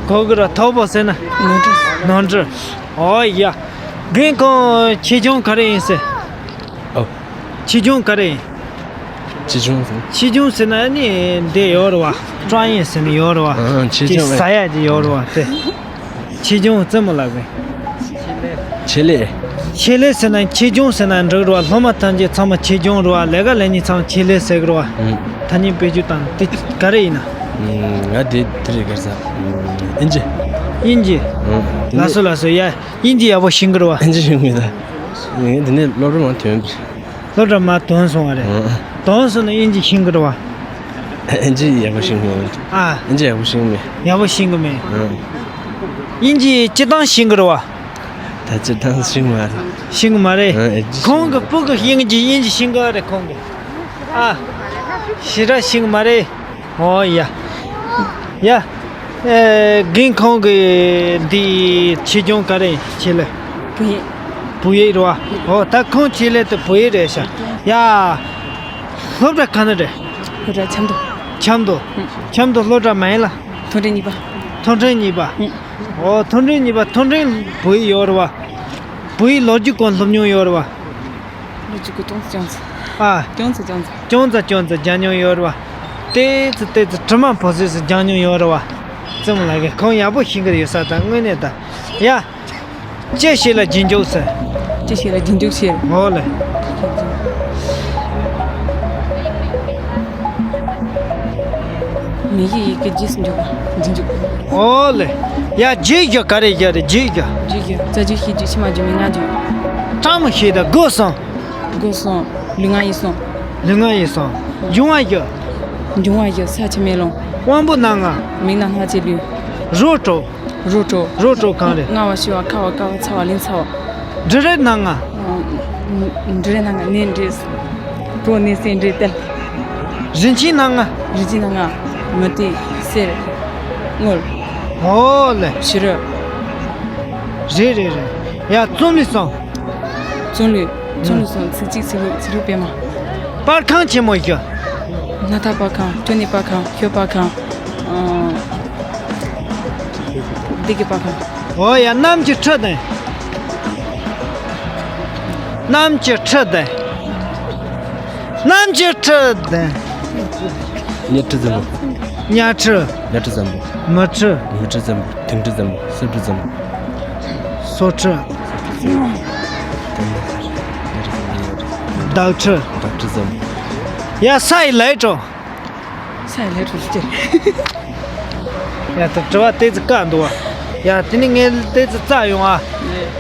གོ་གི་ར། ཐོབ་པོ་ཟེར་ན། ནོར་འཁྲུལ། ནོར་འཁྲུལ། ཨོ་ཡ། རྒན་ཁོང་ཆེ་ཆུང་ག་རེ་ཡིན་ཟེར། ཨོ། ཆེ་ཆུང་ག་རེ་ཡིན། ཆེ་ཆུང་ཟེར། ཆེ་ཆུང་ཟེར་ན་ནི་འདི་ཡོད་རེད་བ། ཀྲང་ཡིན་ཟེར་ནི་ཡོད་རེད་བ། ཨ། ཆེ་ཆུང་ཟ་ཡ་ཅིག་ཡོད་རེད་བ་དེ། ཆེ་ཆུང་རྩེད་མོ་ལབ་གི། ཆེད་ལས། ཆེད་ལས་ཟེར་ན་ཆེ་ཆུང་ཟེར་ན་འགྲིག་རེད་བ། སློབ་མ་ཐམས་ཅད་ཚང་མ་ཆེ་ཆུང་རེད་བ། ལས་ཀ་ལས་མཁན་ཚང་མ་ཆེད་ལས་ཟེར་གི་རེད་བ། ཨུམ། ཐ་སྙད་བེད་སྤྱོད་བཏང་དེ་ག་རེ་ཡིན་ན། ཨུམ། ང་དེ་དེ་རེད་ག་ས། ཨུམ། ཨིན་ཇི། ཨིན་ཇི། ཨུམ། དེ་ནས། ལགས་སོ་ལགས་སོ་ཡ། ཨིན་ཇི་ཡག་པོ་ཤེས་གི་རེད་བ། ཨིན་ཇི་ཤེས་གི་མེད་ད། ངས་དེ་ནས་སློབ་གྲྭ་མར་ཐོན། སློབ་གྲྭ་མར་ཐོན་སོང་བ་རེད། ཨུམ། ཐོན་སོང་ན་ཨིན་ཇི་ཤེས་གི་རེད་བ། ཨིན་ཇི་ཡག་པོ་ཤེས་གི་མེད། ཨ། ཨིན་ཇི་ཡག་པོ་ཤེས་གི་མེད། ཡག་པོ་ཤེས་གི་མེད། ཨུམ། ཨིན་ཇི་སྤྱིར་བཏང་ཤེས་གི་རེད་བ། ད་སྤྱིར་བཏང་ཤེས་གི་མ་རེད། ཤེས་གི་མ་རེད། ཨ། ཨིན་ཇི་ཤེས། ཁོང་གི་སྤུ་གུ་ཨིན་ཇི་ཨིན་ཇི་ཤེས་གི་རེད་ཁོང་གི། ཨ། ཞེ་དྲག་ཤེས་གི་མ་རེད། ཨོ་ཡ། ཡ། ཨེ། རྒན་ཁོང་གི་འདི་ཆེ་ཆུང་ག་རེ་ཆེད་ལས། བོད་ཡིག་བོད་ཡིག་རེད་བ། ཨོ་ད་ཁོང་ཆེད་ལས་དེ་བོད་ཡིག་རེད་ཤག་ཡ། སློབ་གྲྭ་ག་ནས་རེད། སློབ་གྲྭ་ཆབ་མདོ། ཆབ་མདོ། ཨུ། ཆབ་མདོ་སློབ་གྲྭ་མ་ཡིན་ལ། མཐོ་འབྲིང་གཉིས་པ། མཐོ་འབྲིང་གཉིས་པ། ཨུ། ཨོ་མཐོ་འབྲིང་གཉིས་པ། མཐོ་འབྲིང་བོད་ཡིག་ཡོད་རེད་བ། བོད་ཡིག་ལོ་རྒྱུས་སྐོར་སློབ་མྱོང་ཡོད་རེད་བ། ལོ་རྒྱུས་སྐོར་ཅུང་ཙམ་ཅུང་ཙམ། ཨ། ཅུང་ཙམ་ཅུང་ཙམ། ཅུང་ཙམ་ཅུང་ཙམ་སྦྱང་མྱོང་ཡོད་རེད་བ། ཏོག་ཙམ་ཏོག་ཙམ་དྲི་མ་ཕོག་སྲིད་སུ་སྦྱང་མྱོང་ཡོད་རེད་བ། རྩེད་མོ་ལགས་ཀྱིས་ཁོང་ཡག་པོ་ཤེས་ཀྱི་ཡོད་ས་དང་དངོས་གནས་ད། ཡ། ཅི་ཞིག་ལ་རྗེས་འཇུག་ཟེར། ཅི་ཞིག་ལ་རྗེས་འཇུག་ཟེར། འོ་ལེ། མིང་གཞི་ཡི་གེ་རྗེས་སུ་འཇུག་པ། རྗེས་འཇུག་འོ་ལེ། ཡ་རྗེས་འཇུག་ག་རེ་རྒྱག་རེད་རྗེས་འཇུག་རྗེས་འཇུག་རྩ་རྒྱུད་ཤེས་རྒྱུད་ཕྱི་མ་རྒྱུད་མེད་སྔ་རྒྱུད། ཕྲ་མོ་ཞིག་དང་སྒོ་གསུམ། སྒོ་གསུམ། ལུས་ངག་ཡིད་གསུམ། ལུས་ངག་ཡིད་གསུམ། འབྱུང་བ་བཞི། འབྱུང་བ་བཞི་ས་ཆུ་མེ་རླུང་། དབང་པོ་སྣ་ལྔ། མིག་རྣ་སྣ་ལྕེ་ལུས། རོ་དྲུག་རོ་དྲུག་རོ་དྲུག་གང་རེད། མངར་བ་ཤི་བ་ཁ་བ་དཀར་བ་ཚ་བ་ལིང་ཚ་བ། འབྲུ་རིགས་སྣ་ལྔ། འབྲུ་རིགས་སྣ་ལྔ་ནས་འབྲས། གོ་ནས་སྲན་འབྲས་ཏེལ། རིན་ཆེན་སྣ་ལྔ། རིན་ཆེན་སྣ་ལྔ། མུ་ཏིག་གསེར། དངུལ། ཨོ་ལེ། བྱུ་རུ། རེད་རེད་རེད། ཡ་རྩོམ་རིག་གསུམ། རྩོམ་རིག་རྩོམ་རིག་གསུམ། ཚིག་གཅིག་ཚིག་ལྷུག་ཚིག་ལྷུག་སྤེལ་མ། པར་ཁང་ཆེན་མོ་བཞི། སྣ་ཐག་པར་ཁང་། སྐྱོ་ནད་པར་ཁང་། ཤོ་པར་ཁང་། ཨང་། སྡེ་དགེ་པར་ཁང་། འོ་ཡ། གནམ་གྱི་ཁྲི་ལྡན། གནམ་གྱི་ཁྲི་ལྡན། གནམ་གྱི་ཁྲི་ལྡན། གཉའ་ཁྲི་འཛམ་བུ། གཉའ་ཁྲི། གཉའ་ཁྲི་འཛམ་བུ། མི་ཁྲི། མི་ཁྲི་འཛམ་བུ། དུང་ཁྲི་འཛམ་བུ། སོལ་ཁྲི་འཛམ་བུ། སོལ་ཁྲི། བདག་ཁྲི། བདག་ཁྲི་འཛམ་བུ། ཡ་ས་ཡི་ལས་འཕྲོ། ས་ཡི་ལས་འཕྲོ་ཟེར། ཡ་ད་དྲི་བ་ཏོག་ཙམ་བཀག་འདུག་བ། ཡ་དེ་ནི་ངས་ཏོག་ཙམ་རྩ་ཡོང་ཨ།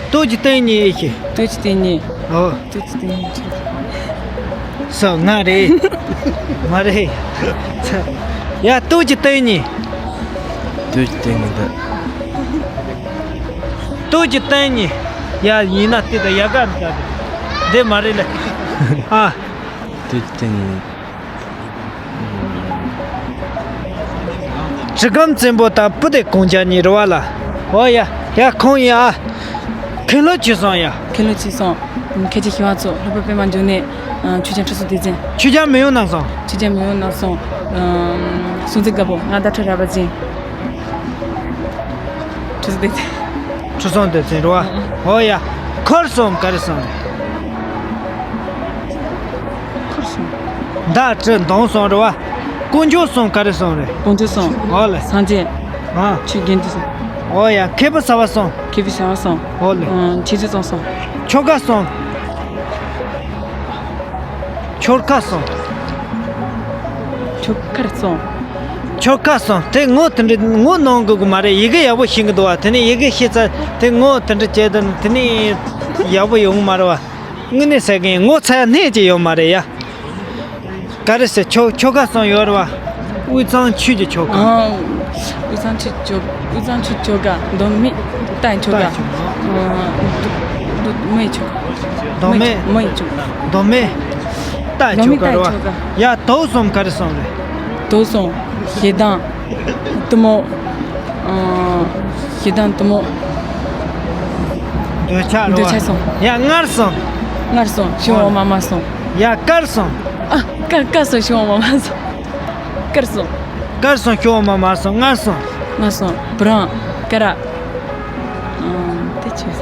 ལྟོས་ཀྱི་སྟེང་ཉིད་ཨེ་ཤེས། ལྟོས་ཀྱི་སྟེང་ཉིད། ཨོ། ལྟོས་ཀྱི་སྟེང་ཉིད་ཆེ། སོ་ང་རེད། མ་རེད། ཡ་ལྟོས་ཀྱི་སྟེང་ཉིད། ལྟོས་ཀྱི་སྟེང་ཉིད་འདི། ལྟོས་ཀྱི་སྟེང་ཉིད། ཡ་ཡིན་ན་དེ་ད་ཡ་ག་མི་ག་དེ། འདི་མ་རེད་ལེ། ཨ། ལྟོས་ཀྱི་སྟེང་ཉིད། གྲི་གུམ་བཙན་པོ་དང་སྤུ་ལྡེ་གུང་རྒྱལ་གཉིས་རེད་བ་ལ། ཨོ་ཡ། ཡ་ཁོང་ཡ། མཁན་སློབ་ཆོས་གསུམ་ཡ། མཁན་སློབ་ཆོས་གསུམ། མཁན་ཆེན་ཞི་བ་འཚོ། ལྷག་པར་པད་མ་འབྱུང་གནས། ཆོས་རྒྱལ་ཁྲི་སྲོང་ལྡེ་བཙན། ཆོས་རྒྱལ་མེས་དབོན་རྣམ་གསུམ། ཆོས་རྒྱལ་མེས་དབོན་རྣམ་གསུམ། སྲོང་བཙན་སྒམ་པོ། མངའ་བདག་ཁྲི་རལ་པ་ཅན། ཁྲི་སྲོང་ལྡེ་བཙན། ཁྲི་སྲོང་ལྡེ་བཙན་རེད་བ། ཨོ་ཡ། འཁོར་གསུམ་ག་རེ་གསུམ་རེད། འཁོར་གསུམ། མདའ་གྲི་མདུང་གསུམ་རེད་བ། དཀོན་མཆོག་གསུམ་ག་རེ་གསུམ་རེད། དཀོན་མཆོག་གསུམ། ཨོ་ལེ། སངས་རྒྱས། ཨ། ཆོས་དགེ་འདུན་གསུམ། ཨོ་ཡ། མཁས་པའི་བྱ་བ་གསུམ། མཁས་པའི་བྱ་བ་གསུམ། ཨོ་ལེ། ཨ། ཆོས་རྩེ་གཙང་གསུམ། ཆོ་ག་གསུམ། ཆོ་ག་གསུམ། ཁྱོད་གར་སོང་། ཁྱོད་གར་སོང་། དེ་ངོ་དེ་འདྲ་ངོ་གནང་དགོས་ཀྱི་མ་རེད། ཡི་གེ་ཡག་པོ་ཤེས་ཀྱི་འདུག་བ། དེ་ནས་ཡི་གེ་ཤེས་ཚར་དེ་ངོ་དེ་འདྲ་བྱས་དུས་དེ་ནས་ཡག་པོ་ཡོང་གི་མ་རེད་བ། དངོས་གནས་ཟེར་གི་ཡིན། ངོ་ཚ་ཡ་སྣེ་གཅིག་ཡོད་མ་རེད་ཡ། ག་རེ་ཟེར། ཁྱོ་ཁྱོ་ག་སོང་ཡོད་རེད་བ། དབུས་གཙང་ཆོས་ཀྱི་ཁྱོ་ག་ཨང་། དབུས་གཙང་ཆོས་ཁྱོ་དབུས་གཙང་ཆོས་ཁྱོ་ག་མདོ་སྨད་རྟ་ཁྱོ་ག་ཨང་། མདོ་སྨད་ཁྱོ་ག་མདོ་སྨད། མདོ་སྨད་ཁྱོ་ག་རེད་བ། ཡ་དོག་སོང་། ག་རེ་སོང་རེད། དོག་སོང་། ཞེ་སྡང་། གཏི་མུག་ཨང་། ཞེ་སྡང་གཏི་མུག་འདོད་ཆགས་རེད་བ། འདོད་ཆགས་སོང་། ཡ་སྔར་སོང་། སྔར་སོང་། ཤི་འོ་མ་མ་སོང་། ཡ་དཀར་སོང་། ཨ་དཀར་དཀར་སོང་། ཤི་འོ་མ་མ་སོང་། དཀར་སོང་། དཀར་སོང་། ཤི་འོ་མ་མ་སོང་། སྔར་སོང་། སྔར་སོང་། བུ་རམ། ཀ་ར། ཨང་། དེ་ཆོས་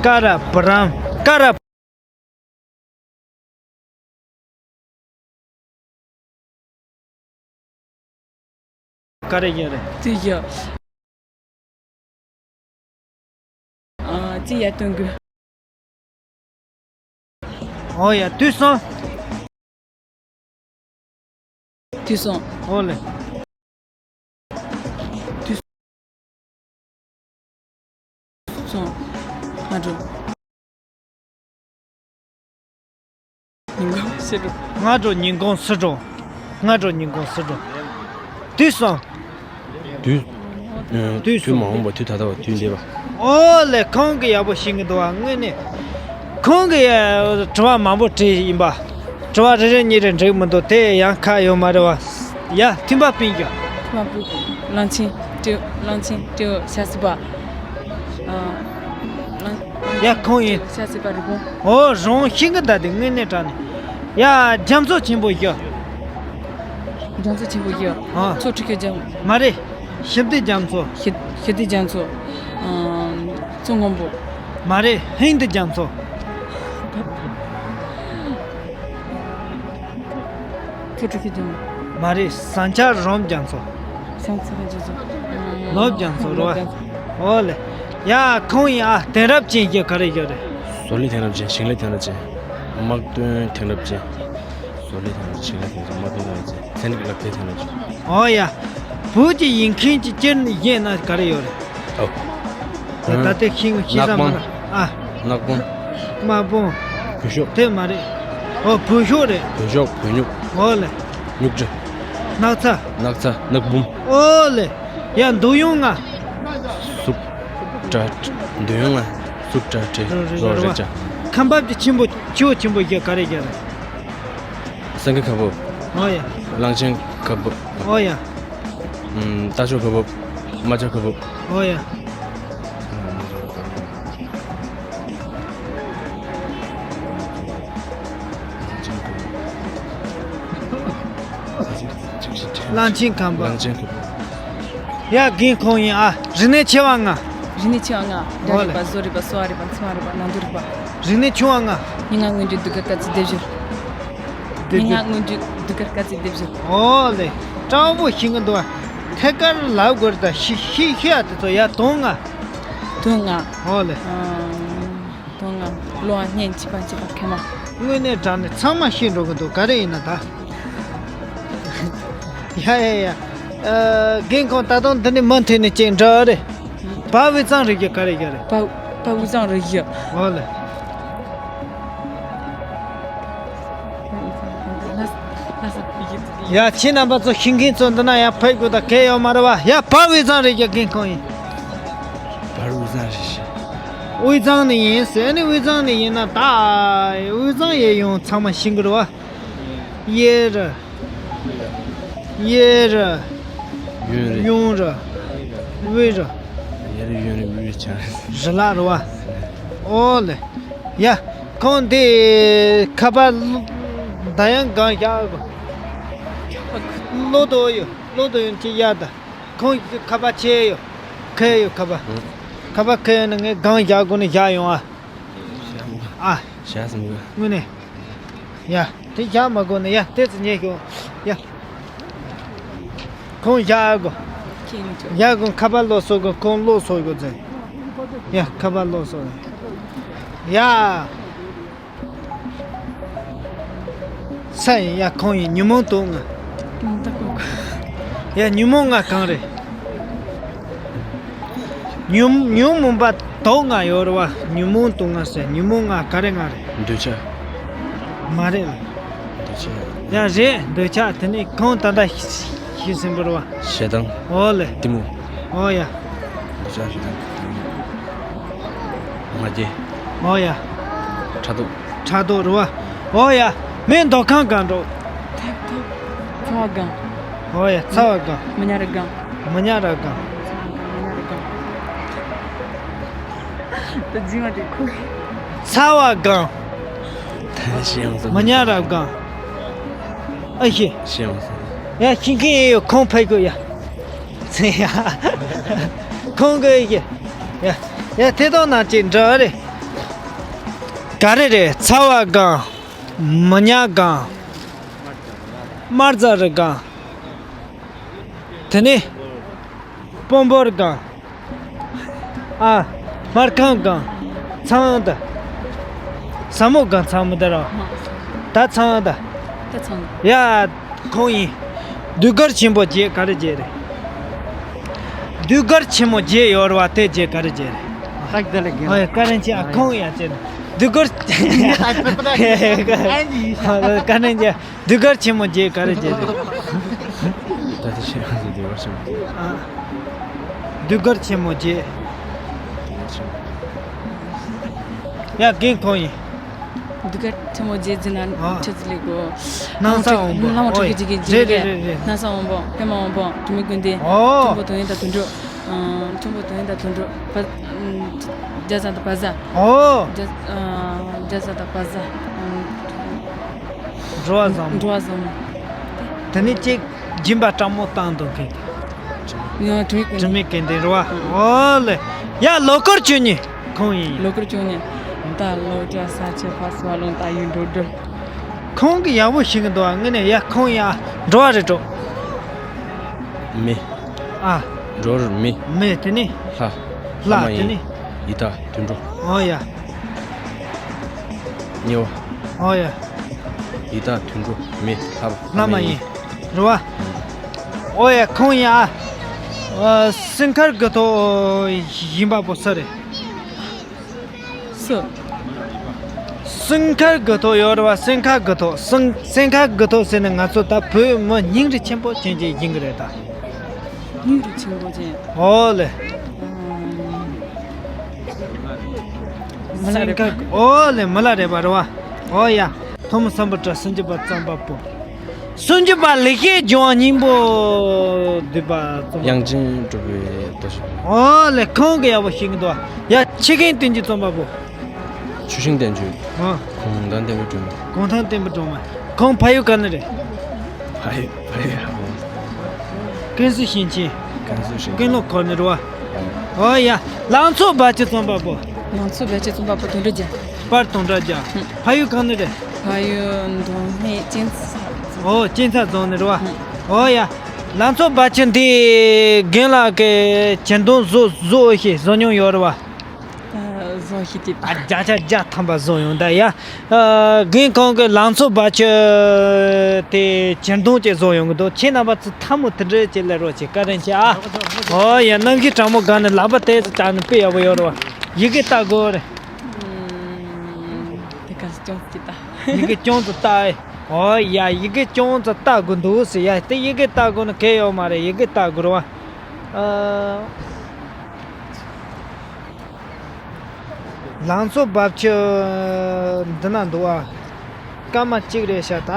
ཀ་ར་བུ་རམ། ཀ་ར། ག་རེ་ཡོད་རེད། ཅི་ཡོད། ཨ་ཅི་ཡ་སྟོན་དགོས། ཨོ་ཡ་དུས་སོང་། དུས་སོང་། ཨོ་ལེ། དུས་སོང་། སྔ་དྲོ། ཉིན་གུང་ཕྱི་དྲོ། སྔ་དྲོ། ཉིན་གུང་ཕྱི་དྲོ། སྔ་དྲོ། ཉིན་གུང་ཕྱི་དྲོ། དུས་སོང་། དུས། ཨ། དུས་དུས་སོང་། མ་འོངས་པ། དུས་ད་ལྟ་བ། དུས་འདས་པ། ཨོ་ལེ། ཁོང་གིས་ཡག་པོ་ཤེས་ཀྱི་འདུག་བ། དངོས་གནས་ཁོང་གིས་དྲི་བ་མང་པོ་དྲིས་ཡིན་པ། དྲི་བ་རེ་རེ་གཉིས་རེ་འགྲིག་མི་འདུག་དེ་ཡང་ཁག་ཡོད་མ་རེད་བ། ཡ་མཐུན་པ་སྤུན་གྱི། མཐུན་པ་སྤུན་གྱི། གླང་ཆེན་སྤྲེའུ། གླང་ཆེན་སྤྲེའུ་ཤ་སྲིད་པ། ཨ། གླང་། ཡ་ཁོང་ཡིན། ཤ་སྲིད་པ་རི་བོང་། ཨོ་རང་ཤེས་ཀྱི་གདའ། དེ་དངོས་གནས་དྲང་གནས། ཡ་རྒྱ་མཚོ་ཆེན་པོ་བཞི། རྒྱ་མཚོ་ཆེན་པོ་བཞི། ཨ། མཚོ་ཁྲི་ཁེ་རྒྱ། མ་རེད། ཞི་བདེ་རྒྱ་མཚོ། ཞི་ཞི་བདེ་རྒྱ་མཚོ། ཨ། མཚོ་སྔོན་པོ། མ་རེད། ཧིན་རྡུ་རྒྱ་མཚོ། མཚོ་ཁྲི་ཁེ་རྒྱ་མཚོ། མ་རེད། ཟངས་ལྕགས་རོམ་རྒྱ་མཚོ། ཟངས་ལྕགས་རོམ་རྒྱ་མཚོ། ལོ་རྒྱ་མཚོ་རེད་བ། ལོ་རྒྱ་མཚོ། ཨོ་ལེ། ཡ་ཁོང་ཡིན་ཨ། དེང་རབས་ཅན་གྱི་ག་རེ་ཡོད་རེད། བཟོ་ལས་དེང་རབས་ཅན། ཞིང་ལས་དེང་རབས་ཅན། དམག་དོན་དེང་རབས་ཅན། བཟོ་ལས་དེང་རབས་ཅན། ཞིང་ལས་དེང་རབས་ཅན། དམག་དོན་དེང་རབས་ཅན། ཚན་རིག་ལག་རྩལ་དེང་རབས་ཅན། ཨོ་ཡ། བོད་ཀྱི་ཡིག་མཁན་གྱི་སྤྱིར་ནི་བཤད་ན་ག་རེ་ཡོད་རེད། ཨོ། ད་ལྟ་ཤེས་ཤེས་ས་མ་ན་ཨ། ནག་པང་། དམར་པང་། བོད་ཤོག་དེ་མ་རེད། ཨོ་བོད་ཤོག་རེད། བོད་ཤོག་བོད་སྨྱུག་ཨོ་ལེ། སྨྱུག་ཀྲི། སྣག་ཚ། སྣག་ཚ། སྣག་འབུམ། ཨོ་ལེ། ཡ་འདོད་ཡོན་ལྔ། གཟུགས། སྒྲ། འདོད་ཡོན་ལྔ། གཟུགས། སྒྲ། དྲི། རོ། རེག་བྱ། ཁ་འབབ་ཀྱི་ཆེན་པོ་ཆེ་བོ་ཆེན་པོ་བཞི་ག་རེ་བཞི་རེད། སེང་གེ་ཁ་འབབ། ཨོ་ཡ། གླང་ཆེན་ཁ་འབབ། ཨོ་ཡ། ཨམ། རྟ་མཆོག་ཁ་འབབ། རྨ་བྱ་ཁ་འབབ། ཨོ་ཡ། གླང་ཆེན་ཁ་འབབ། གླང་ཆེན་ཁ་འབབ། ཡ་རྒན་ཁོང་ཡིན་ཨ། རིག་གནས་ཆེ་བ་ལྔ། རིག་གནས་ཆེ་བ་ལྔ། སྒྲ། ཨོ་ལེ། རིག་པ། བཟོ་རིག་པ། གསོ་བ་རིག་པ། འཚོ་བ་རིག་པ། ནང་དོན་རིག་པ། རིག་གནས་ཆུང་བ་ལྔ། སྙན་ངག་སྔོན་འཇུག་ཟློས་གར་སྐར་རྩིས་སྡེབ་སྦྱོར། སྡེབ་སྦྱོར། སྙན་ངག་སྔོན་འཇུག་ཟློས་གར་སྐར་རྩིས་སྡེབ་སྦྱོར། ཨོ་ལེ། སྤྲང་པོ་ཤེས་ཀྱི་འདུག་ཨ། ཐད་ཀར་ལབ་དགོས་རེད་ད། ཤེས་ཤེས་ཤེས་ཡ་དེ་ཚོ་ཡ་དོན་ལྔ། དོན་ལྔ། ཨོ་ལེ། ཨང་། དོན་ལྔ། གློ་བ་སྙན། མཆེད་པ་མཆེད་པ་མཁལ་མ། དངོས་གནས་དྲང་གནས་ཚང་མ་ཤེས་འགྲོ་གི་འདུག་ག་རེ་ཡིན་ན་ད། ཡ་ཡ་ཡ། ཨ། རྒན་ཁོང་ད་དུང་འདི་ནས་མུ་མཐུད་ནས་ཅིག་འདྲི་རེད། བ་དབུས་གཙང་རིགས་ཀྱི་ག་རེ་ཡོད་རེད། བ། བ་དབུས་གཙང་རིགས་ཀྱི། ཨོ་ལེ། ཡ་ཁྱེད་རྣམ་པ་ཚོ་ཤེས་མཁན་ཚོ་འདི་ན་ཡང་ཕེབས་དགོས་ད་གལ་ཡོད་མ་རེད་བ། ཡ་བ་དབུས་གཙང་རིགས་ཀྱི་རྒན་ཁོང་ཡིན། བ་དབུས་གཙང་རིགས་ཀྱི། དབུས་གཙང་ནས་ཡིན་ཟེར་ནས། དབུས་གཙང་ནས་ཡིན་ན་ད་དབུས་གཙང་ཡས་གཡུང་ཚང་མ་ཤེས་ཀྱི་རེད་བ། གཡས་རུ། གཡས་རུ། གཡོན་རུ། གཡོན་རུ། དབུས་རུ། གཡས་རུ་གཡོན་རུ་དབུས་རུ་བྱས། རི་ལ་རུ་བ། ཨོ་ལེ། ཡ། ཁོང་འདི་ཁ་པར་ད་ཡང་སྒང་བཞག་གོ། ལོ་དོ་ཡོ། ལོ་དོ་ཡོ་ཅི་ཡ་ད། ཁོང་ཁ་པར་ཆེ་ཡོ། ཁེ་ཡོ་ཁ་པར། ཁ་པར་ཁེ་ཡོ་ན་ངས་སྒང་བཞག་གོ་ནས་བཞག་ཡོང་ཨ། ཨ། བཞག་སོང་གི། དངོས་གནས། ཡ། དེ་བཞག་མ་དགོས་ན་ཡ། དེ་ཚོ་ཉེ་ཤོག་ཡ། ཁོང་བཞག་གོ། ཁྱེད་ཉིད་ཚོ། ཡ་ཁོང་ཁ་པར་ལོག་སོ་གོ། ཁོང་ལོག་སོ་གོ་ཚེ། ཡ་ཁ་པར་ལོག་སོ། ཡ། ས་ཡིན་ཡ། ཁོང་ཡིན། ཉོན་མོངས་དུག་ལྔ། ད་གོ་གོ། ཡ། ཉོན་མོངས་ལྔ་གང་རེད། ཉོན་ཉོན་མོངས་པ་དུག་ལྔ་ཡོད་རེད་བ། ཉོན་མོངས་དུག་ལྔ་ཟེར། ཉོན་མོངས་ལྔ་ག་རེ་ལྔ་རེད། འདོད་ཆགས། མ་རེད་ལ། འདོད་ཆགས། ཡ་རེད། འདོད་ཆགས། དེ་ནས་ཁོང་ད་ལྟ་ཤི་ཤི་ཟིན་པ་རེད་བ། ཞེ་སྡང་། ཨོ་ལེ། གཏི་མུག་ཨོ་ཡ། འདོད་ཆགས། ཞེ་སྡང་། ང་རྒྱལ། ཨོ་ཡ། ཕྲག་དོག་ཕྲག་དོག་རེད་བ། ཨོ་ཡ། མི་འདོད་ཁམས་གང་འགྲོ། ཚ་བ་གང་། ཨོ་ཡ། ཚ་བ་གང་། མི་ཉག་ར་གང་། མི་ཉག་ར་གང་། མི་ཉག་ར་གང་། ད་རྗེས་མ་དེ་ཁུག་ཚ་བ་གང་། ད་ཤེས་ཡོང་སོང་། མི་ཉག་ར་གང་། ཨ་ཤེས། ཤེས་ཡོང་སོང་། ཡ། ཤེས་མཁན་ཡོད། ཁོང་ཕེབས་དགོས་ཡ། ཚེ་ཡ། ཁོང་གི་ཡ། ཡ། ཡ། དེ་དག་ན་ཅིག་འདྲ་རེད། ག་རེ་རེད། ཚ་བ་གང་། མི་ཉག་གང་། དམར་རྫ་རི་གང་། དེ་ནས་སྤོ་འབོར་གང་། ཨ། སྨར་ཁམས་གང་། ཚངས་དང་། ས་མོ་གང་། ཚངས་མི་དར་རོ། ད་ཚངས་དང་། ད་ཚངས། ཡ། ཁོང་ཡིན། དུས་ཀར་ཆེན་པོ་བརྒྱད་ག་རེ་བརྒྱད་རེད། དུས་ཀར་ཆེན་མོ་བརྒྱད་ཡོད་རེད་བ། དེ་བརྒྱད་ག་རེ་བརྒྱད་རེད། ཨ། ཀ་རན་ཆེ། ཨ། ཁོང་ཡ་ཅེ་ན། དུས་ཀར། ཀ་རན་ཆེ། དུས་ཀར་ཆེན་མོ་བརྒྱད་ག་རེ་བརྒྱད་རེད། ད་ལྟ་ཆེན་པོ་དུས་ཀར་ཆེན་པོ་བརྒྱད། ཨ། དུས་ཀར་ཆེན་མོ་བརྒྱད། ཡ། རྒན་ཁོང་ཡིན། དུས་ཀར་ཆེན་མོ་བརྒྱད་ཟེར་ན། ཨ། ཆི་ཟིག་ལེགས་གོ། སྣང་ས་འོང་པོ། བླ་མ་ཨོ་ཡ། ཁྲི་ཁྲི་ཁྲི་རེད་རེད་རེད་རེད། སྣང་ས་འོང་པོ། པད་མ་འོང་པོ། དྲི་མེད་ཀུན་ལྡན། ཨོ། མཐོན་པོ་དོན་ཡོད་དང་དུད་འགྲོ། ཨ། མཐོན་པོ་དོན་ཡོད་དང་དུད་འགྲོ། བ། ཨ། རྒྱ་བཟའ་དང་བ་བཟའ། ཨོ། རྒྱ། ཨ། རྒྱ་བཟའ་དང་བ་བཟའ། ཨ། འགྲོ་བ་བཟང་མོ། འགྲོ་བ་བཟང་མོ། དེ་ནས་གཅིག་སྦྱིན་པ་དྲང་མོ་བཏང་འདུག་མཁན། ཡང་དྲི་མེད་ཀུན། དྲི་མེད་ཀུན་ལྡན་རེད་བ། ཨོ་ལེ། ཡ། ལོ་འཁོར་བཅུ་གཉིས་ཁོང་ཡིན། ལོ་འཁོར་བཅུ་གཉིས། ད་ལོ་བཀྲ་ས་ཆེ་ཕ་སུ་བ་ལོང་ད་ཡུན་འགྲོ་འགྲོ། ཁོང་གི་ཡག་པོ་ཤེས་ཀྱི་འདུག་ཨ། དངོས་གནས་ཡ། ཁོང་ཡ་འགྲོ་བ་རེད་འགྲོ། མི། ཨ། འགྲོ་བ་མི། མི། དེ་ནས། ལྷ། ལྷ། ལྷ་མ་དེ་ཡིན། ནས། ཡི་དྭགས་དུད་འགྲོ། ཨོ་ཡ། དམྱལ་བ། ཨོ་ཡ། ཡི་དྭགས་དུད་འགྲོ་མི་ལྷ། ལྷ་མ་ཡིན། རེད་བ། ཨོ་ཡ། ཁོང་ཡ། ཨ། སེང་མཁར་དགུ་ཐོག་ཡིན་པ་པོ་སུ་རེད། སུ། སེང་མཁར་དགུ་ཐོག་ཡོད་རེད་བ། སེང་མཁར་དགུ་ཐོག་སེང་། སེང་མཁར་དགུ་ཐོག་ཟེར་ནས་ང་ཚོ་ད་བོད་མི་སྙིང་རུས་ཆེན་པོ་ཅན་ཅིག་ཡིན་གྱི་རེད་ད། སྙིང་རུས་ཆེན་པོ་ཅན། ཨོ་ལེ། ཨམ། མི་ལ་རས་པ། སེང་མཁར། ཨོ་ལེ། མི་ལ་རས་པ་རེད་བ། ཨོ་ཡ། ཐོན་མི་སམ་བྷོ་ཊ་སུམ་ཅུ་པ་རྩོམ་པ་པོ། སུམ་ཅུ་པ་ལེགས་བཤད་ལྗོན་དབང་སྙིང་པོ་བསྡུས་པ་རྩོམ་པ། དབྱངས་ཅན་གྲུབ་པའི་རྟོགས་བརྗོད། ཨོ་ལེ། ཁོང་གི་ཡག་པོ་ཤེས་ཀྱི་འདུག་ཡ། ཆེ་མཁན་དོན་གྱི་རྩོམ་པ་པོ། ཆུ་ཤིང་བསྟན་བཅོས། ཨ། གུང་ཐང་བསྟན་པའི་སྒྲོན་མེ། གུང་ཐང་བསྟན་པའི་སྒྲོན་མེ། ཁོང་ཕ་ཡུལ་ག་ནས་རེད། ཕ་ཡུལ། ཕ་ཡུལ། ཀན་སུའུ་ཞིང་ཆེན། ཀན་སུའུ་ཞིང་ཆེན། ཀུན་སློང་ཁོ་ནས་རེད་བ། ཨོ་ཡ། ལང་ཚོ་རྦབ་ཆུ་རྩོམ་པ་པོ། ལང་ཚོ་རྦབ་ཆུ་རྩོམ་པ་པོ་དོན་གྲུབ་རྒྱལ། པར་དོན་གྲུབ་རྒྱལ། ཧུམ། ཕ་ཡུལ་གང་ནས་རེད། ཕ་ཡུལ་མདོ་སྨད་གཅན་ཚ། ཨོ། གཅན་ཚ་རྫོང་ནས་རེད་བ། ཧུམ། ཨོ་ཡ། ལང་ཚོ་རྦབ་ཆུ་འདི་རྒན་ལགས་ཀྱིས་གྱེར་འདོན་བཟོ་བཟོ་ཤེས། བཟོ་མྱོང་ཡོད་རེད་བ། ད་བཟོ་ཤེས་ཀྱི། ཨ། བརྒྱ་ཆ་བརྒྱ་ཐམ་པ་བཟོ་ཡོང་ད་ཡ། ཨ། རྒན་ཁོང་གིས་ལང་ཚོ་རྦབ་ཆུ་དེ་གྱེར་འདོན་ཅིག་བཟོ་ཡོང་གི་འདུག་ཁྱེད་རྣམ་པ་ཚོ་ཐལ་མོ་དེ་འདྲ་ཅིག་སླེབས་རོགས་བྱེད། བཀའ་དྲིན་ཆེ་ཨ། ཨོ་ཡ། གནམ་གཤིས་གྲང་མོ་སྒང་ནས་ལག་པ་དེ་ཚོ་བཅག་ནས་དཔེ་ཡག་པོ་ཡོད་རེད་བ། ཡི་གེ་ལྟ་དགོས་རེད། ཨུམ། དེ་ག་ཅུང་ཙམ་ལྟ། ཡི་གེ་ཅུང་ཙམ་ལྟ་ཨེ། ཨོ་ཡ། ཡི་གེ་ཅུང་ཙམ་ལྟ་དགོས་འདུག་ཟེར་ཡ། དེ་ཡི་གེ་ལྟ་དགོས་ན་གལ་ཡོད་མ་རེད། ཡི་གེ་ལྟ་དགོས་རེད་བ། ཨ། ལང་ཚོ་རྦབ་ཆུ་འདི་ན་འདུག་ཨ། སྐར་མ་གཅིག་རེད་ཤག་ད།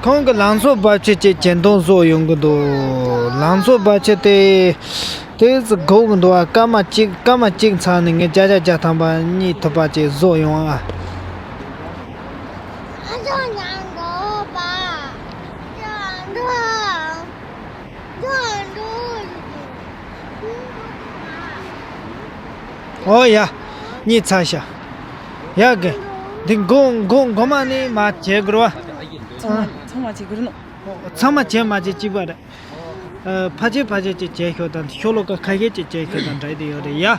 ཁོང་གིས་ལང་ཚོ་རྦབ་ཆུ་ཅིག་གྱེར་འདོན་བཟོ་ཡོང་གི་འདུག་ལང་ཚོ་རྦབ་ཆུ་དེ། དེ་ཚོ་དགོས་ཀྱི་འདུག་ཨ། སྐར་མ་གཅིག་སྐར་མ་གཅིག་ཚར་ནས་ངས་བརྒྱ་ཆ་བརྒྱ་ཐམ་པ་རྙེད་ཐུབ་པ་ཅིག་བཟོ་ཡོང་ཨ། ཨོ་ཡ། རྙེད་ཚར་ཤག་ཡ་གི། འདི་མགོ་མགོ་མགོ་མ་ནས་མར་བྱེད་དགོས་རེད་བ། ཚང་མ་ཚང་མ་བྱེད་དགོས་རེད་ནོ། ཚང་མ་བྱེད་མ་བྱེད་གཅིག་པ་རེད། ཕ་ཆེ་ཕ་ཆེ་ཅིག་བྱས་ཤོག་དང་ཤོ་ལོ་ཀ་ཁ་ཤས་ཅིག་བྱས་ཤོག་དང་འདྲ་དེ་ཡོད་རེད་ཡ།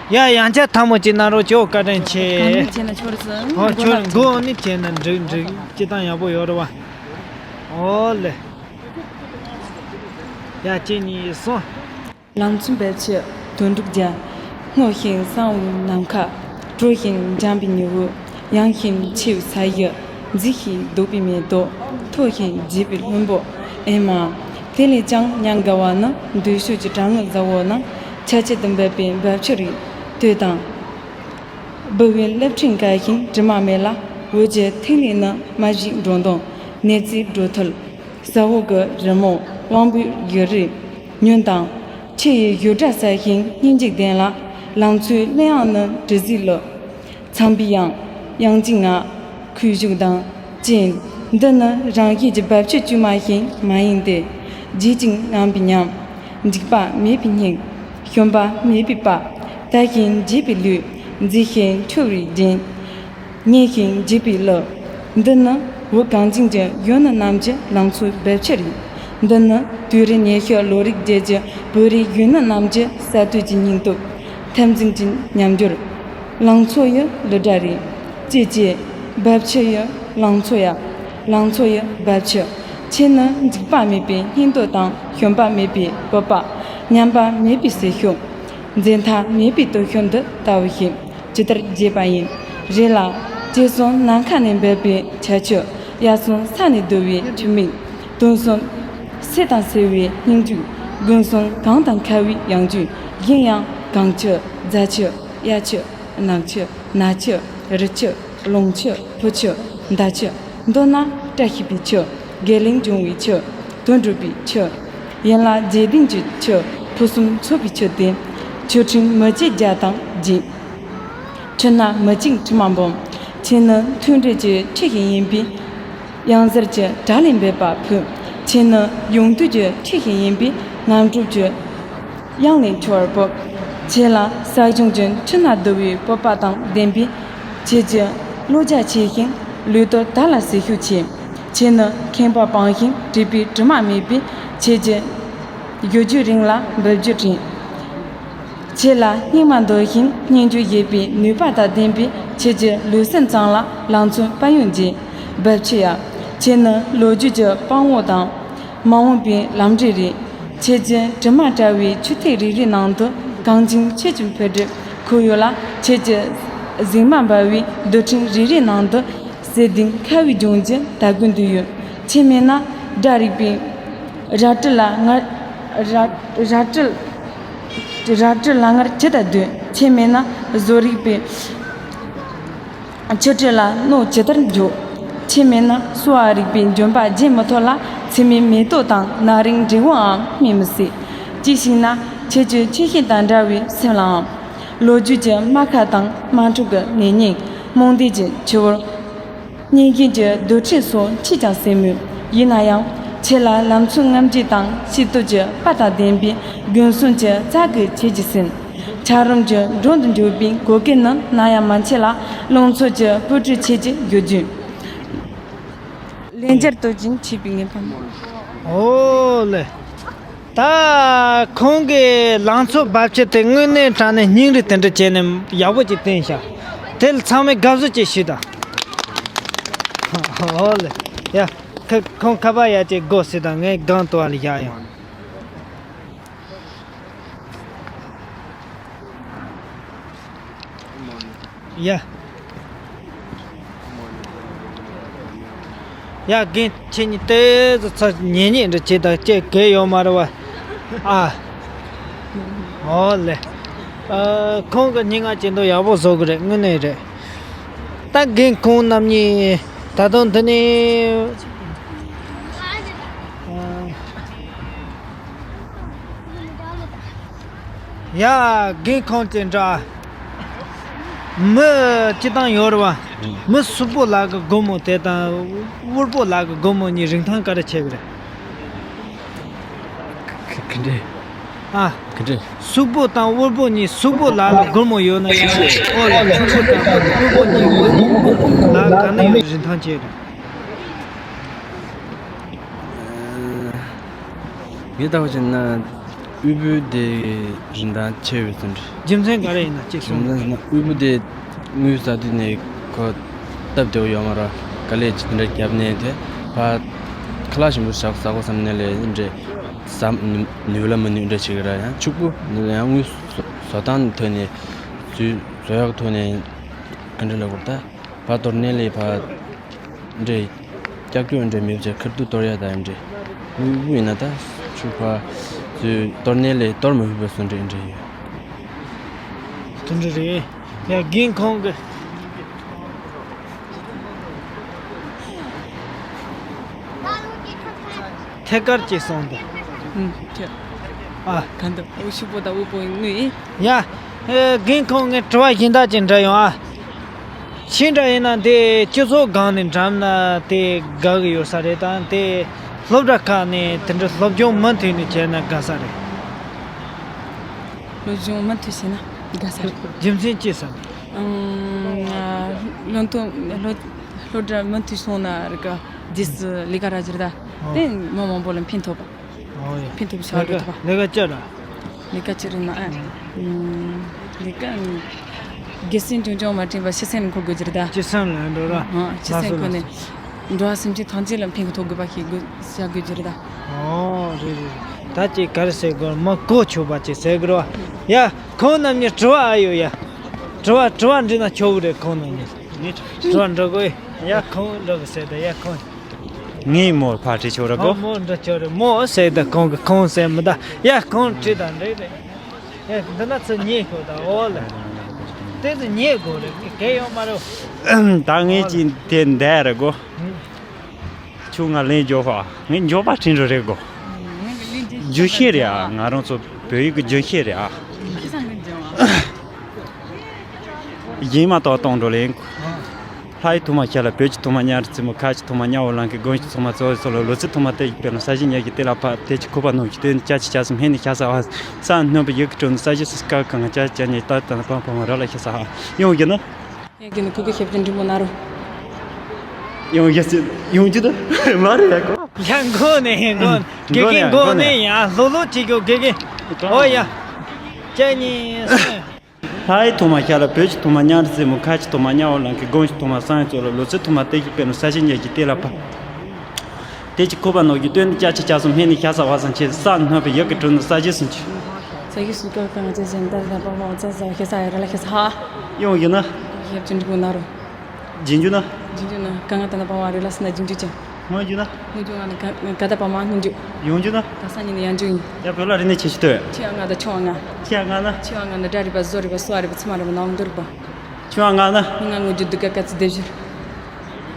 ཡ་ཡང་བསྐྱར་ཐལ་མོ་ཅིག་གནང་རོགས་ཅོ། བཀའ་དྲིན་ཆེ། གང་ནས་བྱས་ན་ཆོར་ཟིན། ཨོ་ཆོར་མགོ་ནི་བྱས་ན་འགྲིག་འགྲིག་སྤྱི་བཏང་ཡག་པོ་ཡོད་རེད་བ། ཨོ་ལེ། ཡ་གཅིག་གཉིས་གསུམ། ལང་ཚོའི་འབབ་ཆུ་དོན་གྲུབ་རྒྱལ། སྔོ་ཞིང་བསངས་པའི་ནམ་མཁའ། དྲོ་ཞིང་འཇམ་པའི་ཉི་འོད། ཡངས་ཤིང་ཆེ་བའི་ས་གཞི། མཛེས་ཤིང་སྡུག་པའི་མེ་ཏོག་མཐོ་ཞིང་རྒྱས་པའི་ལྷུན་པོ། ཨེ་མ། དེ་ལས་ཀྱང་ཉམས་དགའ་བ་ནི་འདོད་ཕྱོགས་ཀྱི་གྲང་ངར་ཟ་འོག་ན་ཆ་ཆེ་དུ་འབབ་པའི་འབབ་ཆུ་རེད། ལྟོས་དང་། སྦུ་བའི་རླབས་ཕྲེང་འགའ་ཞིག་དྲི་མ་མེད་ལ། འོད་ཀྱི་ཐིག་ལེ་ནི་མ་བཞིན་འགྲོ་འདུག་ནེ་ཙོའི་སྒྲོ་ཐུལ། ས་འོག་གི་རི་མོ་དབང་པོའི་ཡུལ་རེད། ཉོན་དང་། ཆུ་ཡི་བཞུར་སྒྲ་གསལ་ཞིང་སྙན་འཇེབས་ལྡན་ལ། ལང་ཚོའི་གླུ་དབྱངས་ནི་དྲི་ཟའི་གླུ། ཚངས་པའི་དབྱངས། དབྱངས་ཀྱི་ངག་ཁོར་ཡུག་དང་བཅས། འདི་ནི་རང་བཞིན་གྱི་འབབ་ཆུ་དཀྱུས་མ་ཞིག་མ་ཡིན་ཏེ། བརྗིད་ཅིང་ངང་པའི་ཉམས། འཇིགས་པ་མེད་པའི་སྙིང་། ཞུམ་པ་མེད་པའི་དཔའ། དལ་ཞིང་འཇེབས་པའི་ལུས། མཛེས་ཤིང་འཕྱོ་བའི་རྒྱན། སྙན་ཞིང་འཇེབས་པའི་གླུ། འདི་ནི་བོད་གངས་ཅན་གྱི་ཡུལ་ནི་རྣམས་ཀྱི་ལང་ཚོའི་འབབ་ཆུ་རེད། འདི་ནི་དུས་རབས་ཉི་ཤུ་ལོ་རིམ་བརྒྱད་ཀྱི་བོད་རིགས་ཡུལ་ནི་རྣམས་ཀྱི་གསར་གཏོད་ཀྱི་སྙིང་སྟོབས། འཐབ་འཛིང་གི་ཉམས་འགྱུར། ལང་ཚོ་ཡི་གླུ་སྒྲ་རེད། ཅེས་བྱས། འབབ་ཆུ་ཡི་ལང་ཚོ་ཡ། ལང་ཚོ་ཡི་འབབ་ཆུ། ཆུ་ནི་འཇིགས་པ་མེད་པའི་སྙིང་སྟོབས་དང་ཞུམ་པ་མེད་པའི་སྤོབས་པ། ཉམས་པ་མེད་པའི་ཟིལ་ཤུགས། འཛད་མཐའ་མེད་པའི་སྟོབས་ཤུགས་འདི་ལྟ་བུ་ཞིག་ཇི་ལྟར་བརྗེས་པ་ཡིན། རེད་ལ། ཅེས་སོགས་ནམ་མཁའ་ནས་འབབ་པའི་ཆར་ཆུ། ཡར་སོང་ས་ནས་བརྡོལ་བའི་ཆུ་མིག་དོན་སོང་སེར་དང་སེར་བའི་སྙིང་རྒྱུད། དགུན་སོང་གངས་དང་ཁ་བའི་ཡང་རྒྱུད། གཞན་ཡང་གངས་ཆུ། རྫ་ཆུ། གཡའ་ཆུ། ནགས་ཆུ། ནགས་ཆུ། རི་ཆུ། ཀླུང་ཆུ། ཕུ་ཆུ། མདའ་ཆུ། མདོར་ན་བཀྲ་ཤིས་པའི་ཆུ། དགེ་ལེགས་འབྱུང་བའི་ཆུ། དོན་གྲུབ་པའི་ཆུ། ཡན་ལག་བརྒྱད་ལྡན་གྱི་ཆུ། ཕུན་སུམ་ཚོགས་པའི་ཆུ་སྟེ། ཆུ་ཕྲན་མི་བརྗེད་བརྒྱ་དང་བརྒྱད། ཆུ་སྣ་མི་བཅུ་དྲི་མ་འབུམ། ཆུ་ནི་མཐུན་སྒྲིལ་གྱི་ཆུ་ཞིག་ཡིན་པས། གཡང་གཟར་གྱི་བྲག་ལས་འབབ་པ་ཕུད། ཆུ་ནི་ཡོངས་འདུས་ཀྱི་ཆུ་ཞིག་ཡིན་པས། ངམ་གྲུབ་ཀྱི་གཡང་ལས་འཕྱོ་བར་སྤོབས། ཆུ་ལ་ས་གཞུང་གི་ཆུ་སྣ་བརྡོལ་བའི་སྤོབས་པ་དང་ལྡན་པས། ཁྱེད་ཀྱི་བློ་རྒྱ་ཆེ་ཞིང་ལུས་སྟོབས་དར་ལ་ཟིལ་ཤུགས་ཆེ། ཁྱེད་ནི་ཁེངས་པ་སྤངས་ཤིང་བྲེལ་བའི་དྲི་མ་མེད་པས། ཁྱེད་ཀྱི་རྒྱུ་རྒྱུ་རིང་ལ་འབབ་རྒྱུ་དྲན། ཁྱེད་ལ་སྙིགས་མ་འདོར་ཞིང་སྙན་བརྒྱུད་ཡོད་པའི་ནུས་པ་དང་ལྡན་པས། ཁྱེད་ཀྱི་ལུས་སེམས་གཙང་ལ་ལང་ཚོའི་དཔལ་ཡོན་རྒྱས། འབབ་ཆུ་ཡ། ཁྱེད་ནི་ལོ་རྒྱུས་ཀྱི་དཔང་པོ་དང་། མ་འོངས་པའི་ལམ་འབྲས་རེད། ཁྱེད་ཀྱི་དྲི་མ་བྲལ་བའི་ཆུ་ཐིགས་རེ་རེའི་ནང་དུ་གངས་ཅན་ཆོས་ཀྱི་འཕེལ་འགྲིབ་ཁུག་ཡོད་ལ། ཁྱེད་ཀྱི་གཟིགས་མ་འབར་བའི་རྡུལ་ཕྲན་རེ་རེའི་ནང་དུ་གསེར་ལྡན་ཁ་བའི་ལྗོངས་ཀྱི་དར་རྒུད་འདུས་ཡོད། ཁྱེད་མེད་ན་སྒྲ་རིག་པའི་རལ་གྲི་ལ་ངར་རལ་རལ་གྲི་རལ་གྲི་ལ་ངར་ཇི་ལྟར་ལྡོད། ཁྱེད་མེད་ན་བཟོ་རིག་པའི་ཆུ་ཁྲི་ལ་རྣོ་ཇི་ལྟར་འཇོ། ཁྱེད་མེད་ན་གསོ་བ་རིག་པའི་ལྗོན་པ་རྒྱས་མི་ཐུབ་ལ། ཚེར་མའི་མེ་ཏོག་དང་ན་རིང་འབྲས་བུའང་སྨིན་མི་སྲིད། ཅི་ཞིག་ན་ཁྱེད་ཀྱི་ཆུ་ཤིང་དང་འདྲ་བའི་སེམས་ལའང་། ལོ་རྒྱུས་ཀྱི་རྨ་ཁ་དང་དམངས་ཁྲོད་ཀྱི་གནས་རྙིང་། རྨོངས་དད་ཀྱི་ཆུ་བུར། སྙན་ཞེན་གྱི་རྡུལ་ཕྲན་སོགས་ཅིས་ཀྱང་ཟད་མོད། ཡིན་ན་ཡང་ཁྱེད་ལ་ལམ་ཚོད་རྔམ་བརྗིད་དང་ཤེས་རྟོགས་ཀྱི་དཔལ་དང་ལྡན་པའི་དགུན་སོང་གི་རྩྭ་གི་ཁྱེད་ཀྱི་སེམས། འཁྱགས་རོམ་གྱི་འགྲམ་དུ་འཇུག་པའི་གོ་སྐལ་ནི་ནམ་ཡང་མ་མཆིས་ལ། རླུང་འཚུབ་ཀྱི་སྤོས་དྲི་ཁྱེད་ཀྱི་རྒྱུ་རྒྱུན། ལན་བརྒྱར་དུ་སྦྱིན་བྱས་པའི་ངེས་པ། ཨོ་ལེ། ད་ཁོང་གི་ལང་ཚོ་འབབ་ཆུ་དེ་དངོས་གནས་དྲང་གནས་སྙིང་རུས་དེ་འདྲ་བྱས་ནས་ཡག་པོ་ཅིག་བསྟན་ཤག་དེ་ལ་ཚང་མས་དགའ་བསུ་ཅིག་ཞུས་དང་། ཨོ་ལེ། ཡ། ཁ་ཁོང་ཁ་པར་ཡར་ཅིག་སྒོ་ཕྱེ་དང་། ངས་སྒང་ཏོག་ལ་བཞག་ཡོང་། ཡ། ཡ། རྒན་ཁྱེད་གཉིས་ཏོག་ཙམ་ཚ་ཉེ་ཉེ་འདྲ་བྱེད་དང་། ཅིག་གས་ཡོད་མ་རེད་བ། ཨ། ཨོ་ལེ། ཨ། ཁོང་གི་སྙན་ངག་ཅིག་འདུག་ཡག་པོ་བཟོ་གི་རེད། དངོས་གནས་རེད། ད་རྒན་ཁོང་རྣམ་གཉིས་ད་དུང་འདི་ནས། ཨ། ཡ། རྒན་ཁོང་དེ་འདྲ། མི་སྤྱིར་བཏང་ཡོད་རེད་བ། མི་སུག་པོ་ལག་གི་སྒོར་མོ་དེ་དང་དབུལ་པོ་ལག་གི་སྒོར་མོ་གཉིས་རིན་ཐང་ག་རེ་ཆེ་གི་རེད། ག་ག་འདྲས། ཨ། ག་འདྲས། སུག་པོ་དང་དབུལ་པོ་གཉིས། སུག་པོ་ལག་ལ་སྒོར་མོ་ཡོད་ན་ཡང་། ཨོ་ལེ། སུག་པོ་དང་དབུལ་པོ་གཉིས་ལག་ག་ན་ཡོད་རིན་ཐང་ཆེ་རེད། ངས་ལྟ་བ་བྱས་ན་དབུལ་པོ་དེ་རིན་ཐང་ཆེ་བའི་ཚུལ་འདྲ། རྒྱུ་མཚན་ག་རེ་ཡིན་ན་ཅིག་གསུངས། རྒྱུ་མཚན་ཟེར་ན་དབུལ་པོ་དེ་དངུལ་ཟ་དུས་ནས་ཁོ་སྟབས་བདེ་བོ་ཡོད་མ་རེད། དཀའ་ལས་ཅིག་དེ་འདྲ་བརྒྱབ་ནས་དེ་ཕར་ཁ་ལག་ཞིམ་པོ་ཟ་ཟ་དགོས་བསམ་ནས་ལས་འདྲ་ཟ་ནུས་ལ་མི་ནུས་འདྲ་བྱེད་ཀྱི་ར། ཡང་ཕྱུག་པོ་ཡང་དངུལ་བཟོ་བཟོ་སྟངས་ཐོག་ནས་ཚུར་བཟོ་ཡག་ཐོག་ནས་ཨ་འདྲ་ལབ་དགོས་ད། ཕར་གཏོར་ནས་ལས་ཕར་འདྲེ། ཀྱག་ཀྱོག་འདྲེ་མེད་པ་ཁར་ཏུ་གཏོར་ཡ་ད་འདྲེ། དབུལ་པོ་ཡིན་ན་ད་ཕྱུག་པ་ཚོས་གཏོར་ནས་ལས་གཏོར་མི་ཕོད་པ་སུ་འདྲེ་འདྲེ་ཡོད། དེ་འདྲ་རེད། ཡ་རྒན་ཁོང་གི་ཐད་ཀར་གྱིས་སོང་དུ། ཨུམ། ཁྱོད། ཨ། གང་འདུག་འུ་ཤུ་པོ་དང་དབུལ་པོ་དངོས་ཡིན། ཡ། ཨེ། རྒན་ཁོང་ངས་དྲི་བ་གཞན་དག་ཅིག་འདྲི་ཡོང་ཨ། ཕྱིན་འདྲ་ཡིན་ན་དེ་སྤྱི་ཚོགས་སྒང་ནས་འགྲམ་ན་དེ་དགའ་གི་ཡོད་ས་རེད་དང་དེ་སློབ་གྲྭ་ཁག་ནས་དེ་འདྲ་སློབ་སྦྱོང་མུ་མཐུད་ནས་བྱས་ན་དགའ་ས་རེད། སློབ་སྦྱོང་མུ་མཐུད་བྱས་ན་དགའ་ས་རེད། རྒྱུ་མཚན་ཅི་ཟེར་ན། ཨང་། སློབ་སྟོན་སློབ་སློབ་གྲྭ་མུ་མཐུད་སོང་ན་རིག་ག་རྗེས་སུ་ལས་ཀ་རག་རྒྱུ་རེད་ད། ཨོ། དེ་མི་མང་པོ་ལ་ཕན་ཐོགས་པ། ཨོ་ཡ། ཕན་ཐོགས་པའི་བྱ་བ་ལས་ཀ་སྒྲུབ་ཐུབ་པ། ལས་ཀ་ཅི་ར། ལས་ཀ་ཅི་རེད་ན་ཨ། ཨང་། ལས་ཀ། སྒེར་སེམས་ཆུང་ཆུང་མ་དྲན་པར་སྤྱི་སེམས་འཁོར་དགོས་རྒྱུ་རེད་ད། སྤྱི་སེམས་ལ་འགྲོ་ར། ཨང་། སྤྱི་སེམས་ཁོ་ནས། ལགས་སོ། འགྲོ་བ་སེམས་ཅན་ཐམས་ཅད་ལ་ཕན་གི་ཐོགས་དགོས་པ་ཞིག་དགོས་བྱ་དགོས་རྒྱུ་རེད་ད། ཨོ་རེད་རེད། ད་ཅིག་ག་རེ་ཟེར་དགོས་མ་གོ་ཆོད་པ་ཅིག་ཟེར་དགོས་ར། ཡ་ཁོང་རྣམ་གཉིས་དྲི་བ་ཨ་ཡོད་ཡ། དྲི་བ་དྲི་བ་འདྲི་ན་ཆོག་གི་རེད་ཁོང་རྣམ་གཉིས། དྲི་བ་འདྲི་དགོས་ཡ། ཁོང་འདྲི་གི་ཟེར་ད་ཡ་ཁོང་། ངའི་མོར་ཕར་དྲི་ཆོག་ར་གོ། ཨོ་མོ་འདྲི་ཆོག་རེད་མོ་ཟེར་ད་ཁོང་གི་ཁོང་ཟེར་མི་ད་ཡ་ཁོང་དྲི་ད་འདྲི་རེད། ཡ་འདི་ན་ཚུར་ཉེ་ཤོག་ད་ཨོ་ལེ། དེ་ཚུར་ཉེ་དགོས་རེད་གལ་ཡོད་མ་རེད། ད་ངས་ཅི་དེ་འདས་རེད་གོ། ཁྱོད་ང་ལན་འཇོག་ཧ། ངས་འཇོག་པ་དྲིན་རུ་རེད་གོ། རྒྱུན་ཤེས་རེད་ཨ། ང་རང་ཚོ་བོད་ཡིག་གི་རྒྱུན་ཤེས་རེད་ཨ། ཡིན་མ་གཏོགས་གཏོང་འགྲོ་ལེན། ལྷ་ཡི་ཐུགས་མ་ཁྱེར་ལ་བོད་ཀྱི་ཐུགས་མ་གཉའ་རི་རྩེ་མོ་ཁ་ཆེ་ཐུགས་མ་གཉའ་བོ་ལང་ཀའི་དགོན་གྱི་ཐུགས་མ་གཙོ་བོའི་སོ་ལོ་ལོ་ཚིགས་ཐུགས་མ་གཏེར་གྱི་དཔེ་ལ་ས་གཞི་ཉག་གི་གཏེར་ལ་ཕབ་གཏེར་གྱི་ཁུ་བ་ནོར་གྱི་སྟོན་ཅ་ཆི་ཅ་སུ་སྨན་ནི་ཤ་ས་བ་ས་སྣོན་པ་ཡུག་གི་དྲུང་ནི་ས་གཞི་སུ་སྐར་གང་ཅ་ཅ་ཉེ་ལྟ་ལྟ་ན་པང་པང་ར་ལ་ཤ་ས་ཧ་ཡོང་གི་ན། ཡང་གི་ནི་ཁུ་གུ་ཞབས་ཀྱི་འབྲི་མོ་ན་རུ། ཡང་གི་སི་ཡང་གི་ད་མ་རེད་ཡ་གོ། ཡང་གོ་ནས་གོ། དགེ་རྒན་གོ་ནས་ཡང་ལོ་ལོ་བྱེད་གོ་དགེ་རྒན། ཨོ་ཡ། ཅེ་ཉི་སེ། ལྷའི་ཐུགས་མ་ཤ་ལ་བོད་ཀྱི་ཐུགས་མ་གཉའ་རི་རྩེ་མོ་ཁ་ཆེ་ཐུགས་མ་གཉའ་བོ་ལང་ཀའི་དགོན་གྱི་ཐུགས་མ་སངས་གཙོ་ལ་ལོ་ཚེ་ཐུགས་མ་གཏེར་གྱི་དཔེ་ནི་ས་གཞི་ཉག་གི་གཏེར་ལ་ཕབ། གཏེར་གྱི་ཁུ་བ་ནོར་གྱི་སྟོན་ནི་ཅ་ཆི་ཅ་སུ་སྨན་ནི་ཤ་ས་བ་སང་ཆེ་ས་སྣོན་པའི་ཡུག་གི་དྲུང་ནི་ས་གཞི་སུ་ཆེ། ས་གཞི་སུ་སྐར་གང་ཅན་ཅན་ད་ད་པ་མ་ཙ་ས་ཤ་ས་ཡ་ར་ལ་ཤ་ས་ཧ། ཡོང་རྒྱུ་ན། ཡབ་ཅིན་གོ་ན་རུ། རྗེས་འཇུག་ན། རྗེས་འཇུག་ན་ག་ང་ད་ན་པ་མ་རི་ལ་སི་ན་རྗེས་འཇུག་ཅན། སྔོན་འཇུག་ན། སྔོན་འཇུག་ང་ན་ག་ད་པ་མ་སྔོན་འཇུག་ཡོང་འཇུག་ན། ད་ས་ཉིན་ནི་ཡང་འཇུག་ཡིན། ཡ་བོད་ལ་རི་ནས་ཆེ་ཤི་ལྟོས། ཆེ་ཡ་ང་ད་ཆུང་ང་། ཆེ་ཡ་ང་ན། ཆེ་ཡ་ང་ན་སྒྲ་རི་པ་བཟོ་རི་པ་སོ་རི་པ་ཚི་མ་རི་པ་ནང་འདུར་པ། ཆུང་ང་ན། ང་ངོ་རྒྱུ་འདུག་ག་ག་ཚི་སྡེབ་བཞིར།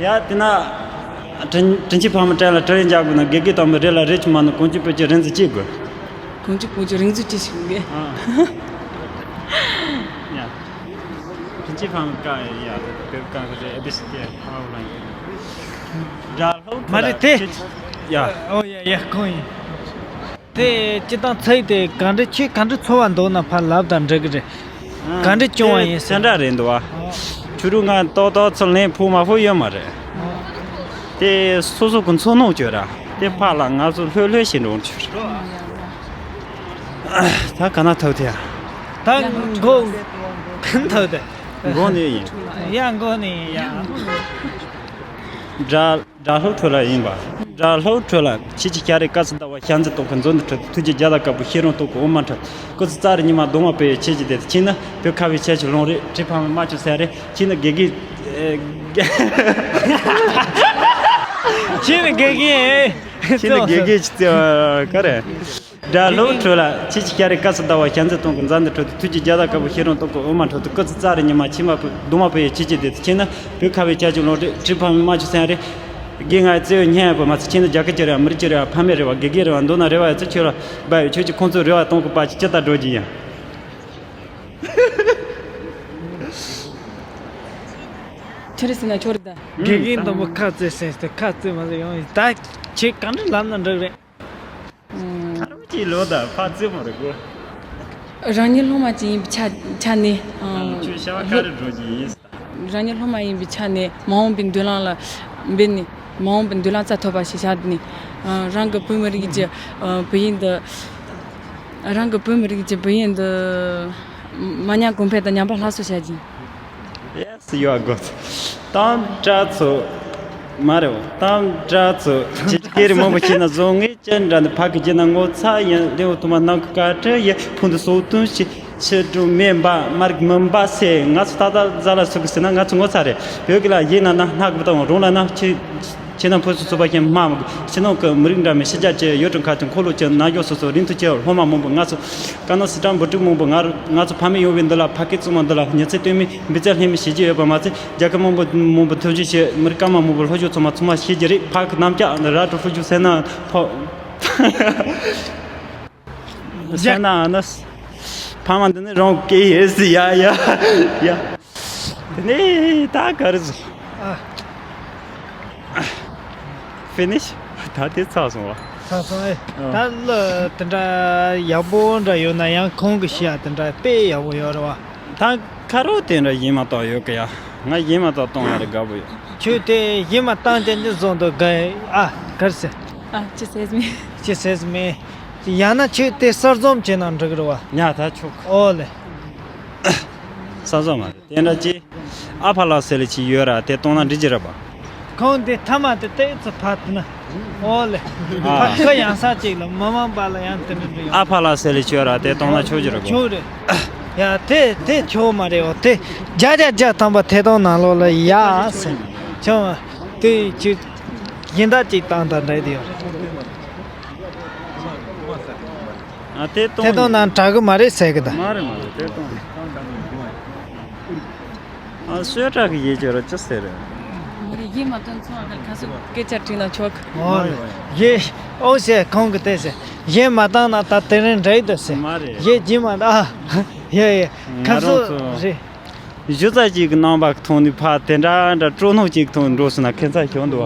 ཡ་དེ་ན། དྲིན་དྲིན་ཆེན་ཕ་མ་བྲལ་ལ་དྲིན་རེ་འཇག་དགོས་ན་དགེ་རྒན་དམ་པའི་རེ་ལ་རེ་ཆུ་མ་ནུ་གོང་ཆུ་བོད་ཀྱི་རིག་འཛིན་གཅིག་དགོས། གོང་ཆུ་བོད་ཀྱི་རིག་འཛིན་གཅིག་ཞིག་དགོས། ཨ། ཡ། དྲིན་ཆེན་ཕ་མ་ཀ་ཡ་བོད་ཀ་གི་རེ་ཨེ་བི་སི་ཏི་ཧ་ལ་ཡིན། དགྲ་ལྷོ་མ་རེད་དེ། ཡ། ཨོ་ཡ་ཡ་ཁོང་ཡིན། དེ་སྤྱི་བཏང་ཚིག་དེ་ག་འདྲ་ཁྱེད་ག་འདྲ་ཚོར་བ་འདུག་ན་ཕར་ལབ་དང་འགྲིག་གི་རེད། ག་འདྲ་བྱུང་བ་ཡིན་ཟེར། དེ་འདྲ་རེད་འདུག་བ། ཁྱོད་རུ་ང་ཏོག་ཏོག་ཚུར་ལེན་ཕུག་མ་ཕུག་ཡོད་མ་རེད། དེ་སོ་སོ་གི་འཚོ་སྣང་བྱོས་ར། དེ་ཕར་ལ་ང་ཚོ་ལྷོད་ལྷོད་བྱེད་འགྲོ་བྱོས་ར། ད་ག་ན་ཐུག་དེ་ཡ། ད་མགོ་ག་ན་ཐུག་དེ། མགོ་ནས་ཡིན། ཡ་མགོ་ནས་ཡིན་ཡ། འདྲ། དགྲ་ལྷོ་ཁྲོད་ལ་ཡིན་པ། དགྲ་ལྷོ་ཁྲོད་ལ་ཁྱེད་ཀྱི་ཤ་རེ་དཀར་སི་ཟླ་བ་ཤ་འཛི་ཏོག་གི་མཛོ་འདི་ཁྲོད་དུ་ཐུགས་རྗེ་རྒྱ་དང་དཀར་པོ་ཤེས་རུང་ཏོག་གི་འོ་མ་ཁྲོད་དུ་སྐུ་ཚེ་རྩ་རི་ཉི་མ་གདོང་བ་སྤེལ་ཡོད་ཁྱེད་ཀྱི་དེ་ཁྱེད་ནི་བོད་ཁ་བའི་ཁྱེད་ཀྱི་ལོང་རེད་གྲི་ཕ་མའི་རྨ་ཆུ་ཟེར་རེད་ཁྱེད་ནི་དགེ་རྒན། ཁྱེད་ནི་དགེ་རྒན། ཁྱེད་ནི་དགེ་རྒན་ཅི་ཙེ་བ་ག་རེ། དགྲ་ལྷོ་ཁྲོད་ལ་ཁྱེད་ཀྱི་ཤ་རེ་དཀར་སི་ཟླ་བ་ཤ་འཛི་ཏོག་གི་མཛོ་འདི་ཁྲོད་དུ་ཐུགས་རྗེ་རྒྱ་དང་དཀར་པོ་ཤེས་རུང་ཏོག་གི་འོ་མ་ཁྲོད་དུ་སྐུ་ཚེ་རྩ་རི་ཉི་མ་ཁྱེད་མ་བུ་གདོང་མ་བུ་ཡི་ཁྱེད་ཀྱི་དེ་ཁྱེད་ནི་བོད་ཁ་བའི་ཁྱེད་ཀྱི་ལོང་རེད་གྲི་ཕ་མའི་རྨ་ཆུ་ཟེར་རེད། དགེ་ང་ཡི་བརྩེ་བའི་སྙན་ཡང་བུ་མ་ཚེ་ཁྱེད་ནི་རྒྱ་གི་ཅི་རེད་མི་རིགས་ཅི་རེད་ཕ་མེས་རེད་བ་དགེ་རྒན་རེད་བ་མདོར་ན་རེ་བ་ཡི་ཚུལ་ཁྱོད་ལ་སྦ་ཡོད་ཁྱོད་ཀྱི་ཁོང་ཚོའི་རེ་བ་གཏོང་གི་པ་ཅི་ཅི་ལྟར་འགྲོ་གི་ཡིན། ཁྱོད་རེ་ཟིན་ན་ཁྱོད་རེ་ད། དགེ་རྒན་དང་པོ་ཁ་རྩེ་སེམས་ཏེ་ཁ་རྩེ་མ་རྩེ་ཡོང་ད་ཁྱེད་གང་འདྲ་ལབ་ན་འགྲིག་རེད། ཁ་རོག་ཅིག་ལོ་ད་ཕ་རྩེ་མོ་རེད་གོ། རང་ཉིད་སློབ་མ་ཅིག་ཡིན་པའི་ཆ་ཆ་ནས། ཨང་། ཁྱོད་བྱ་བ་ག་རེ་འགྲོ་གི་ཡིན། རང་ཉིད་སློབ་མ་ཡིན་པའི་ཆ་ནས་མ་འོངས་པའི་མདུན་ལམ་ལ་འབད་ནས་ མ་འོངས་པའི་མདུན་ལམ་རྩ་ཐོབ་པ་ཞིག་བྱ་ནི། ཨ། རང་གི་བོད་མི་རིགས་ཀྱི་ཨ། བོད་ཡིག་འདི། རང་གི་བོད་མི་རིགས་ཀྱི་བོད་ཡིག་འདི་མ་ཉམས་གོང་འཕེལ་དང་ཉམས་པ་སླར་གསོ་བྱ་རྒྱུ་ཡིན། Yes, you are good. དམ་དྲག་ཚོ། མ་རེད། དམ་དྲག་ཚོ། ཁྱེད་ཀྱི་རི་མོ་བོ་ཤེས་ན་བཟོ་ངེས་ཅན་འདྲ་འདི་ཕ་གི་རྒྱུ་ན་ངོ་ཚ་ཡིན་ལེའུ་དུ་མ་ནང་གི་བཀའ་ཁྲིད་ཡི་ཕུང་འདི་སོ་བདུན་ཞིག་ཕྱི་དྲོ་མེ་འབའ་མར་མི་འབའ་སེ། ང་ཚོ་ད་ལྟ་ཟ་ལ་སུ་གི་ཟེར་ན་ང་ཚོ་ངོ་ཚ་རེད། བོད་ཀྱི་ལ་ཡིན་ན་ན་སྣ་གི་བཏང་རོང་ལ་ན་ཁྱི་ཁྱེད་རྣམས་ཕུན་སུམ་ཚོགས་པ་ཞིག་སྨྲ་མི་དགོས། ཕྱི་ནང་གི་མི་རིགས་འདྲ་མིན་ཕྱི་རྒྱལ་གྱི་ཡུལ་གྲུ་ཁག་གི་འཁོར་ལོ་གྱི་ནང་ཡོད་སོ་སོ་རིང་དུ་གྱེས་སློབ་མ་མང་པོ་ང་ཚོ་ཀ་ན་སི་ཏྲ་འབུ་ཕྲུག་མང་པོ་ང་ང་ཚོ་ཕ་མེས་ཡོང་བའི་འདི་ལ་ཕ་སྐད་གཙང་མ་འདི་ལ་ཉི་ཚེ་སྟོན་མི་འབུ་རྩྭ་ལྷན་མི་ཤེས་ཀྱི་ཡོད་པ་མ་ཚད་རྒྱལ་ཁབ་མང་པོ་མང་པོ་ཐུགས་རྗེ་ཆེ། མི་རིགས་སྐར་མ་མང་པོ་ལྷོ་ཕྱོགས་ཚང་མ་ཚང་མ་ཤེས་ཀྱི་རེད། ཕ་གི་རྣམ་ཅག་འདི་ར་ཏུ་ལྷོ་ཕྱོགས་ཟེར་ན་ཕོ། ཟེར་ན་ཨ་ནི། ཕ་མ་འདི་ནི་རང་སྐད་ཡིན་ཟེར། ཡ་ཡ་ཡ། དེ་ནས་ད་ག་རེ་ཟེར། ཨ། ཕི་ནིཤ། ད་དེ་ཚར་སོང་བ། ཚར་སོང་ཨེ། ཨ། ད་ལ་དེ་འདྲ་ཡག་པོ་འདྲ་ཡོད་ན་ཡང་ཁོང་གི་ཤི་ཡ་དེ་འདྲ་དཔེ་ཡག་པོ་ཡོད་རེད་བ། ད་ཁ་རོག་དེ་འདྲ་ཡིན་མ་གཏོགས་ཡོད་གི་ཡ། ང་ཡིན་མ་གཏོགས་གཏོང་ཡ་རེ་དགའ་པོ་ཡོད། ཁྱོད་དེ་ཡིན་མ་བཏང་ཅན་གྱི་བཟོ་འདུག་ག་ཨ་གར་སེ། ཨ་ཅི་ཟེར་མི། ཅི་ཟེར་མི། ཡང་ན་ཁྱོད་དེ་གསར་རྩོམ་བྱས་ན་འགྲིག་གི་རེད་བ། ཉ་ད་ཆོག་ཨོ་ལེ། གསར་རྩོམ་མ་རེད། དེ་འདྲ་ཅི། ཨ་ཕ་ལགས་ཟེར་ལེ་ཅི་ཡོད་ར་དེ་གཏོང་ན་འགྲིག་གི་རེད་པ། ཁོང་དེ་ཐ་མ་དེ་ཏོག་ཙམ་ཕར་དེ་ན། ཨོ་ལེ། ཨ། ཕར་ཁ་ཡང་ས་ཅིག་ལ་མི་མང་པ་ལ་ཡང་དེ་འདྲ་འདྲ་ཡོང་། ཨ་ཕ་ལགས་ཟེར་ལེ་ཅི་ཡོད་ར་དེ་གཏོང་ན་ཆོག་གི་རེད་པ། ཆོག་རེད། ཡ་དེ་དེ་ཆོག་མ་རེད། ཨོ་དེ་བརྒྱ་ཆ་བརྒྱ་ཐམ་པ་ཐད་གཏོང་ནང་ལོགས་ལ་ཡ་ཟེར། ཆོག་མ། དེ་ཅི། ཡིན་ད་ཅིག་བཏང་དང་འདྲ་དེ་ཡོད་རེད། ཨ་དེ་གཏོང་། དེ་གཏོང་ན་དྲག་གི་མ་རེད་ཟེར་གི་ད། མ་རེད་མ་རེད་དེ་གཏོང་། ཨ་སོས་དྲག་གི་ཡེ་ཅོ་ར་ཅི་ཟེར་རེད། མ་རེད་ཡེ་མ་གཏོང་ཚོང་ཨ་ཁར་ཁ་སུ་སྐད་ཆ་དྲིས་ན་ཆོག་གི། ཨོ་ཡེ། ཨོ་ཟེར་ཁོང་གི་དེ་ཟེར། ཡེ་མ་བཏང་ན་ད་དེ་རིང་འདྲ་ཡི་འདུག་ཟེར། མ་རེད། ཡེ་ཇི་མ་ད། ཡེ་ཡེ། ཁ་སུ་རེད། གཞུ་རྩ་གཅིག་གི་རྣམ་པ་གི་ཐོག་ནས་ཕ་དེ་འདྲ་འདྲ་སྤྲོ་སྣང་གཅིག་གི་ཐོག་ནས་འགྲོ་སོང་ན་ཁྱད་མཚར་ཞིག་འདུག་